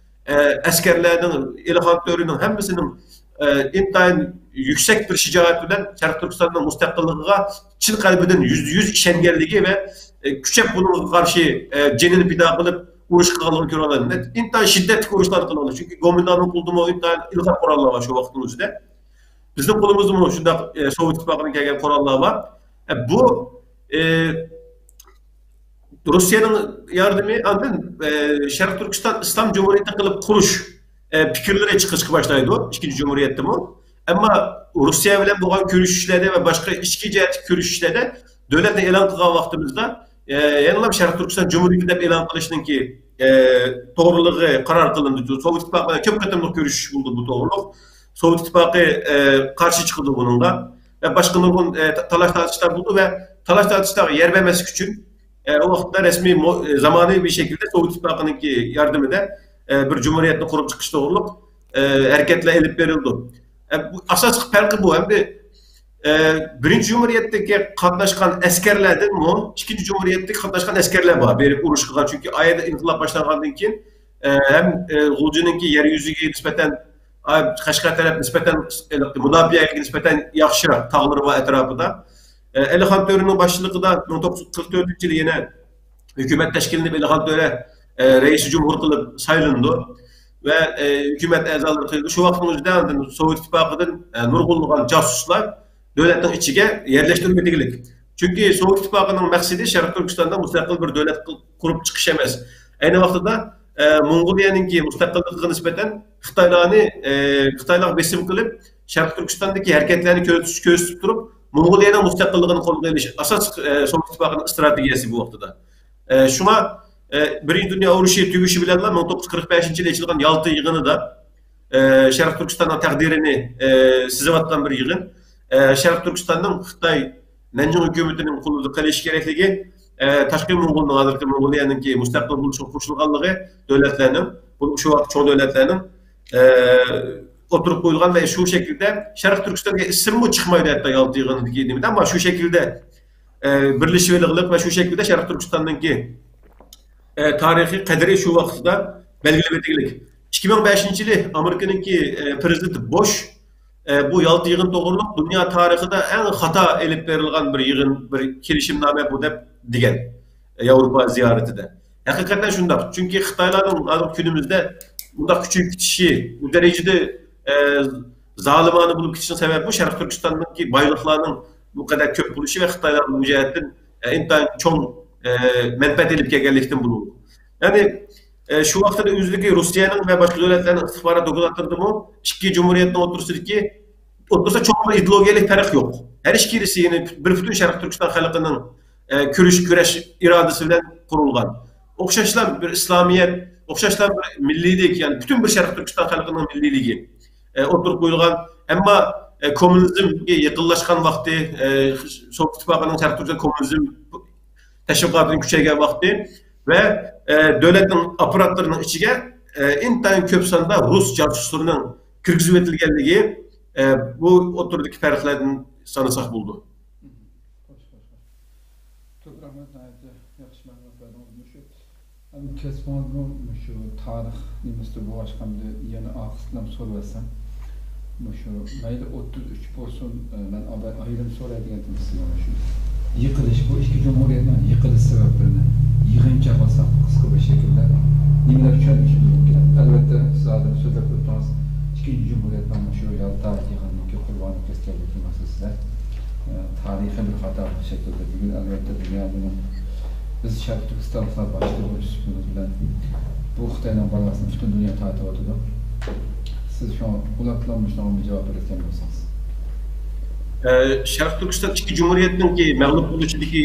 ئە، ئەسكەرلەرنىڭ، ئىلھام تۆرىنىڭ ھەممىسىنىڭ، ئە، ئىنتايىن يۈكسەك بىر شىجائەت بىلەن شەرقىي تۈركىستاننىڭ مۇستەقىللىقىغا چىن قەلبىدىن يۈزدە يۈز ئىشەنگەنلىكى ۋە، ئە، كۈچەپ بۇنىڭغا قارشى، ئە، جېنىنى پىدا قىلىپ ئۇرۇش قىلغانلىقىنى كۆرۈۋالىمىز. ئىنتايىن شىددەتلىك ئۇرۇشلارنى قىلغانلىقى. چۈنكى گومىنداڭنىڭ قولىدىمۇ ئىنتايىن ئىلغار قوراللار بار شۇ ۋاقىتنىڭ ئۆزىدە. بىزنىڭ قولىمىزدىمۇ شۇنداق، ئە، سوۋېت ئىتتىپاقىدىن كەلگەن قوراللار بار. ئە، بۇ، ئە، روسىيەنىڭ ياردىمى، ئاندىن، ئە، شەرقىي تۈركىستان ئىسلام جۇمھۇرىيىتى قىلىپ قۇرۇش، ئە، پىكىرلىرى چىقىشقا باشلايدۇ ئىككىنچى جۇمھۇرىيەتتىمۇ. ئەمما روسىيە بىلەن بولغان كۆرۈشۈشلەردە ۋە باشقا ئىچكى جەھەتتىكى كۆرۈشۈشلەردە دۆلەتنى ئېلان قىلغان ۋاقتىمىزدا، ئە، يەنىلا شەرقىي تۈركىستان جۇمھۇرىيىتى دەپ ئېلان قىلىشنىڭكى، ئە، توغرىلىقى قارار قىلىندى. سوۋېت ئىتتىپاقى بىلەن كۆپ قېتىملىق كۆرۈشۈش بولدى بۇ توغرىلىق. سوۋېت ئىتتىپاقى، ئە، قارشى چىقىدۇ بۇنىڭغا. ۋە باشقا نۇرغۇن، ئە، تا-، تالاش-تارتىشلار بولدى ۋە تالاش-تارتىشلارغا يەر بەرمەسلىك ئۈچۈن، ئە، ئۇ ۋاقىتتا رەسمىي مو-، ئە، زامانىۋى شەكىلدە سوۋېت ئىتتىپاقىنىڭكى ياردىمىدە، ئە، بىر جۇمھۇرىيەتنى قۇرۇپ چىقىش توغرۇلۇق، ئە، ھەرىكەتلەر ئېلىپ بېرىلىدۇ. ئە، بۇ ئاساسلىق پەرقى بۇ. ئەمدى، ئە، بىرىنچى جۇمھۇرىيەتتىكى قاتناشقان ئەسكەرلەردىنمۇ ئىككىنچى جۇمھۇرىيەتتىكى قاتناشقان ئەسكەرلەر بار، بېرىپ ئۇرۇش قىلغان. چۈنكى ئايەدە ئىنقىلاب باشلانغاندىن كېيىن، ئە، ھەم، ئە، غۇلجىنىڭكى يەر يۈزىگە نىسبەتەن، ئا، قەشقەر تەرەپ نىسبەتەن، ئە، مۇداپىئەگە نىسبەتەن ياخشىراق، تاغلىرى بار ئەتراپىدا. ئە، ئەلىخان تۆرىنىڭ باشچىلىقىدا مىڭ توققۇز يۈز قىرىق تۆتىنچى يىلى يەنە ھۆكۈمەت تەشكىللىنىپ، ئەلىخان تۆرە، ئە، رەئىسى جۇمھۇر قىلىپ سايلىنىدۇ ۋە، ئە، ھۆكۈمەت ئەزالىرى قىلىدۇ. شۇ ۋاقىتنىڭ ئۆزىدە ئاندىن سوۋېت ئىتتىپاقىدىن، ئە، نۇرغۇنلىغان جاسۇسلار دۆلەتنىڭ ئىچىگە يەرلەشتۈرۈۋېتىگلىك. چۈنكى سوۋېت ئىتتىپاقىنىڭ مەقسىتى شەرقىي تۈركىستاندا مۇستەقىل بىر دۆلەت قۇ-، قۇرۇپ چىقىش ئەمەس. ئەينى ۋاقتىدا، ئە، موڭغۇلىيەنىڭكى مۇستەقىللىقىغا نىسبەتەن خىتايلارنى، ئە، خىتايلارغا بېسىم قىلىپ، شەرقىي تۈركىستاندىكى ھەرىكەتلەرنى كۆزىتىش، كۆزىتىپ تۇرۇپ، موڭغۇلىيەنىڭ مۇستەقىللىقىنى قولغا ئېلىش ئاساسلىق، ئە، سوۋېت ئىتتىپاقىنىڭ ئىستراتېگىيەسى بۇ ۋاقتىدا. ئە، شۇڭا، ئە، بىرىنچى دۇنيا ئۇرۇشى تۈگىشى بىلەنلا مىڭ توققۇز يۈز قىرىق بەشىنچى يىلى ئېچىلغان يالتا يىغىنىدا، ئە، شەرقىي تۈركىستاننىڭ تەقدىرىنى، ئە، سىزىۋاتقان بىر يىغىن. ئە، شەرقىي تۈركىستاننىڭ خىتاي نەنجىڭ ھۆكۈمىتىنىڭ قولىدا قېلىشى كېرەكلىكى، ئە، تاشقى موڭغۇلنىڭ، ھازىرقى موڭغۇلىيەنىڭكى مۇستەقىل بولۇشىغا قوشۇلغانلىقى دۆلەتلەرنىڭ، بۇ شۇ ۋاقىت چوڭ دۆلەتلەرنىڭ، ئە، ئوتتۇرىغا قويۇلغان ۋە شۇ شەكىلدە شەرقىي تۈركىستانغا ئىسىممۇ چىقمايدۇ ھەتتا يالتا يىغىنىدىكى نېمىدە، ئەمما شۇ شەكىلدە، ئە، بىرلىشىۋېلىغلىق ۋە شۇ شەكىلدە شەرقىي تۈركىستاننىڭكى، ئە، تارىخىي قەدرى شۇ ۋاقىتتا بەلگىلىۋېتىگلىك. ئىككى مىڭ بەشىنچى يىلى ئامېرىكىنىڭكى، ئە، پرېزىدېنتى بوش، ئە، بۇ يالتا يىغىن توغرۇلۇق دۇنيا تارىخىدا ئەڭ خاتا ئېلىپ بېرىلغان بىر يىغىن، بىر كېلىشىمنامە بۇ دەپ دېگەن، ئە، ياۋروپا زىيارىتىدە. ھەقىقەتەن شۇنداق. چۈنكى خىتايلارنىڭ ھازىرقى كۈنىمىزدە بۇنداق كۈچىيىپ كېتىشى، بۇ دەرىجىدە، ئە، زالىمانە بولۇپ كېتىشىنىڭ سەۋەبى بۇ شەرقىي تۈركىستاندىكى بايلىقلارنىڭ بۇ قەدەر كۆپ بولۇشى ۋە خىتايلار بۇ جەھەتتىن، ئە، ئىنتايىن چوڭ، ئە، مەنپەئەت ئېلىپ كەلگەنلىكتىن بولىدۇ. يەنى، ئە، شۇ ۋاقىتتا ئۆزلۈكى روسىيەنىڭ ۋە باشقا دۆلەتلەرنىڭ ئىستىخبارات دوكلاتلىرىدىمۇ ئىككى جۇمھۇرىيەتنىڭ ئوتتۇرىسىدىكى، ئوتتۇرىسىدا چوڭ بىر ئىدېئولوگىيەلىك پەرق يوق. ھەر ئىككىلىسى يەنى بىر پۈتۈن شەرقىي تۈركىستان خەلقىنىڭ، ئە، كۈرىشىش، كۈرەش ئىرادىسى بىلەن قۇرۇلغان. ئوخشاشلا بىر ئىسلامىيەت، ئوخشاشلا بىر مىللىيلىك، يەنى پۈتۈن بىر شەرقىي تۈركىستان خەلقىنىڭ مىللىيلىكى، ئە، ئوتتۇرىغا قويۇلغان. ئەمما، ئە، كوممۇنىزمگە يېقىنلاشقان ۋاقتى، ئە، سوۋېت ئىتتىپاقىنىڭ شەرقىي تۈركىستان كوممۇنىزم تەشۋىقاتىنىڭ كۈچەيگەن ۋاقتى ۋە، ئە، دۆلەتنىڭ ئاپپاراتلىرىنىڭ ئىچىگە، ئە، ئىنتايىن كۆپ ساندا رۇس جاسۇسلىرىنىڭ كىرگۈزۈۋېتىلگەنلىكى، ئە، بۇ ئوتتۇرىدىكى پەرقلەردىن سانىساق بولىدۇ. خوش، خوش، خوش. كۆپ رەھمەت، ناھايىتى ياخشى مەلۇمات بەردىڭىز. مۇشۇ ئەمدى كەسپىڭىزمۇ مۇشۇ تارىخ نېمىسىدە بولغاچقا، ئەمدى يەنە ئارقىسىدىن سورىۋەتسەم، مۇشۇ مەيلى ئوتتۇز ئۈچ بولسۇن، ئە، مەن ئايرىم سوراي دېگەنتىم سىزگە مۇشۇ يىقىلىش، بۇ ئىككى جۇمھۇرىيەتنىڭ يىقىلىش سەۋەبلىرىنى يىغىنچە قىلساق، قىسقا بىر شەكىلدە نېمىلەر چۈشەندۈرۈشىمىز مۇمكىن؟ ئەلۋەتتە، سىز ھازىر سۆزلەپ ئۆتتىڭىز، ئىككىنچى جۇمھۇرىيەتنىڭ مۇشۇ يالتا يىغىنىدىكى قۇربانلىق كەسكەنلىكى مەسىلىسىدە، ئە، تارىخىي بىر خاتا شەكىلدە بۈگۈن، ئەلۋەتتە، دۇنيا بۇنى، بىز شەرقىي تۈركىستانلىقلار باشتا بولۇش سۈپىتىمىز بىلەن بۇ خىتاينىڭ بالاسىنى پۈتۈن دۇنيا تارتىۋاتىدۇ. سىز شۇڭا ئۇلار بىلەن مۇشۇنىڭغا بىر جاۋاب بېرىدىكەن بولسىڭىز. ئە، شەرقىي تۈركىستان ئىككى جۇمھۇرىيەتنىڭكى مەغلۇپ بولۇشىدىكى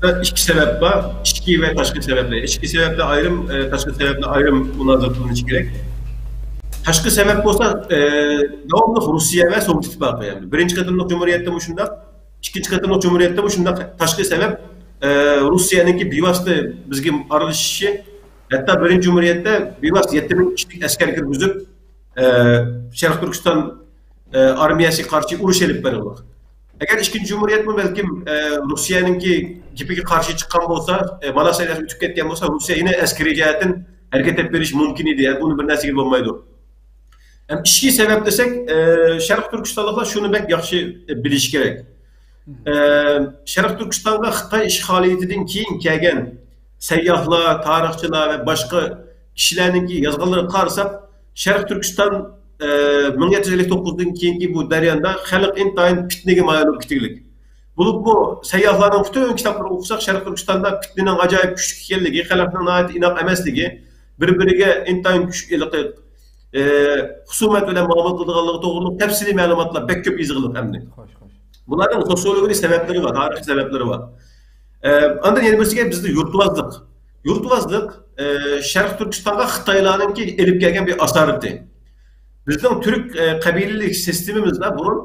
ئىككى سەۋەب بار. ئىچكى ۋە تاشقى سەۋەبلەر. ئىچكى سەۋەبلەر ئايرىم، ئە، تاشقى سەۋەبلەر ئايرىم مۇنازىرە قىلىنىشى كېرەك. تاشقى سەۋەب بولسا، ئە، داۋاملىق روسىيە ۋە سوۋېت ئىتتىپاقى. يەنى بىرىنچى قېتىملىق جۇمھۇرىيەتتىمۇ شۇنداق، ئىككىنچى قېتىملىق جۇمھۇرىيەتتىمۇ شۇنداق. تاشقى سەۋەب، ئە، روسىيەنىڭكى بىۋاسىتە بىزگە ئارىلىشىشى، ھەتتا بىرىنچى جۇمھۇرىيەتتە بىۋاسىتە يەتتە مىڭ كىشىلىك ئەسكەر كىرگۈزۈپ، ئە، شەرقىي تۈركىستان، ئە، ئارمىيەسىگە قارشى ئۇرۇش ئېلىپ بەرگەن. ئەگەر ئىككىنچى جۇمھۇرىيەتمۇ بەلكىم، ئە، روسىيەنىڭكى گېپىگە قارشى چىققان بولسا، ئە، مانا سەۋىيەسى ئۆتۈپ كەتكەن بولسا، روسىيە يەنە ئەسكىرىي جەھەتتىن ھەرىكەت ئېلىپ بېرىشى مۇمكىن ئىدى. ئە، بۇنى بىر نەرسىگە بولمايدۇ. ھەم ئىچكى سەۋەب دېسەك، ئە، شەرقىي تۈركىستانلىقلار شۇنى بەك ياخشى، ئە، بىلىشى كېرەك. ئە، شەرقىي تۈركىستانغا خىتاي ئىشغالىيىتىدىن كېيىن كەلگەن سەيياھلار، تارىخچىلار ۋە باشقا كىشىلەرنىڭكى يازغانلىرىغا قارىساق، شەرقىي تۈركىستان، ئە، مىڭ يەتتە يۈز ئەللىك توققۇزدىن كېيىنكى بۇ جەرياندا خەلق ئىنتايىن پىتنىگە مايىل بولۇپ كېتىگلىك. بولۇپمۇ سەيياھلارنىڭ پۈتۈن كىتابلىرىنى ئوقۇساق، شەرقىي تۈركىستاندا پىتنىنىڭ ئاجايىپ كۈچلۈك ئىكەنلىكى، خەلقنىڭ ناھايىتى ئىناق ئەمەسلىكى، بىر-بىرىگە ئىنتايىن كۈچ-، ھېلىقى، ئە، خۇسۇمەت بىلەن مۇئامىلە قىلىدىغانلىقى توغرۇلۇق تەپسىلىي مەلۇماتلار بەك كۆپ يېزىلغان ئەمدى. خوش، خوش. بۇلارنىڭ سوسىيولوگىيە سەۋەبلىرى بار، تارىخىي سەۋەبلىرى بار. ئە، ئاندىن يەنە بىرسىگە بىزدە يۇرتۋازلىق. يۇرتۋازلىق، ئە، شەرقىي تۈركىستانغا خىتايلارنىڭكى ئېلىپ كەلگەن بىر ئاسارىتى. بىزنىڭ تۈرك، ئە، قەبىلىلىك سىستېمىمىزدا بۇرۇن،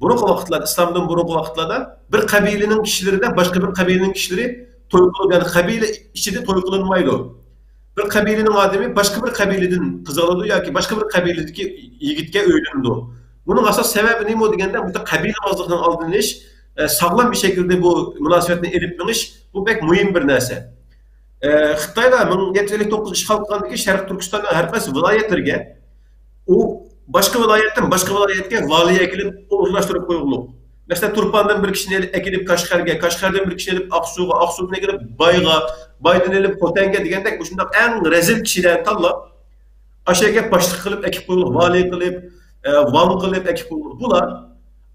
بۇرۇنقى ۋاقىتلاردا، ئىسلامدىن بۇرۇنقى ۋاقىتلاردا بىر قەبىلىنىڭ كىشىلىرى بىلەن باشقا بىر قەبىلىنىڭ كىشىلىرى توي قىلىپ، يەنى قەبىلە ئىچىدە توي قىلىنمايدۇ. بىر قەبىلىنىڭ ئادىمى باشقا بىر قەبىلىدىن قىز ئالىدۇ ياكى باشقا بىر قەبىلىدىكى يىگىتكە ئۆيلىنىدۇ. بۇنىڭ ئاساس سەۋەبى نېمە دېگەندە، بۇ قەبىلىۋازلىقنىڭ ئالدىنى ئېلىش، ئە، ساغلام بىر شەكىلدە بۇ مۇناسىۋەتنى ئېلىپ مېڭىش، بۇ بەك مۇھىم بىر نەرسە. ئە، خىتايلار مىڭ يەتتە يۈز ئەللىك توققۇز ئىشغال قىلغاندىن كېيىن شەرقىي تۈركىستاننىڭ ھەر قايسى ۋىلايەتلىرىگە ئۇ باشقا ۋىلايەتتىن باشقا ۋىلايەتكە ۋالىي ئەكېلىپ ئورۇنلاشتۇرۇپ قويغۇلۇق. مەسىلەن، تۇرپاندىن بىر كىشىنى ئەكېلىپ كاشغەرگە، كاشغەردىن بىر كىشىنى ئېلىپ ئاقسۇغا، ئاقسۇدىن ئەكېلىپ بايغا، بايدىن ئېلىپ خوتەنگە دېگەندەك مۇشۇنداق ئەڭ رەزىل كىشىلەرنى تاللاپ، ئاشۇ يەرگە باشلىق قىلىپ ئەكىپ قويغۇلۇق، ۋالىي قىلىپ، ئە، ۋاڭ قىلىپ ئەكىپ قويغۇلۇق. بۇلار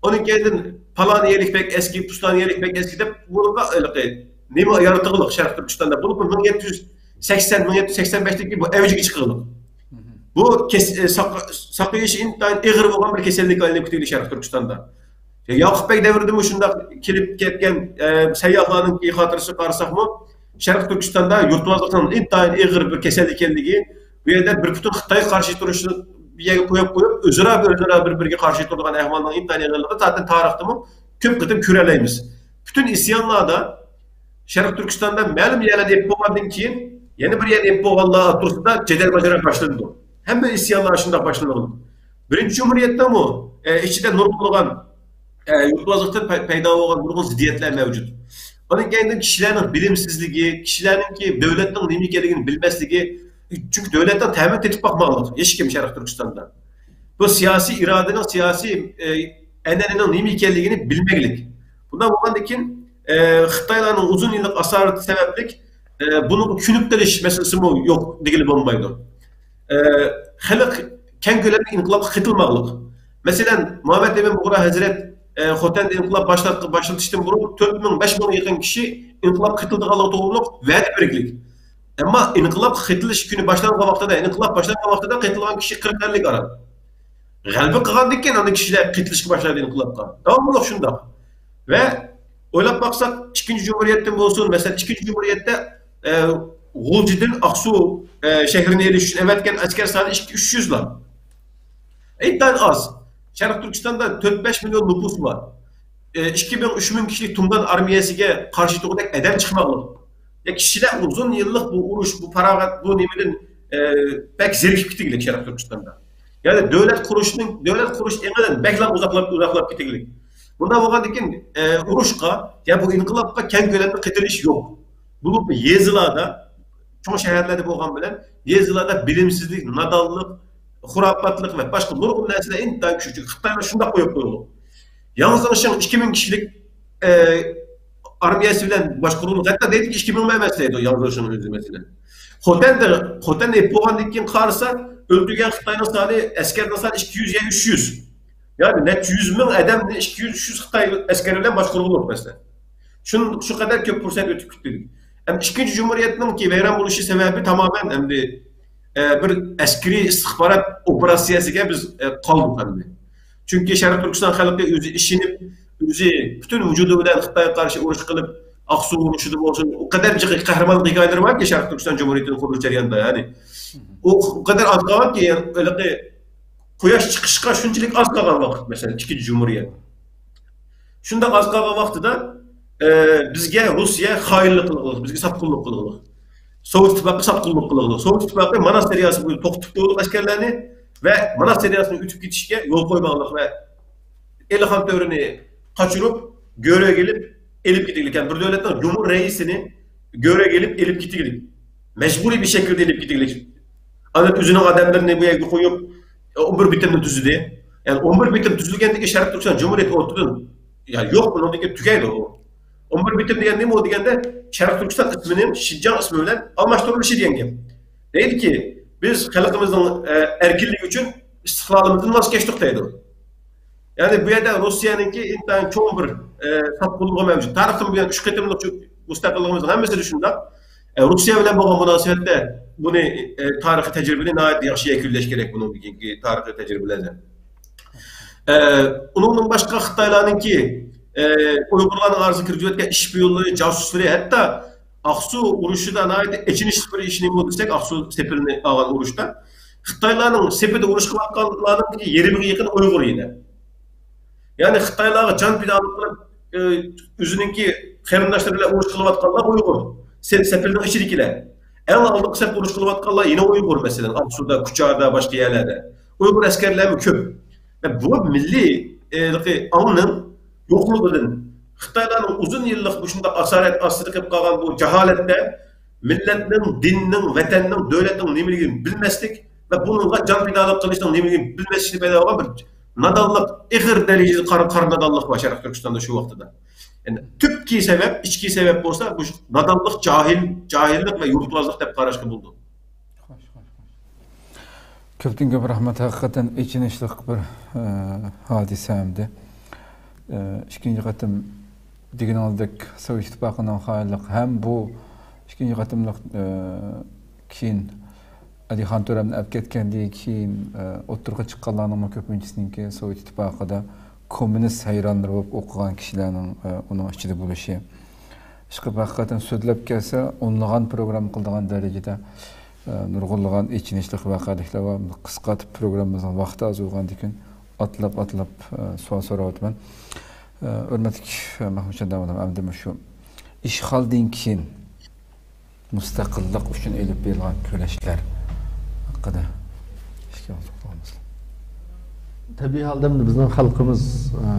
ئۇنىڭ كەينىدىن پالان يەرلىك بەك ئەسكى، پۇستان يەرلىك بەك ئەسكى دەپ، بۇنىڭغا ھېلىقى نېمە يارىتىغلىق شەرقىي تۈركىستاندا. بۇ مىڭ يەتتە يۈز سەكسەن، مىڭ يەتتە يۈز سەكسەن بەشتىكى بۇ ئەۋجىگە چىقىغلىق. بۇ كېس-، ئە، ساق-، ساقىيىشى ئىنتايىن ئېغىر بولغان بىر كېسەللىككە ئايلىنىپ كېتىۋىدى شەرقىي تۈركىستاندا. ياقۇپ بەگ دەۋرىدىمۇ شۇنداق كېلىپ كەتكەن، ئە، سەيياھلارنىڭ خاتىرىسىگە قارىساقمۇ، شەرقىي تۈركىستاندا يۇرتۋازلىقنىڭ ئىنتايىن ئېغىر بىر كېسەللىك ئىكەنلىكى، بۇ يەردە بىر پۈتۈن خىتايغا قارشى تۇرۇشنى بىر يەرگە قويۇپ قويۇپ، ئۆزئارا بىر، ئۆزئارا بىر-بىرىگە قارشى تۇرىدىغان ئەھۋالنىڭ ئىنتايىن ئېغىرلىقىنى زاتەن تارىختىمۇ كۆپ قېتىم كۆرەلەيمىز. پۈتۈن ئىسيانلاردا شەرقىي تۈركىستاندا مەلۇم يەرلەردە ئېلىپ بولغاندىن كېيىن، يەنە بىر يەردە ئېلىپ بولغانلار ئوتتۇرىسىدا جېدەل ماجىرا باشلىنىدۇ. ھەممە ئىسيانلار شۇنداق باشلىنىدۇ. بىرىنچى جۇمھۇرىيەتتىمۇ، ئە، ئىچىدە نۇرغۇنلىغان، ئە، يۇرتۋازلىقتىن پەي-، پەيدا بولغان نۇرغۇن زىددىيەتلەر مەۋجۇت. ئۇنىڭ كەينىدىن كىشىلەرنىڭ بىلىمسىزلىكى، كىشىلەرنىڭكى دۆلەتنىڭ نېمە ئىكەنلىكىنى بىلمەسلىكى، چۈنكى دۆلەتنىڭ تەمىنى تېتىپ باقمىغانلىق ھېچكىم شەرقىي تۈركىستاندا. بۇ سىياسىي ئىرادىنىڭ، سىياسىي، ئە، ئەنئەنىنىڭ نېمە ئىكەنلىكىنى بىلمەكلىك. بۇنداق بولغاندىن كېيىن، ئە، خىتايلارنىڭ ئۇزۇن يىللىق ئاسارىتى سەۋەبلىك، ئە، بۇنىڭغا كۆنۈپ قېلىش مەسىلىسىمۇ يوق دېگىلى بولمايدۇ. ئە، خەلق كەڭ كۆلەمدە ئىنقىلابقا قېتىلماقلىق. مەسىلەن، مۇھەممەد ئەمىن بۇغرا ھەزرەت، ئە، خوتەندە ئىنقىلاب باشلات-، باشلىتىشتىن بۇرۇن تۆت مىڭ، بەش مىڭغا يېقىن كىشى ئىنقىلابقا قېتىلىدىغانلىقى توغرۇلۇق ۋەدە بەرگىلىك. ئەمما ئىنقىلاب قېتىلىش كۈنى باشلانغان ۋاقتىدا، ئىنقىلاب باشلانغان ۋاقتىدا قېتىلغان كىشى قىرىق ئەللىك ئاران. غەلىبە قىلغاندىن كېيىن ئاندىن كىشىلەر قېتىلىشكە باشلايدۇ ئىنقىلابقا. داۋاملىق شۇنداق. ۋە ئويلاپ باقساق، ئىككىنچى جۇمھۇرىيەتتىن بولسۇن، مەسىلەن، ئىككىنچى جۇمھۇرىيەتتە، ئە، غۇلجىدىن ئاقسۇ، ئە، شەھىرىنى ئېلىش ئۈچۈن ئەۋەتكەن ئەسكەر سانى ئىككى، ئۈچ يۈز لا. ئىنتايىن ئاز. شەرقىي تۈركىستاندا تۆت، بەش مىليون نوپۇس بار. ئە، ئىككى مىڭ، ئۈچ مىڭ كىشىلىك تۇمدان ئارمىيەسىگە قارشى تۇرغۇدەك ئادەم چىقماقلىق. يا كىشىلەر ئۇزۇن يىللىق بۇ ئۇرۇش، بۇ پاراغەت، بۇ نېمىدىن، ئە، بەك زېرىكىپ كېتىگلىك شەرقىي تۈركىستاندا. يەنى دۆلەت قۇرۇشنىڭ، دۆلەت قۇرۇش ئېڭىدىن بەكلا ئۇزاقلاپ، ئۇزاقلاپ كېتىگلىك. بۇنداق بولغاندىن كېيىن، ئە، ئۇرۇشقا، يا بۇ ئىنقىلابقا كەڭ كۆلەمدە قېتىلىش يوق. بولۇپمۇ يېزىلاردا، چوڭ شەھەرلەردە بولغان بىلەن، يېزىلاردا بىلىمسىزلىك، نادانلىق، خۇراپاتلىق ۋە باشقا نۇرغۇن نەرسىلەر ئىنتايىن كۈچلۈك. خىتايلار شۇنداق قويۇپ قويغان. ياڭ زېڭشىڭ ئىككى مىڭ كىشىلىك، ئە، ئارمىيەسى بىلەن باشقۇرۇلغان، ھەتتا دەيدۇكى، ئىككى مىڭ ئەمەس دەيدۇ ياڭ زېڭشىڭ ئۆزى، مەسىلەن. خوتەندە، خوتەن ئېلىپ بولغاندىن كېيىن قارىسا، ئۆلتۈرگەن خىتاينىڭ سانى، ئەسكەرنىڭ سانى ئىككى يۈز يا ئۈچ يۈز. يەنى نەچچە يۈز مىڭ ئادەمنى ئىككى يۈز، ئۈچ يۈز خىتاي ئەسكەرى بىلەن باشقۇرغىلى بولۇپ مەسىلەن. شۇ، شۇ قەدەر كۆپ پۇرسەت ئۆتۈپ كېتىدۇ. ئەمدى ئىككىنچى جۇمھۇرىيەتنىڭكى ۋەيران بولۇشى سەۋەبى تامامەن ئەمدى، ئە، بىر ئەسكىرىي ئىستىخبارات ئوپېراتسىيەسىگە بىز، ئە، قالدۇق ئەمدى. چۈنكى شەرقىي تۈركىستان خەلقى ئۆزى ئىشىنىپ، ئۆزى پۈتۈن ۋۇجۇدى بىلەن خىتايغا قارشى ئۇرۇش قىلىپ، ئاقسۇ ئۇرۇشىدا بولسۇن، ئۇ قەدەر جىق قەھرىمانلىق ھېكايىلىرى باركى، شەرقىي تۈركىستان جۇمھۇرىيىتىنىڭ قۇرۇلۇش جەريانىدا، يەنى ئۇ، ئۇ قەدەر ئاز قالغانكى، يەنى ھېلىقى قۇياش چىقىشقا شۇنچىلىك ئاز قالغان ۋاقىت، مەسىلەن، ئىككىنچى جۇمھۇرىيەت. شۇنداق ئاز قالغان ۋاقتىدا، ئە، بىزگە روسىيە خائىنلىق قىلغۇلۇق، بىزگە ساتقۇنلۇق قىلغۇلۇق. سوۋېت ئىتتىپاقى ساتقۇنلۇق قىلغۇلۇق. سوۋېت ئىتتىپاقى ماناس دەرياسى بويىدا توختىتىپ قويغۇلۇق ئەسكەرلەرنى ۋە ماناس دەرياسىنى ئۆتۈپ كېتىشكە يول قويماڭلىق ۋە ئېلىخان تۆرىنى قاچۇرۇپ، گۆرۈگە ئېلىپ، ئېلىپ كېتىگلىكەن. بىر دۆلەتنىڭ جۇمھۇر رەئىسىنى گۆرۈگە ئېلىپ، ئېلىپ كېتىگلىك. مەجبۇرىي بىر شەكىلدە ئېلىپ كېتىگلىك. ئاندىن ئۆزىنىڭ ئادەملىرىنى بۇ يەرگە قويۇپ، ئون بىر بىتىمنى تۈزدى. يەنى ئون بىر بىتىم تۈزۈلگەندىن كېيىن شەرقىي تۈركىستان جۇمھۇرىيىتى ئوتتۇرىدىن، يا، يوق، بۇنىڭدىن كېيىن تۈگەيدۇ ئۇ. ئون بىر بىتىم دېگەن نېمە ئۇ دېگەندە، شەرقىي تۈركىستان ئىسمىنىڭ شىنجاڭ ئىسمى بىلەن ئالماشتۇرۇلۇشى دېگەن گەپ. دەيدۇكى، بىز خەلقىمىزنىڭ، ئە، ئەركىنلىكى ئۈچۈن ئىستىقلالىمىزدىن ۋاز كەچتۇق دەيدۇ. يەنى بۇ يەردە روسىيەنىڭكى ئىنتايىن چوڭ بىر، ئە، ساتقۇنلۇقى مەۋجۇت. تارىختىن بۇيان ئۈچ قېتىملىق چۈ-، مۇستەقىللىقىمىزنىڭ ھەممىسىدە شۇنداق. ئە، روسىيە بىلەن بولغان مۇناسىۋەتتە بۇنى، ئە، تارىخىي تەجرىبىنى ناھايىتى ياخشى يەكۈنلەش كېرەك، بۇنىڭدىن كېيىنكى تارىخىي تەجرىبىلەردە. ئە، ئۇنىڭدىن باشقا خىتايلارنىڭكى، ئە، ئۇيغۇرلارنىڭ ئارىسىغا كىرگۈزۈۋەتكەن ئىشپىيونلىرى، جاسۇسلىرى، ھەتتا ئاقسۇ ئۇرۇشىدا ناھايىتى ئېچىنىشلىق بىر ئىش نېمە بولدى دېسەك، ئاقسۇ سېپىلىنى ئالغان ئۇرۇشتا خىتايلارنىڭ سېپىدە ئۇرۇش قىلىۋاتقانلارنىڭ يېرىمىگە يېقىنى ئۇيغۇر يەنە. يەنى خىتايلارغا جان پىدالىق قىلىپ، ئۆزىنىڭكى قېرىنداشلىرى بىلەن ئۇرۇش قىلىۋاتقانلار ئۇيغۇر. سېپىلنىڭ ئىچىدىكىلەر. ئەڭ ئالدىنقى سەپتە ئۇرۇش قىلىۋاتقانلار يەنە ئۇيغۇر، مەسىلەن، ئاقسۇدا، كۇچادا، باشقا يەرلەردە. ئۇيغۇر ئەسكەرلەرمۇ كۆپ. ۋە بۇ مىللىي، ئاڭنىڭ يوقلۇقىدىن، خىتايلارنىڭ ئۇزۇن يىللىق مۇشۇنداق ئاسارەت ئاستىدا قېلىپ قالغان بۇ جاھالەتتە مىللەتنىڭ، دىننىڭ، ۋەتەننىڭ، دۆلەتنىڭ نېمىلىكىنى بىلمەسلىك ۋە بۇنىڭغا جان پىدالىق قىلىشنىڭ نېمىلىكىنى بىلمەسلىكتىن پەيدا بولغان بىر نادانلىق، ئېغىر دەرىجىدە قارا، قارا نادانلىق بار شەرقىي تۈركىستاندا شۇ ۋاقتىدا. يەنى تۈپكى سەۋەب، ئىچكى سەۋەب بولسا بۇ نادانلىق، جاھىل، جاھىللىق ۋە يۇرتۋازلىق دەپ قاراشقا بولىدۇ. خوش، خوش، خوش. كۆپتىن كۆپ رەھمەت، ھەقىقەتەن ئېچىنىشلىق بىر، ئە، ھادىسە ئەمدى. ئىككىنچى قېتىم دېگىنىڭىزدەك سوۋېت ئىتتىپاقىنىڭ خائىنلىقى ھەم بۇ ئىككىنچى قېتىملىق، ئە، كېيىن ئەلىخان تۆرەمنى ئەپ كەتكەندىن كېيىن، ئە، ئوتتۇرىغا چىققانلارنىڭمۇ كۆپىنچىسىنىڭكى سوۋېت ئىتتىپاقىدا كوممۇنىست ھەيرانلىرى بولۇپ ئوقۇغان كىشىلەرنىڭ، ئە، ئۇنىڭ ئىچىدە بولۇشى. ئىشقىلىپ، ھەقىقەتەن سۆزلەپ كەلسە، ئونلىغان پروگرامما قىلىدىغان دەرىجىدە، ئە، نۇرغۇنلىغان ئېچىنىشلىق ۋەقەلىكلەر بار. قىسقارتىپ پروگراممىمىزنىڭ ۋاقتى ئاز بولغاندىكىن، ئاتلاپ، ئاتلاپ، ئە، سوئال سوراۋاتىمەن. ئە، ھۆرمەتلىك، ئە، مەھمۇتجان داموللام، ئەمدى مۇشۇ ئىشغالدىن كېيىن مۇستەقىللىق ئۈچۈن ئېلىپ بېرىلغان كۈرەشلەر ھەققىدە ئىككى ئاغزە قىلغان بولسا. تەبىئىي ھالدا ئەمدى بىزنىڭ خەلقىمىز، ئە،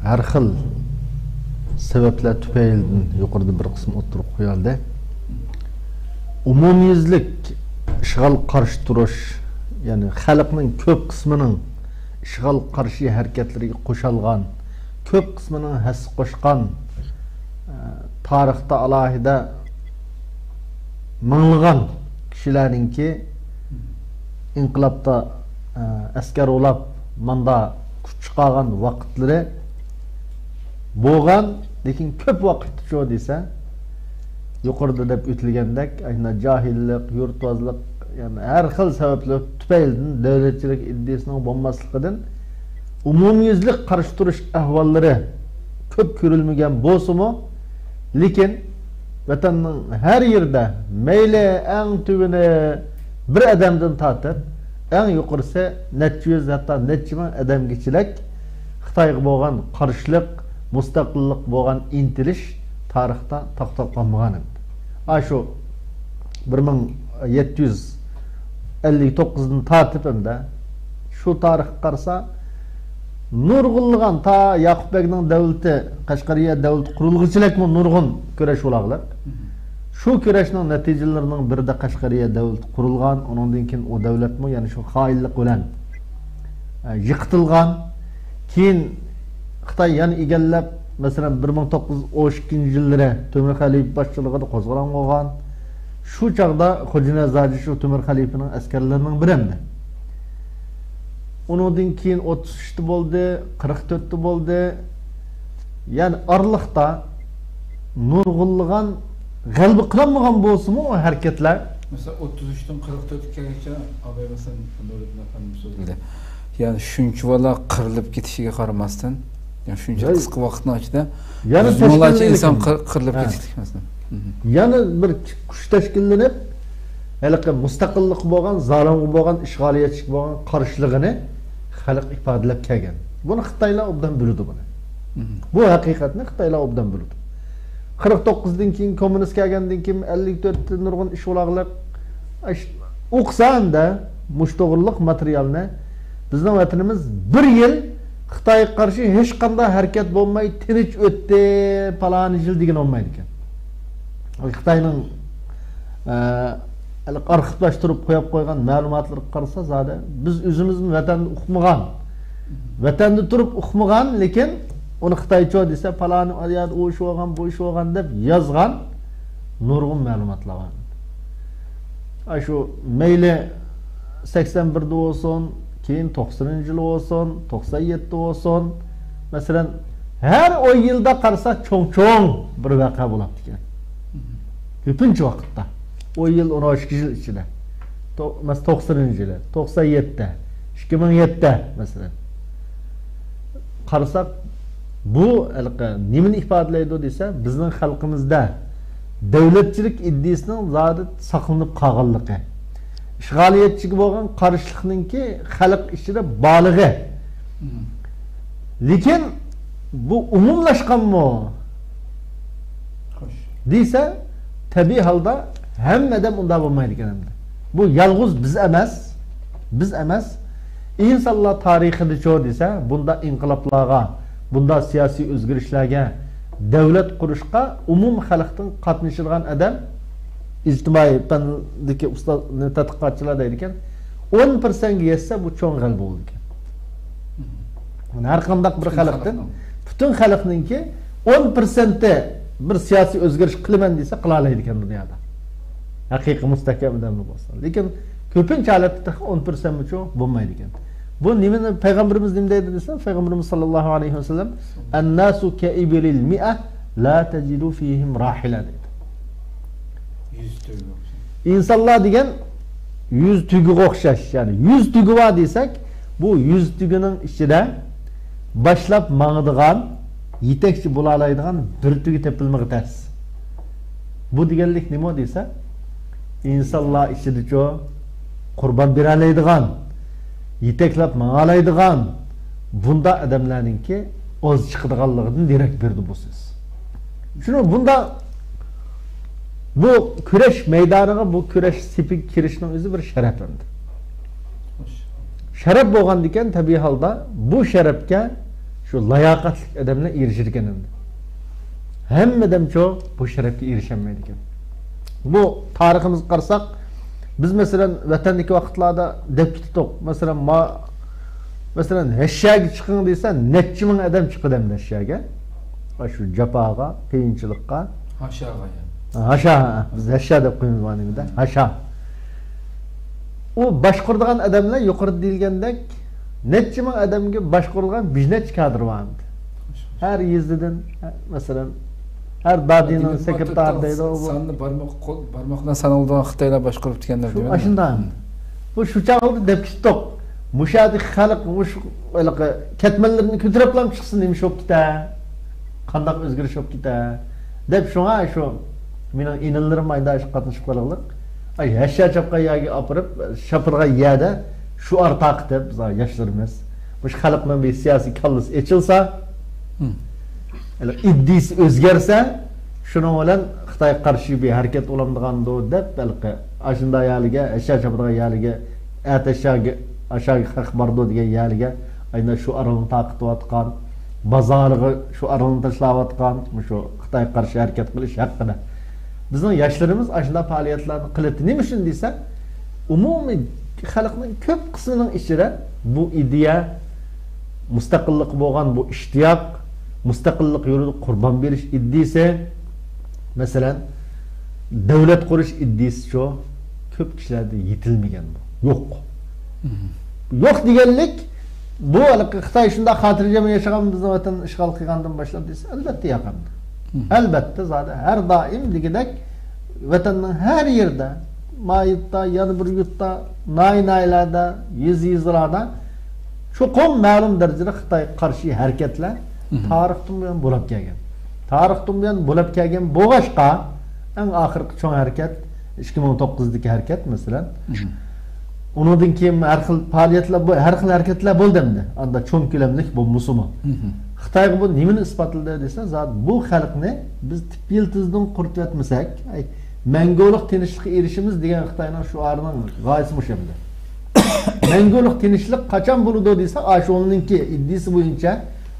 ھەر خىل سەۋەبلەر تۈپەيلىدىن يۇقىرىدا بىر قىسمى ئوتتۇرىغا قويۇلدى. ئومۇميۈزلۈك ئىشغالغا قارشى تۇرۇش، يەنى خەلقنىڭ كۆپ قىسمىنىڭ ئىشغالغا قارشى ھەرىكەتلىرىگە قوشالغان، كۆپ قىسمىنىڭ ھەسسە قوشقان، ئە، تارىختا ئالاھىدە مىڭلىغان كىشىلەرنىڭكى ئىنقىلابتا، ئە، ئەسكەر ئۇلاپ، ماندا كۈچ چىقارغان ۋاقىتلىرى بولغان، لېكىن كۆپ ۋاقىتتىچۇ دېسە، يۇقىرىدا دەپ ئۆتۈلگەندەك، ئاشۇنداق جاھىللىق، يۇرتۋازلىق، يەنى ھەر خىل سەۋەبلەر تۈپەيلىدىن دۆلەتچىلىك ئىدىيىسىنىڭ بولماسلىقىدىن ئومۇميۈزلۈك قارشى تۇرۇش ئەھۋاللىرى كۆپ كۆرۈلمىگەن بولسىمۇ، لېكىن ۋەتەننىڭ ھەر يېرىدە، مەيلى ئەڭ تۆۋىنى بىر ئادەمدىن تارتىپ، ئەڭ يۇقىرىسى نەچچە يۈز، ھەتتا نەچچە مىڭ ئادەمگىچىلىك خىتايغا بولغان قارشىلىق، مۇستەقىللىققا بولغان ئىنتىلىش تارىختا توختاپ قالمىغان ئەمدى. ئاشۇ بىر مىڭ يەتتە يۈز ئەللىك توققۇزدىن تارتىپ ئەمدى شۇ تارىخقا قارىسا، نۇرغۇنلىغان تا ياقۇپ بەگنىڭ دەۋلىتى، قەشقەرىيە دەۋلىتى قۇرۇلغۇچىلىكمۇ نۇرغۇن كۈرەش بولاغلىق. شۇ كۈرەشنىڭ نەتىجىلىرىنىڭ بىرىدە قەشقەرىيە دەۋلىتى قۇرۇلغان، ئۇنىڭدىن كېيىن ئۇ دەۋلەتمۇ يەنە شۇ خائىنلىق بىلەن، ئە، يىقىتىلغان. كېيىن خىتاي يەنە ئىگىلەپ، مەسىلەن، بىر مىڭ توققۇز يۈز ئون ئىككىنچى يىللىرى تۆمۈر خەلىپە باشچىلىقىدا قوزغىلاڭ بولغان. شۇ چاغدا خوجانىياز ھاجى شۇ تۆمۈر خەلىپىنىڭ ئەسكەرلىرىنىڭ بىرى ئەمدى. ئۇنىڭدىن كېيىن ئوتتۇز ئۈچتە بولدى، قىرىق تۆتتە بولدى. يەنى ئارىلىقتا نۇرغۇنلىغان غەلىبە قىلالمىغان بولسىمۇ ئۇ ھەرىكەتلەر. مەسىلەن، ئوتتۇز ئۈچتىن قىرىق تۆتكە كەلگەنچە ئاباي، مەسىلەن، نۇرىدىن ئەپەندىم سۆزلىدى. يەنى شۇنچىۋالا قىرىلىپ كېتىشىگە قارىماستىن، يەنى شۇنچە يا-، قىسقا ۋاقىتنىڭ ئىچىدە يەنە يۈز مىڭلارچە تەشكىللىنىپ ئىنسان قىر-، قىرىلىپ ھە. كېتىشلىك، مەسىلەن. يەنە بىر كۈچ تەشكىللىنىپ، ھېلىقى مۇستەقىللىققا بولغان، زالىمغا بولغان، ئىشغالىيەتچىگە بولغان قارشىلىقىنى خەلق ئىپادىلەپ كەلگەن. بۇنى خىتايلار ئوبدان بىلىدۇ بۇنى. بۇ ھەقىقەتنى خىتايلار ئوبدان بىلىدۇ. قىرىق توققۇزدىن كېيىن، كوممۇنىست كەلگەندىن كېيىن، ئەللىك تۆتتە نۇرغۇن ئىش بولاغلىق. ئوقۇسا ئەمدى مۇشۇ توغرىلىق ماتېرىيالنى، بىزنىڭ ۋەتىنىمىز بىر يىل خىتايغا قارشى ھېچقانداق ھەرىكەت بولماي تىنچ ئۆتتى، پالانى يىل دېگىنى بولمايدىكەن. خىتاينىڭ، ئە، ئارخىپلاشتۇرۇپ قويۇپ قويغان مەلۇماتلىرىغا قارىسا، زادى بىز ئۆزىمىزمۇ ۋەتەندە ئۇقمىغان، ۋەتەندە تۇرۇپ ئۇقمىغان، لېكىن ئۇنى خىتايچە دېسە، پالانى يەردە ئۇ ئىش بولغان، بۇ ئىش بولغان دەپ يازغان نۇرغۇن مەلۇماتلار بار. ئاشۇ مەيلى سەكسەن بىردە بولسۇن، كېيىن توقسىنىنچى يىل بولسۇن، توقسەن يەتتە بولسۇن. مەسىلەن، ھەر ئون يىلدا قارىسا چوڭ-چوڭ بىر ۋەقە بولاتتىكەن. كۆپىنچە ۋاقىتتا. ئون يىل، ئون ئىككى يىل ئىچىدە. تو-، مەس-، توقسىنىنچى يىلى، توقسەن يەتتە، ئىككى مىڭ يەتتە، مەسىلەن. قارىساق، بۇ ھېلىقى نېمىنى ئىپادىلەيدۇ دېسە، بىزنىڭ خەلقىمىزدە دۆلەتچىلىك ئىدىيىسىنىڭ زادى ساقلىنىپ قالغانلىقى، ئىشغالىيەتچىگە بولغان قارشىلىقنىڭكى خەلق ئىچىدە بارلىقى. لېكىن بۇ ئومۇملاشقانمۇ؟ خوش. دېسە، تەبىئىي ھالدا ھەممە ئادەم ئۇنداق بولمايدىكەن ئەمدى. بۇ يالغۇز بىز ئەمەس، بىز ئەمەس، ئىنسانلار تارىخىدىچۇ دېسە، بۇنداق ئىنقىلابلارغا، بۇنداق سىياسىي ئۆزگىرىشلەرگە، دۆلەت قۇرۇشقا ئومۇم خەلقتىن قاتنىشىدىغان ئادەم، ئىجتىمائىي پەندىكى ئۇستاز، تەتقىقاتچىلار دەيدىكەن، ئون پىرسەنتكە يەتسە، بۇ چوڭ غەلىبە بولىدىكەن. مانا ھەر قانداق بىر پۈتۈن خەلقتىن، خەلقنىڭ. پۈتۈن خەلقنىڭكى ئون پىرسەنتى بىر سىياسىي ئۆزگىرىش قىلىمەن دېسە، قىلالايدىكەن دۇنيادا. ھەقىقىي مۇستەھكەم ئادەملەر بولسا. لېكىن كۆپىنچە ھالەتتە تېخى ئون پىرسەنتمۇچۇ بولمايدىكەن. بۇ نېمىنى، پەيغەمبىرىمىز نېمە دەيدۇ دېسە، پەيغەمبىرىمىز ساللاللاھۇ ئەلەيھى ۋەسەللەم، «الناس كإبل المائة لا تجد فيهم راحلة» دەيدۇ. ئىنسانلار دېگەن يۈز تۈگىگە ئوخشاش. يەنى يۈز تۈگى بار دېسەك، بۇ يۈز تۈگىنىڭ ئىچىدە باشلاپ ماڭىدىغان، يېتەكچى بولالايدىغان بىر تۈگى تېپىلمىغى تەس. بۇ دېگەنلىك نېمە دېسە، ئىنسانلار ئىچىدىچۇ قۇربان بېرەلەيدىغان، يېتەكلەپ ماڭالايدىغان بۇنداق ئادەملەرنىڭكى ئاز چىقىدىغانلىقىدىن دېرەك بېرىدۇ بۇ سۆز. شۇنىڭ بۇنداق بۇ كۈرەش مەيدانىغا، بۇ كۈرەش سېپىگە كىرىشنىڭ ئۆزى بىر شەرەپ ئەمدى. شەرەپ بولغاندىكىن، تەبىئىي ھالدا بۇ شەرەپكە شۇ لاياقەتلىك ئادەملەر ئېرىشىدىكەن ئەمدى. ھەممە ئادەمچۇ بۇ شەرەپكە ئېرىشەلمەيدىكەن. بۇ تارىخىمىزغا قارىساق، بىز، مەسىلەن، ۋەتەندىكى ۋاقىتلاردا دەپ كېتىتتۇق. مەسىلەن، ما، مەسىلەن، ھەششاگە چىقىڭ دېسە، نەچچە مىڭ ئادەم چىقىدۇ ئەمدى ھەششاگە. ۋە شۇ جاپاغا، قىيىنچىلىققا. ھاشاغا يا. ھاشا، بىز ھەششا دەپ قويىمىز مانا نېمىدە. ھاشا. ئۇ باشقۇرىدىغان ئادەملەر يۇقىرىدا دېيىلگەندەك نەچچە مىڭ ئادەمگە باشقۇرىدىغان بىر نەچچە كادىر بار ئەمدى. ھەر يېزىدىن، مەسىلەن، ھەر دادىنىڭ سېكرېتارى دەيدۇ، ئۇ بۇ. ساننى بارماق، قول، بارماق بىلەن سانىلىدىغان خىتايلار باشقۇرۇپ كەلگەنلەر شۇ دېمەيمۇ؟ ئاشۇنداق. بۇ شۇ چاغلىدا دەپ كېتتۇق. مۇشۇ يەردىكى خەلق مۇشۇ ھېلىقى كەتمەنلىرىنى كۆتۈرۈپلا چىقسا نېمە ئىش بولۇپ كېتە؟ قانداق ئۆزگىرىش بولۇپ كېتە؟ دەپ شۇڭا شۇ مېنىڭ ئىنىلىرىم ئايدا شۇ قاتنىشىپ قالغلىق. ئاي، ھەششا چاپقان يەرگە ئاپىرىپ، شاپىدىغان يەردە شوئار تارقىتىپ، بىز ياشلىرىمىز مۇشۇ خەلقنىڭ بىر سىياسىي كاللىسى ئېچىلسا، ئىدىيىسى ئۆزگەرسە، شۇنىڭ بىلەن خىتايغا قارشى بىر ھەرىكەت ئۇلامدىغاندۇ دەپ، ھېلىقى ئاشۇنداق يەرلىكى، ئەشيا چاپىدىغان يەرلىكى، ئەتە ئەشياگە، ئاشاگە خەق بارىدۇ دېگەن يەرلىكى، ئاينا شوئارلارنى تارقىتىۋاتقان، بازارىغا شوئارلارنى تاشلاۋاتقان، مۇشۇ خىتايغا قارشى ھەرىكەت قىلىش ھەققىدە. بىزنىڭ ياشلىرىمىز ئاشۇنداق پائالىيەتلەرنى قىلىۋاتىدۇ. نېمە ئۈچۈن دېسە، ئومۇمىي خەلقنىڭ كۆپ قىسمىنىڭ ئىچىدە بۇ ئىدىيە، مۇستەقىللىققا بولغان بۇ ئىشتىياق، مۇستەقىللىق يولىدا قۇربان بېرىش ئىدىيىسى، مەسىلەن، دۆلەت قۇرۇش ئىدىيىسىچۇ كۆپ كىشىلەردە يېتىلمىگەن بۇ. يوق. يوق دېگەنلىك، بۇ ھېلىقى خىتاي شۇنداق خاتىرجەم ياشىغان بىزنىڭ ۋەتەننى ئىشغال قىلغاندىن باشلاپ دېسە، ئەلۋەتتە ياق ئەمدى. ئەلۋەتتە، زادى ھەر دائىم دېگۈدەك ۋەتەننىڭ ھەر يېرىدە، ما يۇرتتا، يەنە بىر يۇرتتا، ناھىيە-ناھىيەلەردە، يېزا-يېزىلاردا چوقۇم مەلۇم دەرىجىدە خىتايغا قارشى ھەرىكەتلەر تارىختىن بۇيان بولاپ كەلگەن. تارىختىن بۇيان بولاپ كەلگەن بولغاچقا، ئەڭ ئاخىرقى چوڭ ھەرىكەت، ئىككى مىڭ توققۇزدىكى ھەرىكەت، مەسىلەن. ئۇنىڭدىن كېيىن ھەر خىل پائالىيەتلەر، بۇ، ھەر خىل ھەرىكەتلەر بولدى ئەمدى. ئاندا چوڭ كۆلەملىك بولمىسىمۇ. خىتايغا بۇ نېمىنى ئىسپاتلىدى دېسە، زادى بۇ خەلقنى بىز تىپ يىلتىزىدىن قۇرۇتۇۋەتمىسەك، ئەي، مەڭگۈلۈك تىنچلىققا ئېرىشىمىز دېگەن خىتاينىڭ شوئارىنىڭ غايىسى مۇشۇ ئەمدى. مەڭگۈلۈك تىنچلىق قاچان بولىدۇ دېسە، ئاشۇنىڭكى ئىدىيىسى بويىچە،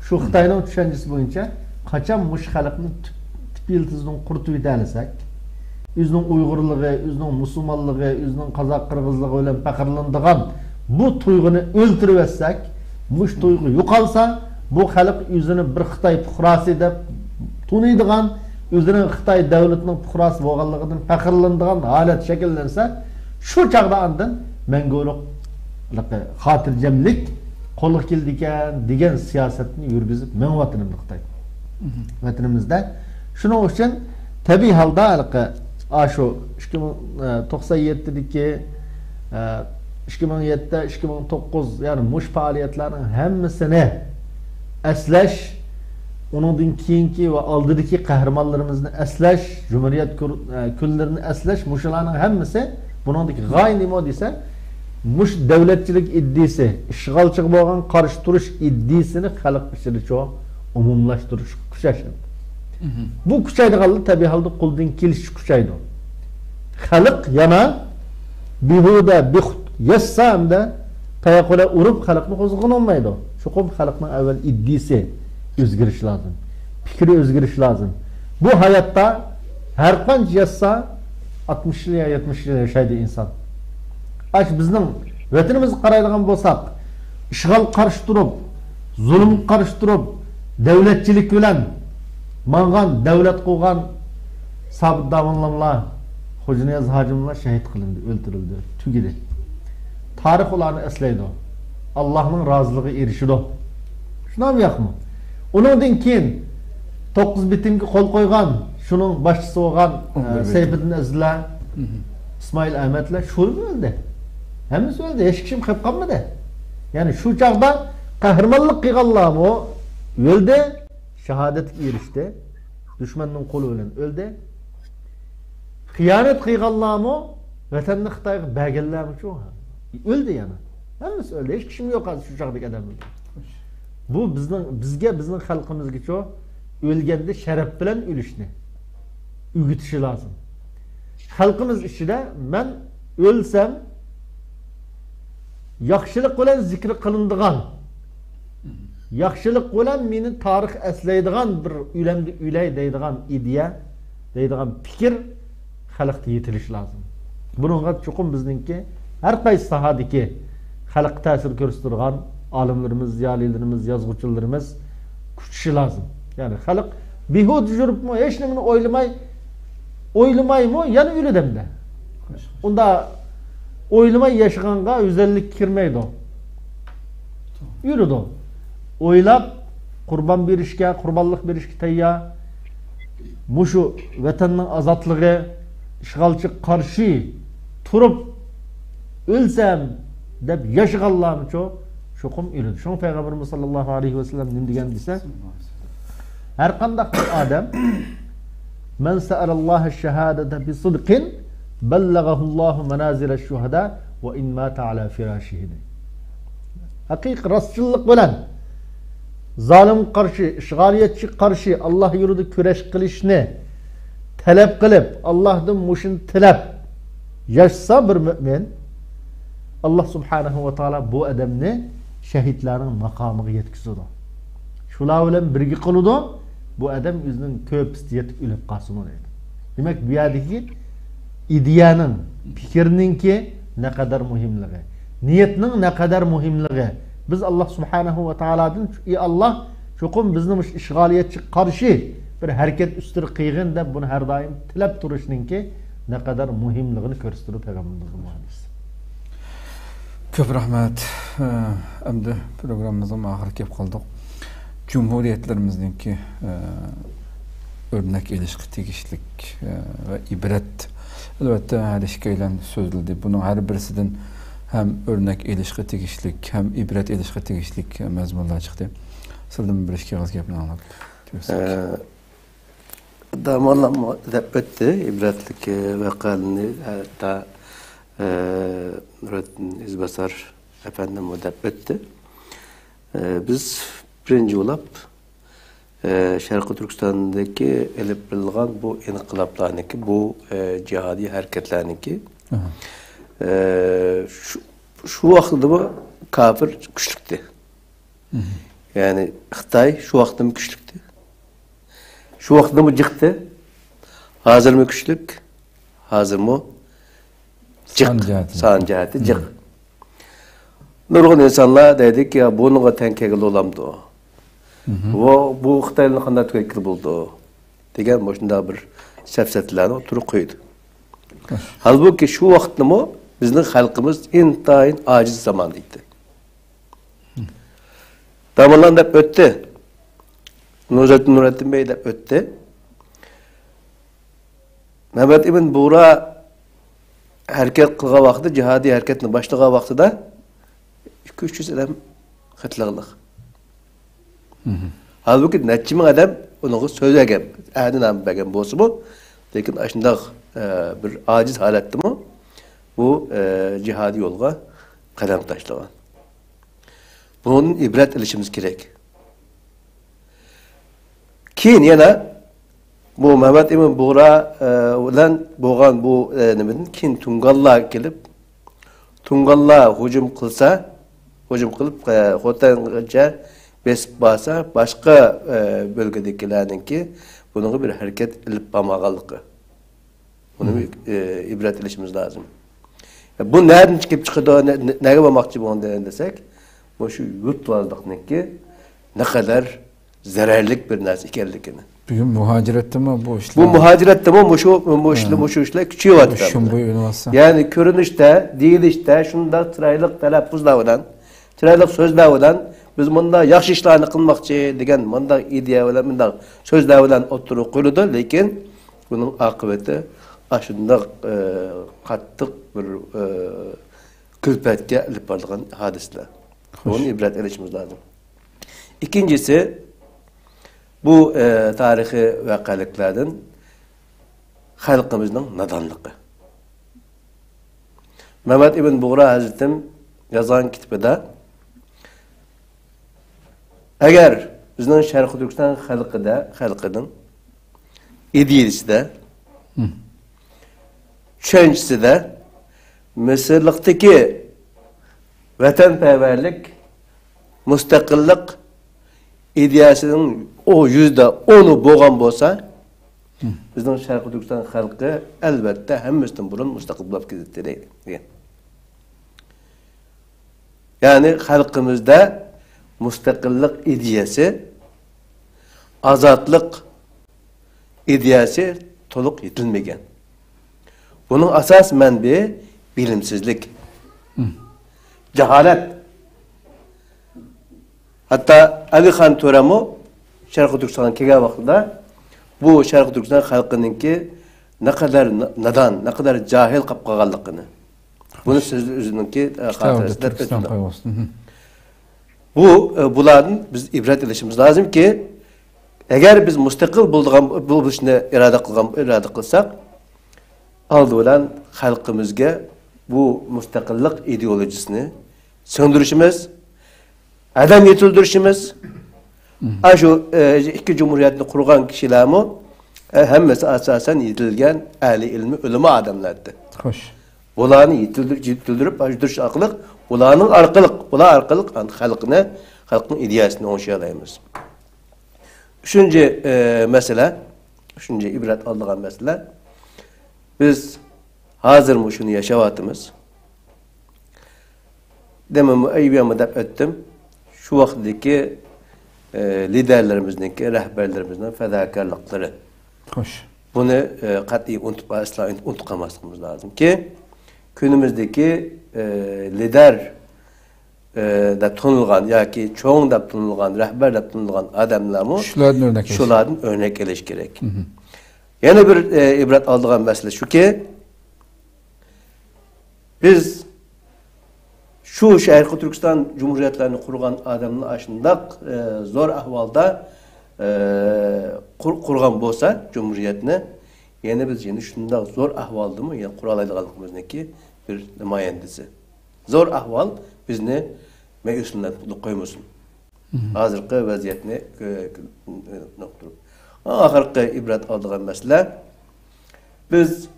شۇ خىتاينىڭ چۈشەنچىسى بويىچە، قاچان مۇشۇ خەلقنى تۈپ، تىپ يىلتىزىدىن قۇرۇتۇۋېتەلىسەك، ئۆزىنىڭ ئۇيغۇرلۇقى، ئۆزىنىڭ مۇسۇلمانلىقى، ئۆزىنىڭ قازاق قىرغىزلىقى بىلەن پەخىرلىنىدىغان بۇ تۇيغۇنى ئۆلتۈرۈۋەتسەك، مۇشۇ تۇيغۇ يوقالسا، بۇ خەلق ئۆزىنى بىر خىتاي پۇقراسى دەپ تونۇيدىغان، ئۆزىنىڭ خىتاي دۆلىتىنىڭ پۇقراسى بولغانلىقىدىن پەخىرلىنىدىغان ھالەت شەكىللەنسە، شۇ چاغدا ئاندىن مەڭگۈلۈك خاتىرجەملىك قولغا كېلىدىكەن دېگەن سىياسەتنى يۈرگۈزۈپ مېڭىۋاتىدۇ خىتاي. ۋەتىنىمىزدە. شۇنىڭ ئۈچۈن تەبىئىي ھالدا ھېلىقى، ئاشۇ ئىككى مىڭ، ئە، توقسان يەتتىدىكى، ئە، ئىككى مىڭ يەتتە، ئىككى مىڭ توققۇز، يەنى مۇشۇ پائالىيەتلەرنىڭ ھەممىسىنى ئەسلەش، ئۇنىڭدىن كېيىنكى ۋە ئالدىدىكى قەھرىمانلىرىمىزنى ئەسلەش، جۇمھۇرىيەت كۈر-، ئە، كۈنلىرىنى ئەسلەش، مۇشۇلارنىڭ ھەممىسى بۇنىڭدىكى غايە نېمە دېسە، مۇشۇ دۆلەتچىلىك ئىدىيىسى، ئىشغالچىغا بولغان قارشى تۇرۇش ئىدىيىسىنى خەلق ئىچىدىچۇ ئومۇملاشتۇرۇشقا كۈچەش. بۇ كۈچەيدىغانلار تەبىئىي ھالدا قولدىن كېلىشىچە كۈچەيدۇ. خەلق يەنە بىھۇدە، بىخۇد يەتسە ھەمدە تاياق بىلەن ئۇرۇپ خەلقنى قوزغىغىلى بولمايدۇ. چوقۇم خەلقنىڭ ئەۋۋەل ئىدىيىسى ئۆزگىرىشى لازىم. پىكرى ئۆزگىرىشى لازىم. بۇ ھاياتتا ھەر قانچە ياشىسا، ئاتمىش يىل يا يەتمىش يىل ياشايدۇ ئىنسان. ئاش بىزنىڭ ۋەتىنىمىزگە قارايدىغان بولساق، ئىشغالغا قارشى تۇرۇپ، زۇلۇمغا قارشى تۇرۇپ، دۆلەتچىلىك بىلەن ماڭغان، دۆلەت قۇرغان سابىت داموللاملار، خوجانىياز ھاجىملار شېھىت قىلىندى، ئۆلتۈرۈلدى، تۈگىدى. تارىخ ئۇلارنى ئەسلەيدۇ. ئاللاھنىڭ رازىلىقىغا ئېرىشىدۇ. شۇنداقمۇ ياقمۇ؟ ئۇنىڭدىن كېيىن توققۇز بىتىمگە قول قويغان، شۇنىڭ باشچىسى بولغان، ئون بىر ئە، بىتىم. سەيپىدىن ئەزىزلەر، مم. ئىسمائىل ئەمەتلەر شۇلىمۇ ئۆلدى. ھەممىسى ئۆلدى. ھېچ كىشىمۇ قېلىپ قالمىدى. يەنى شۇ چاغدا قەھرىمانلىق قىلغانلارمۇ ئۆلدى، شاھادەتكە ئېرىشتى. دۈشمەننىڭ قولى بىلەن ئۆلدى. خىيانەت قىلغانلارمۇ، ۋەتەننى خىتايغا بەرگەنلەرمۇچۇ ئۆلدى يەنە. ھەممىسى ئۆلدى. ھېچ كىشىمۇ يوق ھازىر شۇ چاغدىكى ئادەملەردىن. بۇ بىزنىڭ، بىزگە، بىزنىڭ خەلقىمىزگىچۇ ئۆلگەندە شەرەپ بىلەن ئۆلۈشنى ئۆگىتىشى لازىم. خەلقىمىز ئىچىدە مەن ئۆلسەم، ياخشىلىق بىلەن زىكرى قىلىنىدىغان، ياخشىلىق بىلەن مېنى تارىخ ئەسلەيدىغان بىر ئۆلەمدە ئۆلەي دەيدىغان ئىدىيە، دەيدىغان پىكىر خەلقتە يېتىلىشى لازىم. بۇنىڭغا چوقۇم بىزنىڭكى ھەر قايسى ساھەدىكى خەلققە تەسىر كۆرسىتىدىغان ئالىملىرىمىز، زىيالىيلىرىمىز، يازغۇچىلىرىمىز كۈچىشى لازىم. يەنى خەلق بىھۇدە يۈرۈپمۇ، ھېچنېمىنى ئويلىماي، ئويلىمايمۇ، يەنە ئۆلىدۇ ئەمدى. ئۇندا ئويلىماي ياشىغانغا ھۈزەنلىك كىرمەيدۇ. يۈرىدۇ. ئويلاپ، قۇربان بېرىشكە، قۇربانلىق بېرىشكە تەييار. مۇشۇ ۋەتەننىڭ ئازادلىقى، ئىشغالچىغا قارشى تۇرۇپ ئۆلسەم دەپ ياشىغانلارمۇچۇ چوقۇم ئۆلىدۇ. شۇڭا پەيغەمبىرىمىز ساللاللاھۇ ئەلەيھى ۋەسەللەم نېمە دېگەن دېسە، ھەر قانداق بىر ئادەم، مەن سەئەلەللاھە شەھادەتە بىسىدقىن بەللەغەھۇللاھۇ مەنازىلە شۇھەدا ۋە ئىن ماتە ئەلا فىراشىھى. ھەقىقىي راستچىللىق بىلەن زالىمغا قارشى، ئىشغالىيەتچىگە قارشى ئاللا يولىدا كۈرەش قىلىشنى تەلەپ قىلىپ، ئاللاھتىن مۇشۇنى تىلەپ ياشىسا بىر مۆمىن، ئاللا سۇبھانەھۇ ۋە تائالا بۇ ئادەمنى شەھىدلەرنىڭ ماقامىغا يەتكۈزىدۇ. شۇلار بىلەن بىرگە قىلىدۇ، بۇ ئادەم ئۆزىنىڭ كۆپۈسىدە يېتىپ ئۆلۈپ قالسىمۇ دەيدۇ. دېمەك، بۇ يەردىكى ئىدىيەنىڭ، پىكىرنىڭكى نەقەدەر مۇھىملىقى، نىيەتنىڭ نەقەدەر مۇھىملىقى. بىز ئاللا سۇبھانەھۇ ۋە تائالادىن، ئى ئاللا، چوقۇم بىزنى مۇشۇ ئىشغالىيەتچىگە قارشى بىر ھەرىكەت ئۈستىدە قىلغىن دەپ، بۇنى ھەر دائىم تىلەپ تۇرۇشنىڭكى نەقەدەر مۇھىملىقىنى كۆرسىتىدۇ پەيغەمبىرىمىزنىڭ بۇ ھەدىسى. كۆپ رەھمەت. ئەمدى پروگراممىمىزنىڭ ئاخىرىغا كېلىپ قالدۇق. جۇمھۇرىيەتلىرىمىزنىڭكى، ئە، ئۆرنەك ئېلىشقا تېگىشلىك، ئە، ۋە ئىبرەت. ئەلۋەتتە، ھەر ئىككىيلەن سۆزلىدى. بۇنىڭ ھەر بىرسىدىن ھەم ئۆرنەك ئېلىشقا تېگىشلىك، ھەم ئىبرەت ئېلىشقا تېگىشلىك مەزمۇنلار چىقتى. سىزدىن بىر ئىككى ئېغىز گەپنى ئاڭلاپ كۆرسەك. ئە، داموللاممۇ دەپ ئۆتتى، ئىبرەتلىك ۋەقەلىرىنى، ھەتتا، ئە، نۇرەتتىن ئىزباسار ئەپەندىممۇ دەپ ئۆتتى. ئە، بىز بىرىنچى بولۇپ، ئە، شەرقىي تۈركىستاندىكى ئېلىپ بېرىلغان بۇ ئىنقىلابلارنىڭكى، بۇ، ئە، جىھادىي ھەرىكەتلەرنىڭكى، ئاھا. ئە، شۇ، شۇ ۋاقىتتىمۇ كاپىر كۈچلۈكتى. مم. يەنى خىتاي شۇ ۋاقىتتىمۇ كۈچلۈكتى. شۇ ۋاقىتتىمۇ جىقتى. ھازىرمۇ كۈچلۈك. ھازىرمۇ جىق. سان جەھەتتىن. سان جەھەتتە جىق. مم. نۇرغۇن ئىنسانلار دەيدىكى، يا بۇنىڭغا تەڭ كەلگىلى بولامدۇ؟ مم. بۇ، بۇ خىتاينى قانداق تۈگەتكىلى بولىدۇ؟ دېگەن مۇشۇنداق بىر سەپسەتىلەرنى ئوتتۇرىغا قويىدۇ. خوش. ھالبۇكى، شۇ ۋاقىتتىمۇ بىزنىڭ خەلقىمىز ئىنتايىن ئاجىز زاماندا ئىدى. داموللام دەپ ئۆتتى. نۇرەتتىن، نۇرەتتىن بەگ دەپ ئۆتتى. مەمەت ئىبن بۇغرا ھەرىكەت قىلغان ۋاقتىدا، جىھادىي ھەرىكەتنى باشلىغان ۋاقتىدا ئىككى يۈز ئادەم قېتىلغانلىق. مم. ھالبۇكى، نەچچە مىڭ ئادەم ئۇنىڭغا سۆزلىگەن، ئەھدىنامە بەرگەن بولسىمۇ، لېكىن ئاشۇنداق، ئە، بىر ئاجىز ھالەتتىمۇ بۇ، ئە، جىھادىي يولغا قەدەم تاشلىغان. بۇنىڭدىن ئىبرەت ئېلىشىمىز كېرەك. كېيىن يەنە بۇ مەمەت ئىبن بۇغرا، ئە، بىلەن بولغان بۇ، ئە، نېمىدىن كېيىن تۇڭگانلار كېلىپ، تۇڭگانلار ھۇجۇم قىلسا، ھۇجۇم قىلىپ، ئە، خوتەنگىچە بېسىپ بارسا، باشقا، ئە، بۆلگىدىكىلەرنىڭكى بۇنىڭغا بىر ھەرىكەت ئېلىپ بارمىغانلىقى. بۇنى، مم. ئى، ئىبرەت ئېلىشىمىز لازىم. بۇ نەدىن چىقىپ چىقىدۇ، نە-، نە-، نەگە بارماقچى بولغان دېسەك، مۇشۇ يۇرتۋازلىقنىڭكى نەقەدەر زەرەرلىك بىر نەرسە ئىكەنلىكىنى. بۈگۈن مۇھاجىرەتتىمۇ بۇ ئىشلار؟ بۇ مۇھاجىرەتتىمۇ مۇشۇ، مۇشۇ، ھە. مۇشۇ ئىشلار كۈچىيىۋاتىدۇ. شۇمبۇي ئۇرۇۋاتسا. يەنى كۆرۈنۈشتە، دېيىلىشتە شۇنداق چىرايلىق تەلەپپۇزلار بىلەن چىرايلىق سۆزلەر بىلەن، بىز مۇنداق ياخشى ئىشلارنى قىلماقچى دېگەن مۇنداق ئىدىيە بىلەن، مۇنداق سۆزلەر بىلەن ئوتتۇرىغا قويۇلىدۇ، لېكىن بۇنىڭ ئاقىۋىتى ئاشۇنداق، ئە، قاتتىق بىر، ئە، كۈلپەتكە ئېلىپ بارىدىغان ھادىسىلەر. خوش. بۇنى ئىبرەت ئېلىشىمىز لازىم. ئىككىنچىسى، بۇ، ئە، تارىخىي ۋەقەلىكلەردىن خەلقىمىزنىڭ نادانلىقى. مەمەت ئىبن بۇغرا ھەزرىتىم يازغان كىتابىدا، ئەگەر بىزنىڭ شەرقىي تۈركىستان خەلقىدە، خەلقىنىڭ ئىدىيىسىدە، مم. چۈشەنچىسىدە مىسىرلىقتىكى ۋەتەنپەرۋەرلىك، مۇستەقىللىق ئىدىيەسىنىڭ ئۇ يۈزدە ئونى بولغان بولسا، مم. بىزنىڭ شەرقىي تۈركىستان خەلقى ئەلۋەتتە ھەممىسىدىن بۇرۇن مۇستەقىل بولۇپ كېتەتتى دەيدۇ، دېگەن. يەنى خەلقىمىزدە مۇستەقىللىق ئىدىيەسى، ئازادلىق ئىدىيەسى تولۇق يېتىلمىگەن. بۇنىڭ ئاساسىي مەنبىيى بىلىمسىزلىك، مم. جاھالەت. ھەتتا ئەلىخان تۆرەممۇ شەرقىي تۈركىستانغا كەلگەن ۋاقتىدا بۇ شەرقىي تۈركىستان خەلقىنىڭكى نەقەدەر نا-، نادان، نەقەدەر جاھىل قاپ قالغانلىقىنى، بۇنى سىز ئۆزىنىڭكى، ئە، كىتابىدا خاتىرىسىدە تۈركىستان ئۆتىدۇ. قايغۇسىدىن. بۇ، ئە، بۇلاردىن بىز ئىبرەت ئېلىشىمىز لازىمكى، ئەگەر بىز مۇستەقىل بولىدىغان، بولۇشنى ئىرادە قىلغان، ئىرادە قىلساق، ئالدى بىلەن خەلقىمىزگە بۇ مۇستەقىللىق ئىدېئولوگىيىسىنى سىڭدۈرۈشىمىز، ئادەم يېتىلدۈرۈشىمىز، مم. ئاشۇ، ئە، ئىككى جۇمھۇرىيەتنى قۇرغان كىشىلەرمۇ، ئە، ھەممىسى ئاساسەن يېتىلگەن ئەھلى ئىلمى، ئۆلىما ئادەملەردى. خوش. بۇلارنى يېتىلدۈر-، يېتىلدۈرۈپ، ئاشۇ تۇرۇش ئارقىلىق، بۇلارنىڭ ئارقىلىق، بۇلار ئارقىلىق خەلقنى، خەلقنىڭ ئىدىيەسىنى ئوڭشىيالايمىز. ئۈچىنچى، ئە، مەسىلە، ئۈچىنچى ئىبرەت ئالىدىغان مەسىلە، بىز ھازىرمۇ شۇنى ياشاۋاتىمىز. دېمەم، ئەيۋەممۇ دەپ ئۆتتۈم. شۇ ۋاقىتتىكى، ئە، لىدەرلىرىمىزنىڭكى، رەھبەرلىرىمىزنىڭ پەداكارلىقلىرى. خوش. بۇنى، ئە، قەتئىي ئۇنتۇپ، ئەسلا ئۇنتۇپ قالماسلىقىمىز لازىمكى، كۈنىمىزدىكى، ئە، لىدەر، ئە، دەپ تونۇلغان ياكى چوڭ دەپ تونۇلغان، رەھبەر دەپ تونۇلغان ئادەملەرمۇ شۇلاردىن ئۆرنەك ئېلىش. شۇلاردىن ئۆرنەك ئېلىش كېرەك. مم. يەنە بىر، ئە، ئىبرەت ئالىدىغان مەسىلە شۇكى، بىز شۇ شەرقىي تۈركىستان جۇمھۇرىيەتلەرنى قۇرغان ئادەمنى ئاشۇنداق، ئە، زور ئەھۋالدا، ئە، قۇر-، قۇرغان بولسا جۇمھۇرىيەتنى، يەنە بىز يەنە شۇنداق زور ئەھۋالدىمۇ يەنە قۇرالايدىغانلىقىمىزنىڭكى بىر نۇمايەندىسى. زور ئەھۋال بىزنى مەيۈسلەندۈرۈپ قويمىسۇن. مم. ھازىرقى ۋەزىيەتنى كۆ-، كۆ-، ئۇقتۇرۇپ. ئاخىرقى ئىبرەت ئالىدىغان مەسىلە، بىز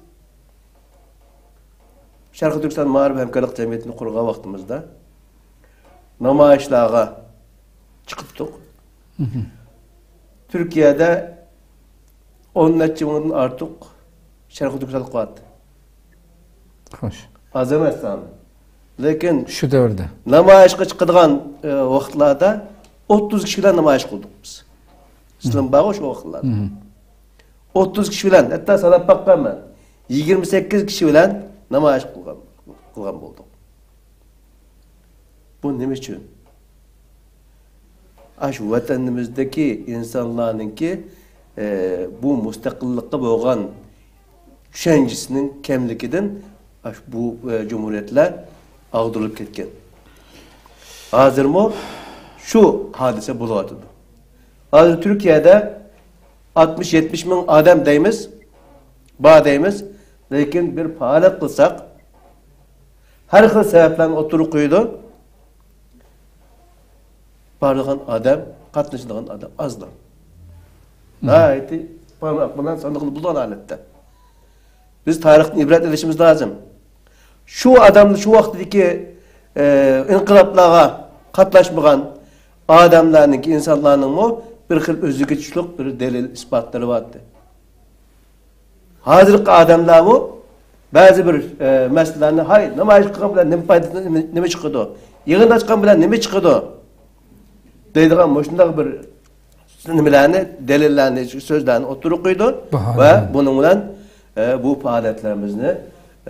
شەرقىي تۈركىستان مائارىپ ھەمكارلىق جەمئىيىتىنى قۇرغان ۋاقتىمىزدا نامايىشلارغا چىقىپتۇق. مم. تۈركىيەدە ئون نەچچە مىڭدىن ئارتۇق شەرقىي تۈركىستانلىق بار. خوش. ئاز ئەمەس سانى. لېكىن شۇ دەۋردە نامايىشقا چىقىدىغان، ئە، ۋاقىتلاردا ئوتتۇز كىشى بىلەن نامايىش قىلدۇق بىز. سىلەرمۇ بارغۇ شۇ ۋاقىتلاردا. مم. ئوتتۇز كىشى بىلەن، ھەتتا ساناپ باققانمەن. يىگىرمە سەككىز كىشى بىلەن نامايىش قىلغان، قىلغان بولدۇق. بۇ نېمە ئۈچۈن؟ ئاشۇ ۋەتىنىمىزدىكى ئىنسانلارنىڭكى، ئە، بۇ مۇستەقىللىققا بولغان چۈشەنچىسىنىڭ كەملىكىدىن ئاشۇ بۇ، ئە، جۇمھۇرىيەتلەر ئاغدۇرۇلۇپ كەتكەن. ھازىرمۇ شۇ ھادىسە بولۇۋاتىدۇ. ھازىر تۈركىيەدە ئاتمىش، يەتمىش مىڭ ئادەم دەيمىز، بار دەيمىز، لېكىن بىر پائالىيەت قىلساق، ھەر خىل سەۋەبلەرنى ئوتتۇرىغا قويىدۇ. بارىدىغان ئادەم، قاتنىشىدىغان ئادەم ئازلا. ناھايىتى بارماق بىلەن سانىغىلى بولىدىغان ھالەتتە. بىز تارىختىن ئىبرەت ئېلىشىمىز لازىم. شۇ ئادەم، شۇ ۋاقىتتىكى، ئە، ئىنقىلابلارغا قاتناشمىغان ئادەملەرنىڭكى، ئىنسانلارنىڭمۇ بىر خىل ئۆزىگە تۇشلۇق بىر دەلىل، ئىسپاتلىرى بارتى. ھازىرقى ئادەملەرمۇ بەزى بىر، ئە، مەسىلىلەرنى، ھاي، نامايىش قىلغان بىلەن نېمە پايدا، نېمە، نېمە چىقىدۇ؟ يىغىندا چىققان بىلەن نېمە چىقىدۇ؟ دەيدىغان مۇشۇنداق بىر نېمىلەرنى، دەلىللەرنى، سۆزلەرنى ئوتتۇرىغا قويىدۇ ۋە بۇنىڭ بىلەن، ئە، بۇ پائالىيەتلىرىمىزنى،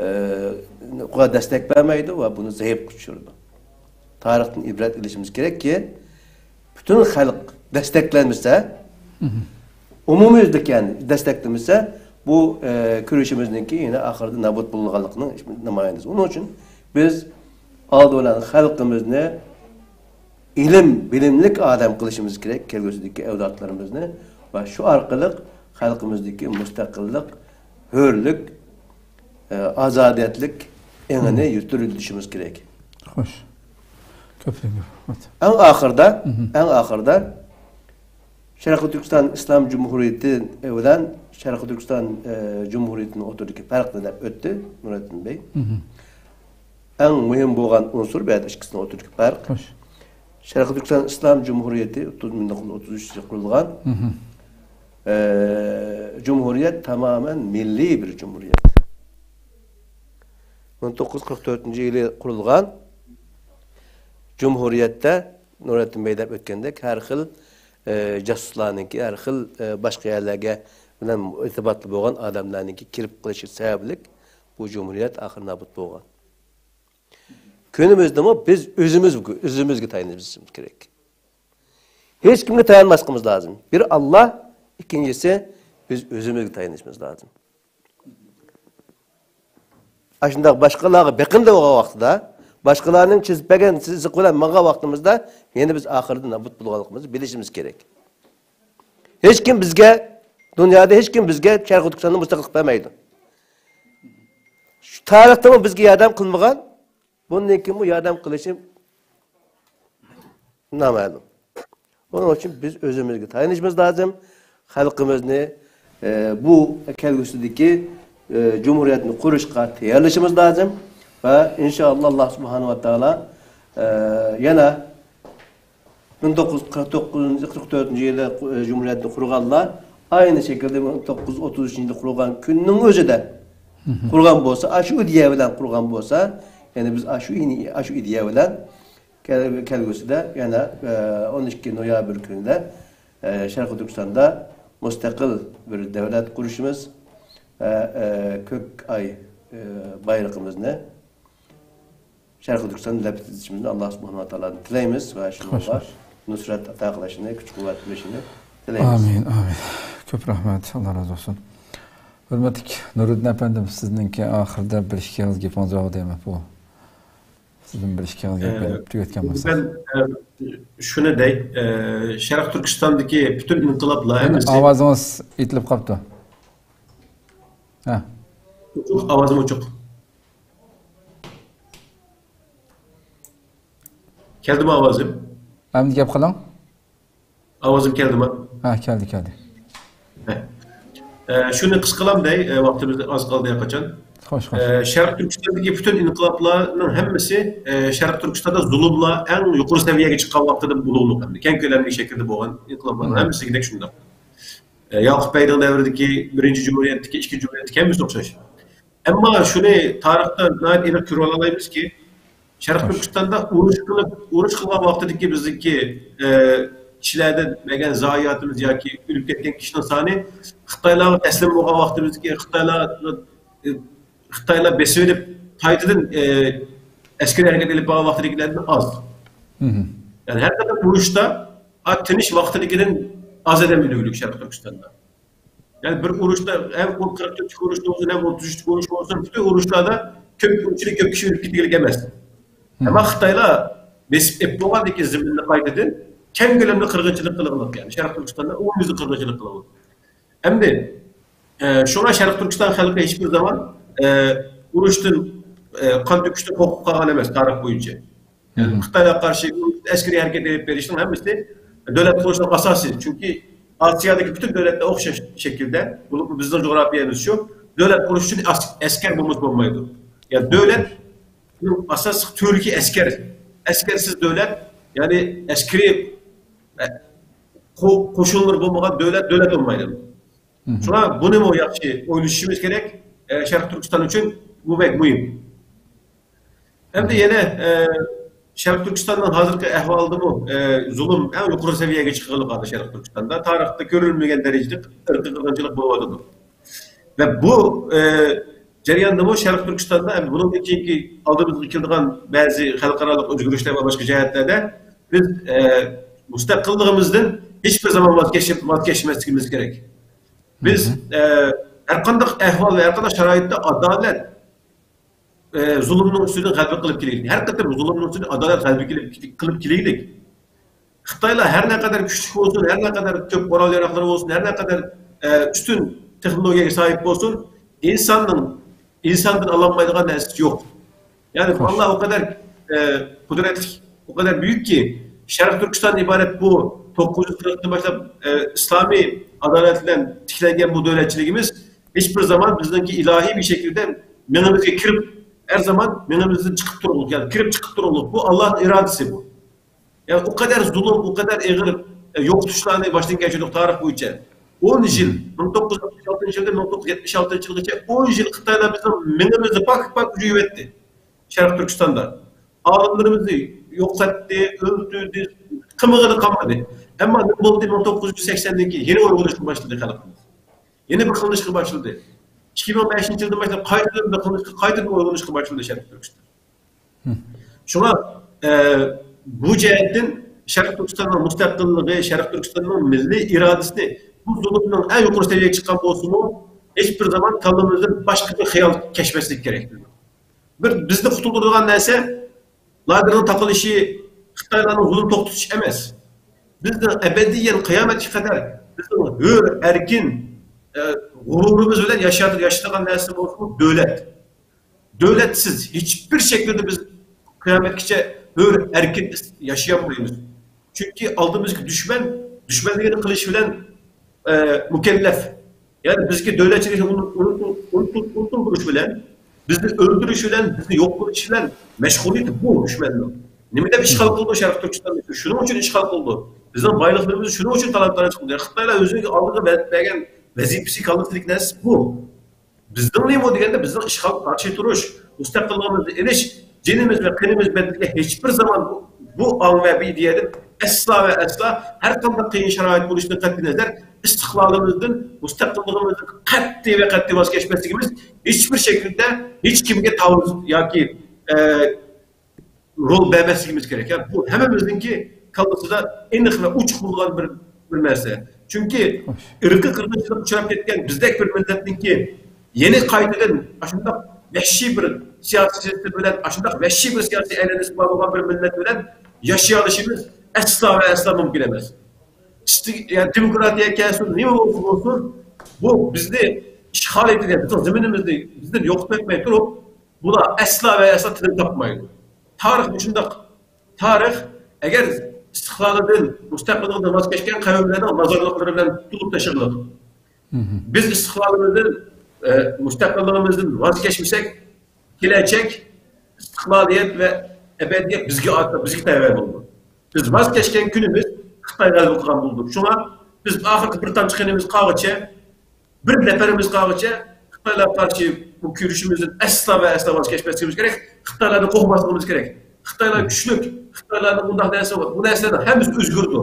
ئە، دەستەك بەرمەيدۇ ۋە بۇنى زەئىپكە چۈشۈرىدۇ. تارىختىن ئىبرەت ئېلىشىمىز كېرەككى، پۈتۈن خەلق دەستەكلەنمىسە، ئومۇميۈزلۈك يەنى دەستەكلىمىسە، بۇ، ئە، كۈرىشىمىزنىڭكى يەنە ئاخىرىدا نابۇت بولىدىغانلىقىنىڭ نامايەندىسى. ئۇنىڭ ئۈچۈن بىز ئالدى بىلەن خەلقىمىزنى ئىلىم، بىلىملىك ئادەم قىلىشىمىز كېرەك، كەلگۈسىدىكى ئەۋلادلىرىمىزنى ۋە شۇ ئارقىلىق خەلقىمىزدىكى مۇستەقىللىق، ھۆرلۈك، ئە، ئازادىيەتلىك ئېڭىنى يۈرۈتۈشىمىز كېرەك. خوش. كۆپلۈك رەھمەت. ئەڭ ئاخىرىدا، ئەڭ ئاخىرىدا شەرقىي تۈركىستان ئىسلام جۇمھۇرىيىتى بىلەن شەرقىي تۈركىستان، ئە، جۇمھۇرىيىتىنىڭ ئوتتۇرىدىكى پەرقنى دەپ ئۆتتى نۇرەتتىن بەي. ئەڭ مۇھىم بولغان ئۇنسۇر بۇ يەردە ئىككىسىنىڭ ئوتتۇرىدىكى پەرق. خوش. شەرقىي تۈركىستان ئىسلام جۇمھۇرىيىتى مىڭ توققۇز يۈز ئوتتۇز ئۈچىنچى يىلى قۇرۇلغان. ئە، جۇمھۇرىيەت تامامەن مىللىي بىر جۇمھۇرىيەت. مىڭ توققۇز يۈز قىرىق تۆتىنچى يىلى قۇرۇلغان جۇمھۇرىيەتتە نۇرەتتىن بەي دەپ ئۆتكەندەك ھەر خىل، ئە، جاسۇسلارنىڭكى، ھەر خىل، ئە، باشقا يەرلەرگە بىلەن ئىرتىباتلىق بولغان ئادەملەرنىڭكى كىرىپ قېلىشى سەۋەبلىك بۇ جۇمھۇرىيەت ئاخىرى نابۇت بولغان. كۈنىمىزدىمۇ بىز ئۆزىمىز، ئۆزىمىزگە تايىنىشىمىز كېرەك. ھېچ كىمگە تايانماسلىقىمىز لازىم. بىر ئاللا، ئىككىنچىسى بىز ئۆزىمىزگە تايىنىشىمىز لازىم. ئاشۇنداق باشقىلارغا بېقىندى بولغان ۋاقتىدا، باشقىلارنىڭ چىزىپ بەرگەن سىزىق بىلەن ماڭغان ۋاقتىمىزدا يەنە بىز ئاخىرىدا نابۇت بولىدىغانلىقىمىزنى بىلىشىمىز كېرەك. ھېچ كىم بىزگە، دۇنيادا ھېچ كىم بىزگە شەرقىي تۈركىستاندا مۇستەقىللىق بەرمەيدۇ. شۇ تارىختىمۇ بىزگە ياردەم قىلمىغان، بۇندىن كېيىنمۇ ياردەم قىلىشى نامەلۇم. ئۇنىڭ ئۈچۈن بىز ئۆزىمىزگە تايىنىشىمىز لازىم. خەلقىمىزنى، ئە، بۇ كەلگۈسىدىكى، ئە، جۇمھۇرىيەتنى قۇرۇشقا تەييارلىشىمىز لازىم. ۋە ئىنشائاللا، ئاللا سۇبھانەھۇ ۋە تائالا، ئە، يەنە مىڭ توققۇز يۈز قىرىق توققۇزىنچى، قىرىق تۆتىنچى يىلى، ئە، جۇمھۇرىيەتنى قۇرغانلار ئاينى شەكىلدە مىڭ توققۇز يۈز ئوتتۇز ئۈچىنچى يىلى قۇرغان كۈننىڭ ئۆزىدە قۇرغان بولسا، ئاشۇ ئىدىيە بىلەن قۇرغان بولسا، يەنى بىز ئاشۇ ئىنى-، ئاشۇ ئىدىيە بىلەن كەل-، كەلگۈسىدە يەنە، ئە، ئون ئىككى نويابىر كۈنىدە، ئە، شەرقىي تۈركىستاندا مۇستەقىل بىر دۆلەت قۇرۇشىمىز ۋە، ئە، كۆك ئاي، ئە، بايرىقىمىزنى شەرقىي تۈركىستان لەپىلدىتىشىمىزنى ئاللا سۇبھانەھۇ ۋە تائالادىن تىلەيمىز ۋە شۇنىڭغا نۇسرەت ئاتا قىلىشىنى، كۈچ-قۇۋۋەت بېرىشىنى تىلەيمىز. ئامىن، ئامىن. كۆپ رەھمەت، ئاللا رازى بولسۇن. ھۆرمەتلىك نۇرىدىن ئەپەندىم، سىزنىڭكى ئاخىرىدا بىر ئىككى ئېغىز گېپىڭىز بار دەيمەن بۇ. سىزدىن بىر ئىككى ئېغىز گەپ ئە، بېرىپ تۈگەتكەن بولساق. مەن، ئە، شۇنى دەي، ئە، شەرقىي تۈركىستاندىكى پۈتۈن ئىنقىلابلار ھەممىسى ئاۋازىڭىز ئېتىلىپ قاپتۇ. ھە. ئوچۇق، ئاۋازىم ئوچۇق. كەلدىمۇ ئاۋازىم؟ ئەمدى گەپ قىلىڭ. ئاۋازىم كەلدىما؟ ھە، كەلدى، كەلدى. ھە. ئە، شۇنى قىسقىلام دەي، ئە، ۋاقتىمىز ئاز قالدى ھەرقاچان. خوش، خوش. ئە، شەرقىي تۈركىستاندىكى پۈتۈن ئىنقىلابلارنىڭ ھەممىسى، ئە، شەرقىي تۈركىستاندا زۇلۇملار ئەڭ يۇقىرى سەۋىيەگە چىققان ۋاقتىدا بولغانلىق ھەمدە كەڭ كۆلەملىك شەكىلدە بولغان ئىنقىلابلارنىڭ ھەممىسى دېگۈدەك شۇنداق. ئە، ياقۇپ بەگنىڭ دەۋرىدىكى بىرىنچى جۇمھۇرىيەتتىكى، ئىككىنچى جۇمھۇرىيەتتىكى ھەممىسى ئوخشاش. ئەمما شۇنى تارىختا ناھايىتى ئېنىق كۆرۈۋالالايمىزكى، شەرقىي تۈركىستاندا ئۇرۇش قىلىپ، ئۇرۇش قىلغان ۋاقتىدىكى بىزنىڭكى، ئە، كىشىلەردىن بەرگەن زايىياتىمىز ياكى ئۆلۈپ كەتكەن كىشىنىڭ سانى خىتايلارغا تەسلىم بولغان ۋاقتىمىزدىكى خىتايلار، ئە، خىتايلار بېسىۋېلىپ قايتىدىن، ئە، ئەسكىرىي ھەرىكەت ئېلىپ بارغان ۋاقتىدىكىلەردىن ئاز. يەنى ھەر قېتىم ئۇرۇشتا، ئا، تىنچ ۋاقتىدىكىدىن ئاز ئادەم ئۆلۈگلۈك شەرقىي تۈركىستاندا. يەنى بىر ئۇرۇشتا ھەم ئۇ قىرىق تۆتلۈك ئۇرۇش بولسۇن، ھەم ئوتتۇز ئۈچلۈك ئۇرۇش بولسۇن، پۈتۈن ئۇرۇشلاردا كۆپ، ئىچىدە كۆپ كىشى ئۆلۈپ كېتىدىغانلىق ئەمەس. ئەمما خىتايلار بېسىپ ئېلىپ بولغاندىن كېيىن زېمىننى قايتىدىن كەڭ كۆلەمدە قىرغىنچىلىق قىلغانلىق، يەنى شەرقىي تۈركىستاندا ئومۇميۈزلۈك قىرغىنچىلىق قىلغانلىق. ئەمدى، ئە، شۇڭا شەرقىي تۈركىستان خەلقى ھېچبىر زامان، ئە، ئۇرۇشتىن، ئە، قان تۆكۈشتىن قورقۇپ قالغان ئەمەس تارىخ بويىچە. خىتايغا قارشى ئەسكىرىي ھەرىكەت ئېلىپ بېرىشنىڭ ھەممىسى دۆلەت قۇرۇشنىڭ ئاساسى. چۈنكى ئاسىيادىكى پۈتۈن دۆلەتلەر ئوخشاش شەكىلدە، بولۇپمۇ بىزنىڭ جۇغراپىيەمىز شۇ، دۆلەت قۇرۇش ئۈچۈن ئەس-، ئەسكەر بولمىسا بولمايدۇ. يەنى دۆلەتنىڭ ئاساسلىق تۈۋرۈكى ئەسكەر. ئەسكەرسىز دۆلەت، يەنى ئەسكىرىي، ئە، قو-، قوشۇنلىرى بولمىغان دۆلەت، دۆلەت بولمايدۇ. شۇڭا بۇنىمۇ ياخشى ئويلىشىشىمىز كېرەك، ئە، شەرقىي تۈركىستان ئۈچۈن بۇ بەك مۇھىم. ئەمدى يەنە، ئە، شەرقىي تۈركىستاننىڭ ھازىرقى ئەھۋالىدىمۇ، ئە، زۇلۇم ئەڭ يۇقىرى سەۋىيەگە چىققانلىق ھالدا شەرقىي تۈركىستاندا تارىختا كۆرۈلمىگەن دەرىجىدە ئىرقىي قىرغىنچىلىق بولۇۋاتىدۇ. ۋە بۇ، ئە، جەرياندىمۇ شەرقىي تۈركىستاندا، ئەمدى بۇنىڭدىن كېيىنكى ئالدىمىزغا كېلىدىغان بەزى خەلقئارالىق ئۆزگىرىشلەر ۋە باشقا جەھەتلەردە بىز، ئە، مۇستەقىللىقىمىزدىن ھېچبىر زامان ۋاز كېچىپ-، ۋاز كەچمەسلىكىمىز كېرەك. بىز، ئە، ھەر قانداق ئەھۋال ۋە ھەر قانداق شارائىتتا ئادالەت، ئە، زۇلۇمنىڭ ئۈستىدىن غەلىبە قىلىپ كېلەيلى. ھەر قېتىم زۇلۇمنىڭ ئۈستىدىن ئادالەت غەلىبە قىلىپ، قىلىپ كېلەيلى. خىتايلار ھەر نەقەدەر كۈچلۈك بولسۇن، ھەر نەقەدەر كۆپ قورال ياراغلىرى بولسۇن، ھەر نەقەدەر، ئە، ئۈستۈن تېخنولوگىيەگە ساھىب بولسۇن، ئىنساننىڭ، ئىنساندىن ئالالمايدىغان نەرسىسى يوق. يەنى ئاللا ئۇ قەدەر، ئە، قۇدرەتلىك، ئۇ قەدەر بۈيۈككى، شەرقىي تۈركىستان ئىبارەت بۇ توققۇز يۈز قىرىقتىن باشلاپ، ئە، ئىسلامىي ئادالەت بىلەن تىكلەنگەن بۇ دۆلەتچىلىكىمىز ھېچ بىر زامان بىزنىڭكى ئىلاھىي بىر شەكىلدە مېڭىمىزگە كىرىپ، ھەر زامان مېڭىمىزدىن چىقىپ تۇرغۇلۇق، يەنى كىرىپ چىقىپ تۇرغۇلۇق. بۇ ئاللانىڭ ئىرادىسى بۇ. يەنى ئۇ قەدەر زۇلۇم، ئۇ قەدەر ئېغىر، ئە، يوقىتىشلارنى باشتىن كەچۈردۇق تارىخ بويىچە. ئون يىل، مىڭ توققۇز يۈز ئاتمىش ئالتىنچى يىلدىن مىڭ توققۇز يۈز يەتمىش ئالتىنچى يىلغىچە ئون يىل خىتايلار بىزنىڭ مېڭىمىزنى پاك-پاك يۇيۇۋەتتى شەرقىي تۈركىستاندا. ئالىملىرىمىزنى يوقاتتى، ئۆلتۈردى، قىمىغىنى قالمىدى. ئەمما نېمە بولدى؟ مىڭ توققۇز يۈز سەكسەندىن كېيىن يەنە ئويغىنىشقا باشلىدى خەلقىمىز. يەنە بىر قىلىنىشقا باشلىدى. ئىككى مىڭ بەشىنچى يىلدىن باشلاپ قايتىدىن بىر قىلىنىشقا، قايتىدىن ئويغىنىشقا باشلىدى شەرقىي تۈركىستان. شۇڭا، ئە، بۇ جەھەتتىن شەرقىي تۈركىستاننىڭ مۇستەقىللىقى، شەرقىي تۈركىستاننىڭ مىللىي ئىرادىسىنى بۇ زۇلۇمنىڭ ئەڭ يۇقىرى سەۋىيەگە چىققان بولسىمۇ، ھېچ بىر زامان كاللىمىزدىن باشقا بىر خىيال كەچمەسلىكى كېرەك. بىر بىزنى قۇتۇلدۇرىدىغان نەرسە لاگېرنىڭ تاقىلىشى، خىتايلارنىڭ زۇلۇم توختىتىشى ئەمەس. بىزنى ئەبەدىيەن قىيامەتكە قەدەر بىزنىڭ ھۆر، ئەركىن، ئە، غۇرۇرىمىز بىلەن ياشايدۇ-، ياشىتىدىغان نەرسە بولسىمۇ دۆلەت. دۆلەتسىز ھېچبىر شەكىلدە بىز قىيامەتكىچە ھۆر، ئەركىن ياشىيالمايمىز. چۈنكى ئالدىمىزدىكى دۈشمەن، دۈشمەنلىكىنى قىلىش بىلەن، ئە، مۇكەللەپ. يەنى بىزگە دۆلەتچىلىكنى ئۇنتۇل-، ئۇنتۇل-، ئۇنتۇلدۇرۇش بىلەن، بىزنى ئۆلتۈرۈش بىلەن، بىزنى يوق قىلىش بىلەن مەشغۇلىيىتى بۇ دۈشمەننىڭ. نېمە دەپ ئىشغال قىلىدۇ شەرقىي تۈركىستاننى؟ شۇنىڭ ئۈچۈن ئىشغال قىلىدۇ. بىزنىڭ بايلىقلىرىمىزنى شۇنىڭ ئۈچۈن تالان-تارىج قىلدى. خىتايلار ئۆزىگە ئالدىغا بەرگەن ۋەزىپىسى، كاللىسىدىكى نەرسە بۇ. بىزنىڭ نېمە دېگەندە، بىزنىڭ ئىشغالغا قارشى تۇرۇش، مۇستەقىللىقىمىزنى ئېلىش، جېنىمىز ۋە قېنىمىز بەدىلىگە ھېچبىر زامان بۇ، بۇ ئاڭ ۋە بۇ ئىدىيەدىن ئەسلا ۋە ئەسلا ھەر قانداق قىيىن شارائىت بولۇشىدىن قەتئىينەزەر، ئىستىقلالىمىزدىن، مۇستەقىللىقىمىزدىن قەتئىي ۋە قەتئىي ۋاز كەچمەسلىكىمىز ھېچبىر شەكىلدە ھېچ كىمگە تاۋۇز ياكى، ئە، رول بەرمەسلىكىمىز كېرەك. يا، بۇ ھەممىمىزنىڭكى كاللىسىدا ئېنىق ۋە ئوچۇق بولغان بىر، بىر نەرسە. چۈنكى ئىرقىي قىرغىنچىلىققا ئۇچراپ كەتكەن بىزدەك بىر مىللەتنىڭكى يەنە قايتىدىن ئاشۇنداق ۋەھشىي بىر سىياسىي سىستېما بىلەن، ئاشۇنداق ۋەھشىي بىر سىياسىي ئەيلىنىشى بار بولغان بىر مىللەت بىلەن ياشىيالىشىمىز ئەسلا ۋە ئەسلا مۇمكىن ئەمەس. ئىستىك-، يا دېموكراتىيە كەلسۇن، نېمە بولسا بولسۇن، بۇ بىزنى ئىشغال ئېتىدىغان، بىزنىڭ زېمىنىمىزنى بىزدىن يوقىتىۋەتمەي تۇرۇپ، بۇلار ئەسلا ۋە ئەسلا تىنىم تاپمايدۇ. تارىخ مۇشۇنداق. تارىخ ئەگەر ئىستىقلالىدىن، مۇستەقىللىقىدىن ۋاز كەچكەن قەۋملەرنىڭ نازارلىقلىرى بىلەن تولۇپ تاشلىنىدۇ. بىز ئىستىقلالىمىزدىن، ئە، مۇستەقىللىقىمىزدىن ۋاز كەچمىسەك، كېلەچەك ئىستىقلالىيەت ۋە ئەبەدىيەت بىزگە ئارقا، بىزگە تەۋە بولىدۇ. بىز ۋاز كەچكەن كۈنىمىز خىتاي غەلىبە قىلغان بولىدۇ. شۇڭا بىز ئاخىرقى بىر تامچە قېنىمىز قالغىچە، بىر نەپىرىمىز قالغىچە خىتايلارغا قارشى بۇ كۈرىشىمىزدىن ئەسلا ۋە ئەسلا ۋاز كەچمەسلىكىمىز كېرەك. خىتايلاردىن قورقماسلىقىمىز كېرەك. خىتايلار كۈچلۈك، خىتايلاردا بۇنداق نەرسە بار. بۇ نەرسىلەرنىڭ ھەممىسى ئۆزگىرىدۇ.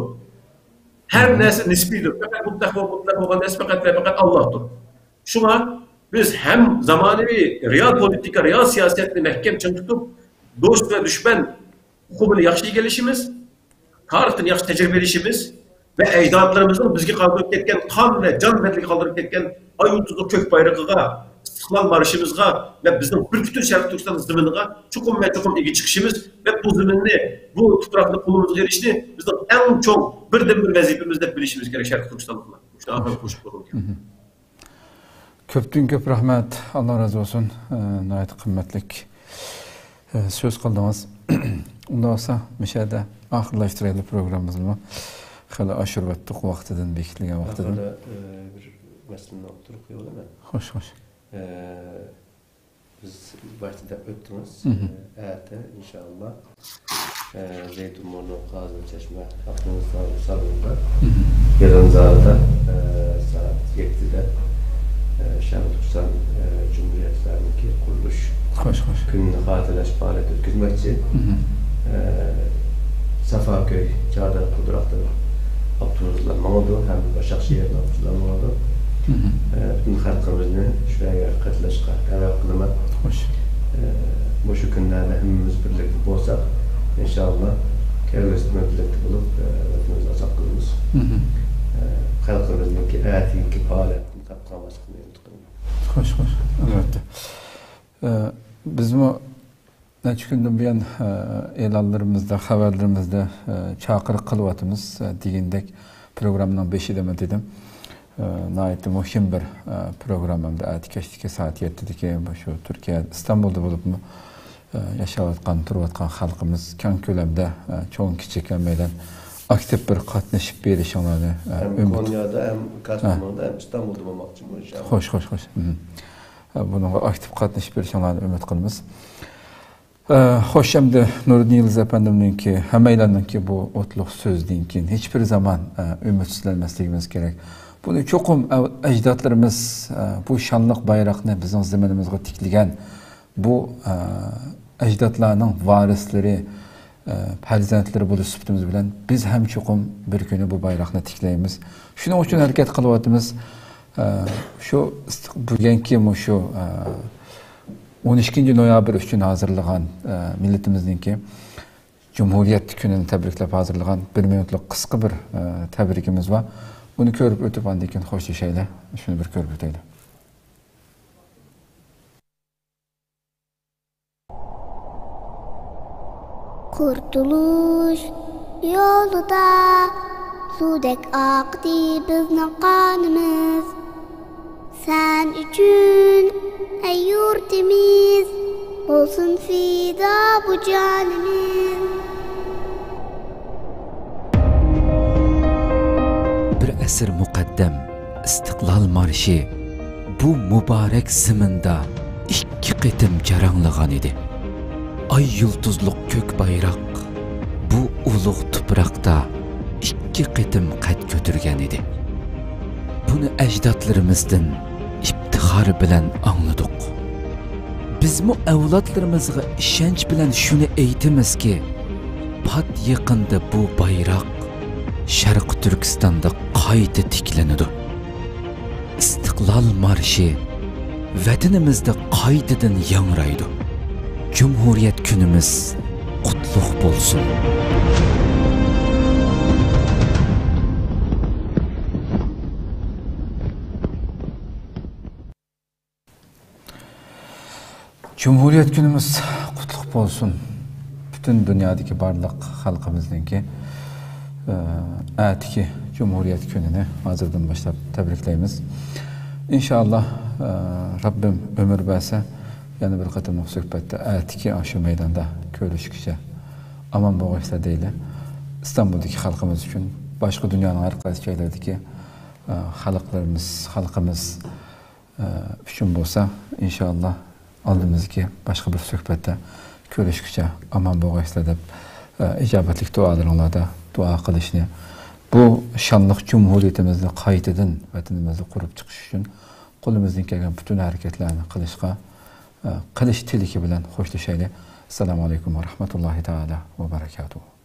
ھەر نەرسە نىسپىيدۇر. پەقەت مۇتلەق ۋە مۇتلەق بولغان نەرسە پەقەت ۋە پەقەت ئاللاھتۇر. شۇڭا بىز ھەم زامانىۋى رېئال پولىتىكا، رېئال سىياسەتنى مەھكەم چىڭ تۇتۇپ، دوست ۋە دۈشمەن ئۇقۇمىنى ياخشى ئىگىلىشىمىز، تارىختىن ياخشى تەجرىبە ئېلىشىمىز ۋە ئەجدادلىرىمىزنىڭ بىزگە قالدۇرۇپ كەتكەن، قان ۋە جان بەدىلىگە قالدۇرۇپ كەتكەن ئاي يۇلتۇزلۇق كۆك بايرىقىغا، ئىستىقلال مارشىمىزغا ۋە بىزنىڭ بىر پۈتۈن شەرقىي تۈركىستان زېمىنىغا چوقۇم ۋە چوقۇم ئىگە چىقىشىمىز ۋە بۇ زېمىننى، بۇ تۇپراقنى قولىمىزغا ئېلىشنى بىزنىڭ ئەڭ چوڭ بىردىنبىر ۋەزىپىمىز دەپ بىلىشىمىز كېرەك شەرقىي تۈركىستانلىقلار. مۇشۇ ئاخىرقى قوشۇپ قويغۇم كېلىدۇ. كۆپتىن كۆپ رەھمەت، ئاللا رازى بولسۇن. ئە، ناھايىتى قىممەتلىك، ئە، سۆز قىلدىڭىز. ئۇنداق بولسا مۇشۇ يەردە ئاخىرلاشتۇرايلى پروگراممىمىزنى. خېلى ئاشۇرۇۋەتتۇق ۋاقتىدىن، بېكىتىلگەن ۋاقتىدىن. ئاخىرىدا، ئە، بىر مەسىلىنى ئوتتۇرىغا قويۇۋالىمەن. خوش، خوش. ئە، بىز باشتا دەپ ئۆتتىڭىز. ئەتە، ئىنشائاللا، ئە، زەيتۇن بۇرنى، قازان چەشمە، ئاقدېڭىز سالونىدا، يىغىن زالىدا، ئە، سائەت يەتتىدە، ئە، شەرقىي تۈركىستان، ئە، جۇمھۇرىيەتلەرنىڭكى قۇرۇلۇش خوش، خوش. كۈنىنى خاتىرىلەش پائالىيىتى ئۆتكۈزمەكچى. ئە، سافاكۆي، چاردەك پۇلتىراقتىن ئاپتوبۇسلار ماڭىدۇ، ھەم باشاق شەھىرىدىن ئاپتوبۇسلار ماڭىدۇ. ئە، پۈتۈن خەلقىمىزنى شۇ يەرگە قاتناشقا دەۋەت قىلىمىز. ئىنشائاللا، كەلگۈسىدە بىللە بولۇپ، ئە، ۋەتىنىمىزنى ئازاد قىلىمىز. مھم. ئە، خەلقىمىزنىڭكى ئەتىگىكى پائالىيەتتىن تارتقان باشقىنى ئۈمىد قىلىمەن. خوش، خوش، ئەلۋەتتە. ئە، بىزمۇ نەچچە كۈندىن بۇيان، ئە، ئېلانلىرىمىزدا، خەۋەرلىرىمىزدە، ئە، چاقىرىق قىلىۋاتىمىز. ئە، دېگەندەك، پروگراممىنىڭ بېشىدىمۇ دېدىم. ئە، ناھايىتى مۇھىم بىر، ئە، پروگرامما ئەمدى ئەتە كەچتىكى سائەت يەتتىدىكى شۇ تۈركىيە ئىستانبۇلدا بولۇپمۇ، ئە، ياشاۋاتقان، تۇرۇۋاتقان خەلقىمىز كەڭ كۆلەمدە، ئە، چوڭ كىچىك ھەممەيلەن ئاكتىپ بىر قاتنىشىپ بېرىشىڭلارنى، ئە، ھەم ئۈمىد. كونيادا، ھەم ھە. كاستروندا، ھەم ئىستانبۇلدا بولماقچىمۇ، ئىنشائاللا. خوش، خوش، خوش. مھم. ئە، بۇنىڭغا ئاكتىپ قاتنىشىپ بېرىشىڭلارنى ئۈمىد قىلىمىز. ئە، خوش، ئەمدى نۇرىدىن يىلدىز ئەپەندىمنىڭكى، ھەممەيلەننىڭكى بۇ ئوتلۇق سۆزىدىن كېيىن ھېچبىر زامان، ئە، ئۈمىدسىزلەنمەسلىكىمىز كېرەك. بۇنى چوقۇم ئەۋ-، ئەجدادلىرىمىز، ئە، بۇ شانلىق بايراقنى بىزنىڭ زېمىنىمىزغا تىكلىگەن بۇ، ئە، ئەجدادلارنىڭ ۋارىسلىرى، ئە، پەرزەنتلىرى بولۇش سۈپىتىمىز بىلەن بىز ھەم چوقۇم بىر كۈنى بۇ بايراقنى تىكلەيمىز. شۇنىڭ ئۈچۈن ھەرىكەت قىلىۋاتىمىز. ئە، شۇ ئىستىق-، بۈگۈنكى مۇشۇ، ئە، ئون ئىككىنچى نويابىر ئۈچۈن ھازىرلىغان، ئە، مىللىتىمىزنىڭكى جۇمھۇرىيەت كۈنىنى تەبرىكلەپ ھازىرلىغان بىر مىنۇتلۇق قىسقا بىر، ئە، تەبرىكىمىز بار. بۇنى كۆرۈپ ئۆتۈپ، ئاندىن كېيىن خوشلىشايلى. شۇنى بىر كۆرۈپ ئۆتەيلى. قۇرتۇلۇش يولىدا سۇدەك ئاقتى بىزنىڭ قانىمىز. سەن ئۈچۈن، ئەي يۇرتىمىز، بولسۇن پىدا بۇ جانىمىز. بىر ئەسىر مۇقەددەم ئىستىقلال مارشى بۇ مۇبارەك زېمىندا ئىككى قېتىم جاراڭلىغان ئىدى. ئاي يۇلتۇزلۇق كۆك بايراق بۇ ئۇلۇغ تۇپراقتا ئىككى قېتىم قەد كۆتۈرگەن ئىدى. بۇنى ئەجدادلىرىمىزدىن ئىپتىخار بىلەن ئاڭلىدۇق. بىزمۇ ئەۋلادلىرىمىزغا ئىشەنچ بىلەن شۇنى ئېيتىمىزكى، پات يېقىندا بۇ بايراق شەرقىي تۈركىستاندا قايتا تىكلىنىدۇ. ئىستىقلال مارشى ۋەتىنىمىزدە قايتىدىن ياڭرايدۇ. جۇمھۇرىيەت كۈنىمىز قۇتلۇق بولسۇن! جۇمھۇرىيەت كۈنىمىز قۇتلۇق بولسۇن! پۈتۈن دۇنيادىكى بارلىق خەلقىمىزنىڭكى، ئە، ئەتىكى جۇمھۇرىيەت كۈنىنى ھازىردىن باشلاپ تەبرىكلەيمىز. ئىنشائاللا، ئە، رەببىم ئۆمۈر بەرسە، يەنە بىر قېتىملىق سۆھبەتتە ئەتىكى ئاشۇ مەيداندا كۆرۈشكىچە ئامان بولغايسىلەر دەيلى. ئىستانبۇلدىكى خەلقىمىز ئۈچۈن، باشقا دۇنيانىڭ ھەر قايسى جايلىرىدىكى، ئە، خەلقلىرىمىز، خەلقىمىز، ئە، ئۈچۈن بولسا، ئىنشائاللا، ئالدىمىزدىكى باشقا بىر سۆھبەتتە كۆرۈشكىچە ئامان بولغايسىلەر دەپ، ئە، ئىجابەتلىك دۇئالىرىڭلاردا دۇئا قىلىشنى، بۇ شانلىق جۇمھۇرىيىتىمىزنى قايتىدىن ۋەتىنىمىزدە قۇرۇپ چىقىش ئۈچۈن قولىمىزدىن كەلگەن پۈتۈن ھەرىكەتلەرنى قىلىشقا، ئە، قىلىش تىلىكى بىلەن خوشلىشايلى. ئەسسالامۇ ئەلەيكۇم ۋە رەھمەتۇللاھى تائالا ۋە بەرەكاتۇھۇ.